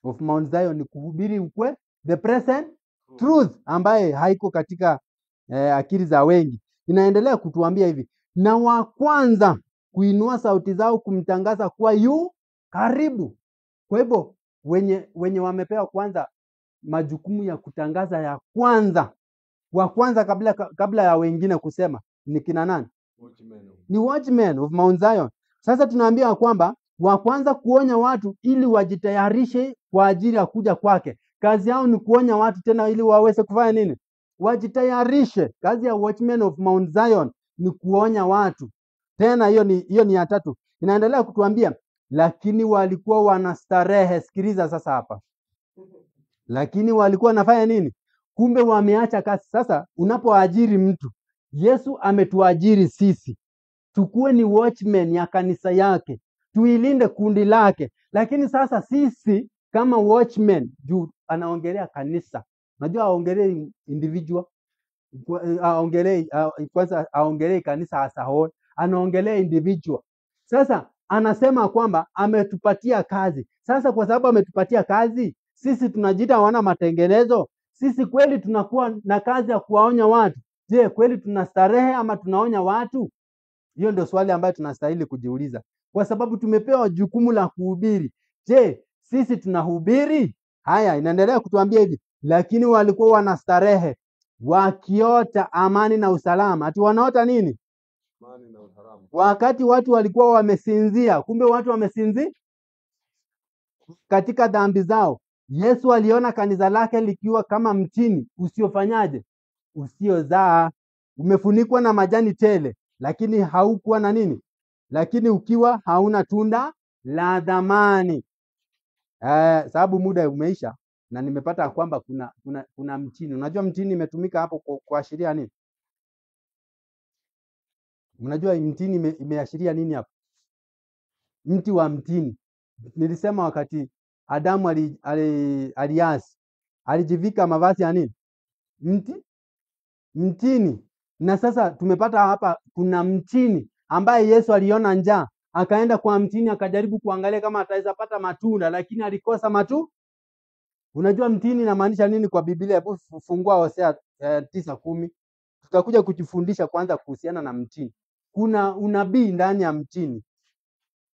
of Mount Zion ni kuhubiri ukwe the present truth ambaye haiko katika akili za wengi. Inaendelea kutuambia hivi, na wa kwanza kuinua sauti zao kumtangaza kuwa yu karibu. Kwa hivyo wenye wamepewa kwanza majukumu ya kutangaza ya kwanza, wa kwanza kabla ya wengine kusema ni kina nani? Ni watchmen of Mount Zion. Sasa tunaambia kwamba wa kwanza kuonya watu ili wajitayarishe kwa ajili ya kuja kwake. Kazi yao ni kuonya watu tena ili waweze kufanya nini? Wajitayarishe. Kazi ya watchmen of Mount Zion ni kuonya watu. Tena hiyo ni ya tatu. Inaendelea kutuambia lakini walikuwa wanastarehe. Sikiliza sasa hapa. Lakini walikuwa wanafanya nini? Kumbe wameacha kazi. Sasa unapoajiri mtu, Yesu ametuajiri sisi tukuwe ni watchmen ya kanisa yake, tuilinde kundi lake. Lakini sasa sisi kama watchmen, juu anaongelea kanisa, unajua aongelei individual, aongelei kwanza, aongelei kanisa as a whole, anaongelea individual. Sasa anasema kwamba ametupatia kazi. Sasa kwa sababu ametupatia kazi, sisi tunajiita wana matengenezo. Sisi kweli tunakuwa na kazi ya kuwaonya watu. Je, kweli tunastarehe ama tunaonya watu? Hiyo ndio swali ambayo tunastahili kujiuliza, kwa sababu tumepewa jukumu la kuhubiri. Je, sisi tunahubiri? Haya, inaendelea kutuambia hivi, lakini walikuwa wanastarehe wakiota amani na usalama. Ati wanaota nini? Amani na usalama. Wakati watu walikuwa wamesinzia. Kumbe watu wamesinzia katika dhambi zao. Yesu aliona kanisa lake likiwa kama mtini usiofanyaje, usiozaa, umefunikwa na majani tele, lakini haukuwa na nini, lakini ukiwa hauna tunda la dhamani. Sababu muda umeisha na nimepata kwamba kuna mtini. Unajua mtini imetumika hapo kuashiria nini? Unajua mtini imeashiria nini hapo? Mti wa mtini. Nilisema wakati Adamu aliasi, alijivika mavazi ya nini? Mtini. Na sasa tumepata hapa kuna mtini ambaye Yesu aliona njaa, akaenda kwa mtini akajaribu kuangalia kama ataweza pata matunda, lakini alikosa matu. Unajua mtini inamaanisha nini kwa Biblia? Hebu fungua Hosea 9:10. Tutakuja kujifundisha kwanza kuhusiana na mtini. Kuna unabii ndani ya mtini.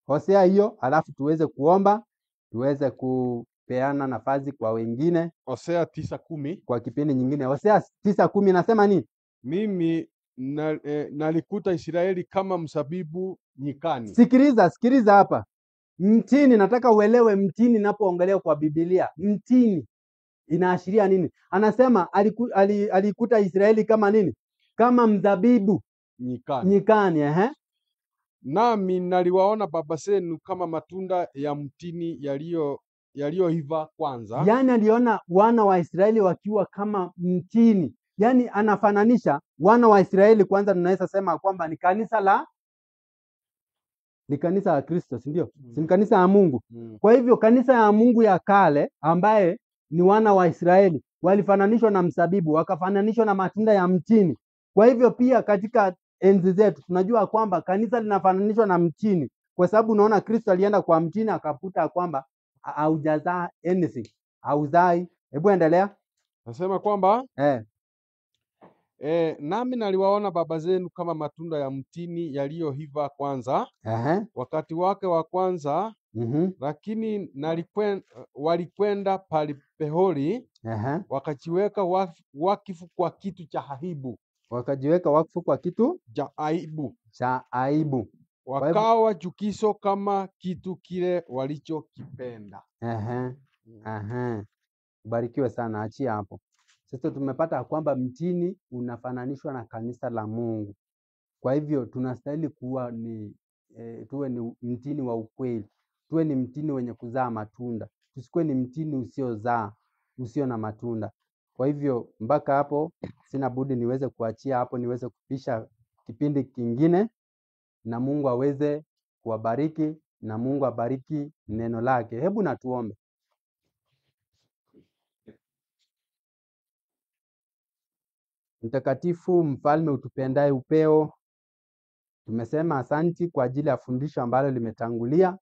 Hosea hiyo, alafu tuweze kuomba, tuweze kupeana nafasi kwa wengine. Hosea 9:10. Kwa kipindi nyingine. Hosea 9:10 nasema nini? Mimi nalikuta Israeli kama mzabibu nyikani. Sikiliza hapa. Mtini, nataka uelewe mtini ninapoongelea kwa Biblia. Mtini inaashiria nini? Anasema alikuta Israeli kama nini? Kama mzabibu nyikani. Nami naliwaona baba zenu kama matunda ya mtini yaliyoiva kwanza. Yaani aliona wana wa Israeli wakiwa kama mtini. Yaani anafananisha wana wa Israeli. Kwanza tunaweza sema kwamba ni kanisa la Kristo, si ndio? Si ni kanisa ya Mungu. Kwa hivyo kanisa ya Mungu ya kale ambaye ni wana wa Israeli walifananishwa na mzabibu, wakafananishwa na matunda ya mtini. Kwa hivyo pia katika enzi zetu tunajua kwamba kanisa linafananishwa na mtini, kwa sababu unaona Kristo alienda kwa mtini akakuta kwamba haujazaa anything, hauzai. Hebu endelea. Nasema kwamba nami naliwaona baba zenu kama matunda ya mtini yaliyoiva kwanza, wakati wake wa kwanza, lakini walikwenda Pali-Peori, wakajiweka wakifu kwa kitu cha aibu. Wakajiweka wakfu kwa kitu cha aibu. Cha aibu. Wakawa chukizo kama kitu kile walichokipenda. Ubarikiwe sana, achia hapo. Sasa tumepata kwamba mtini unafananishwa na kanisa la Mungu. Kwa hivyo tunastahili kuwa ni tuwe ni mtini wa ukweli. Tuwe ni mtini wenye kuzaa matunda. Tusikuwe ni mtini usiozaa, usio na matunda. Kwa hivyo mpaka hapo sina budi niweze kuachia hapo, niweze kupisha kipindi kingine, na Mungu aweze kuwabariki na Mungu abariki neno lake. Hebu na tuombe. Mtakatifu Mfalme utupendaye upeo, tumesema asanti kwa ajili ya fundisho ambalo limetangulia.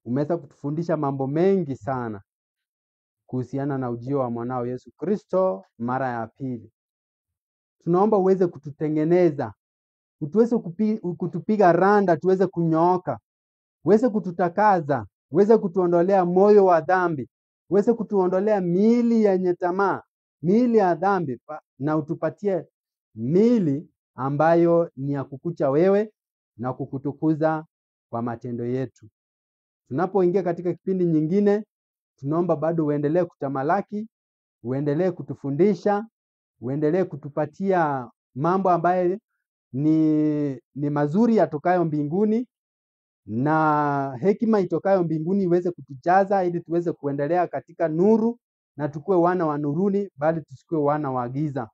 Umeweza kutufundisha mambo mengi sana kuhusiana na ujio wa mwanao Yesu Kristo mara ya pili. Tunaomba uweze kututengeneza, utuweze kutupiga randa, tuweze kunyooka, uweze kututakaza, uweze kutuondolea moyo wa dhambi, uweze kutuondolea miili yenye tamaa, miili ya dhambi, na utupatie miili ambayo ni ya kukucha wewe na kukutukuza kwa matendo yetu. Tunapoingia katika kipindi nyingine, tunaomba bado uendelee kutamalaki, uendelee kutufundisha, uendelee kutupatia mambo ambayo ni mazuri yatokayo mbinguni, na hekima itokayo mbinguni iweze kutujaza ili tuweze kuendelea katika nuru na tukue wana wa nuruni, bali tusikue wana wa giza.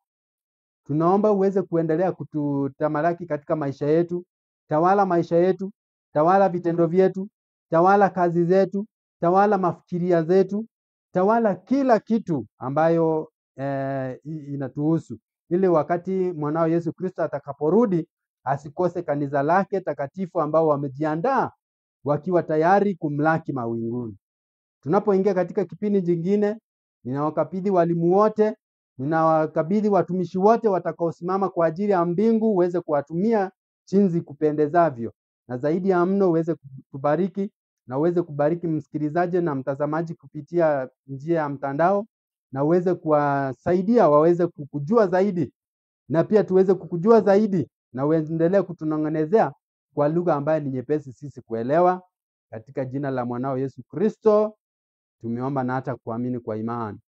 Tunaomba uweze kuendelea kututamalaki katika maisha yetu. Tawala maisha yetu, tawala vitendo vyetu, tawala kazi zetu, tawala mafikiria zetu, tawala kila kitu ambayo inatuhusu, ili wakati mwanao Yesu Kristo atakaporudi asikose kanisa lake takatifu ambao wamejiandaa wakiwa tayari kumlaki mawinguni. Tunapoingia katika kipindi jingine, ninawakabidhi walimu wote, ninawakabidhi watumishi wote watakaosimama kwa ajili ya mbingu, uweze kuwatumia jinsi kupendezavyo, na zaidi ya mno uweze kutubariki na uweze kubariki msikilizaji na mtazamaji kupitia njia ya mtandao, na uweze kuwasaidia waweze kukujua zaidi, na pia tuweze kukujua zaidi, na uendelee kutunong'onezea kwa lugha ambayo ni nyepesi sisi kuelewa. Katika jina la mwanao Yesu Kristo tumeomba na hata kuamini kwa imani.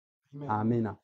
Amina.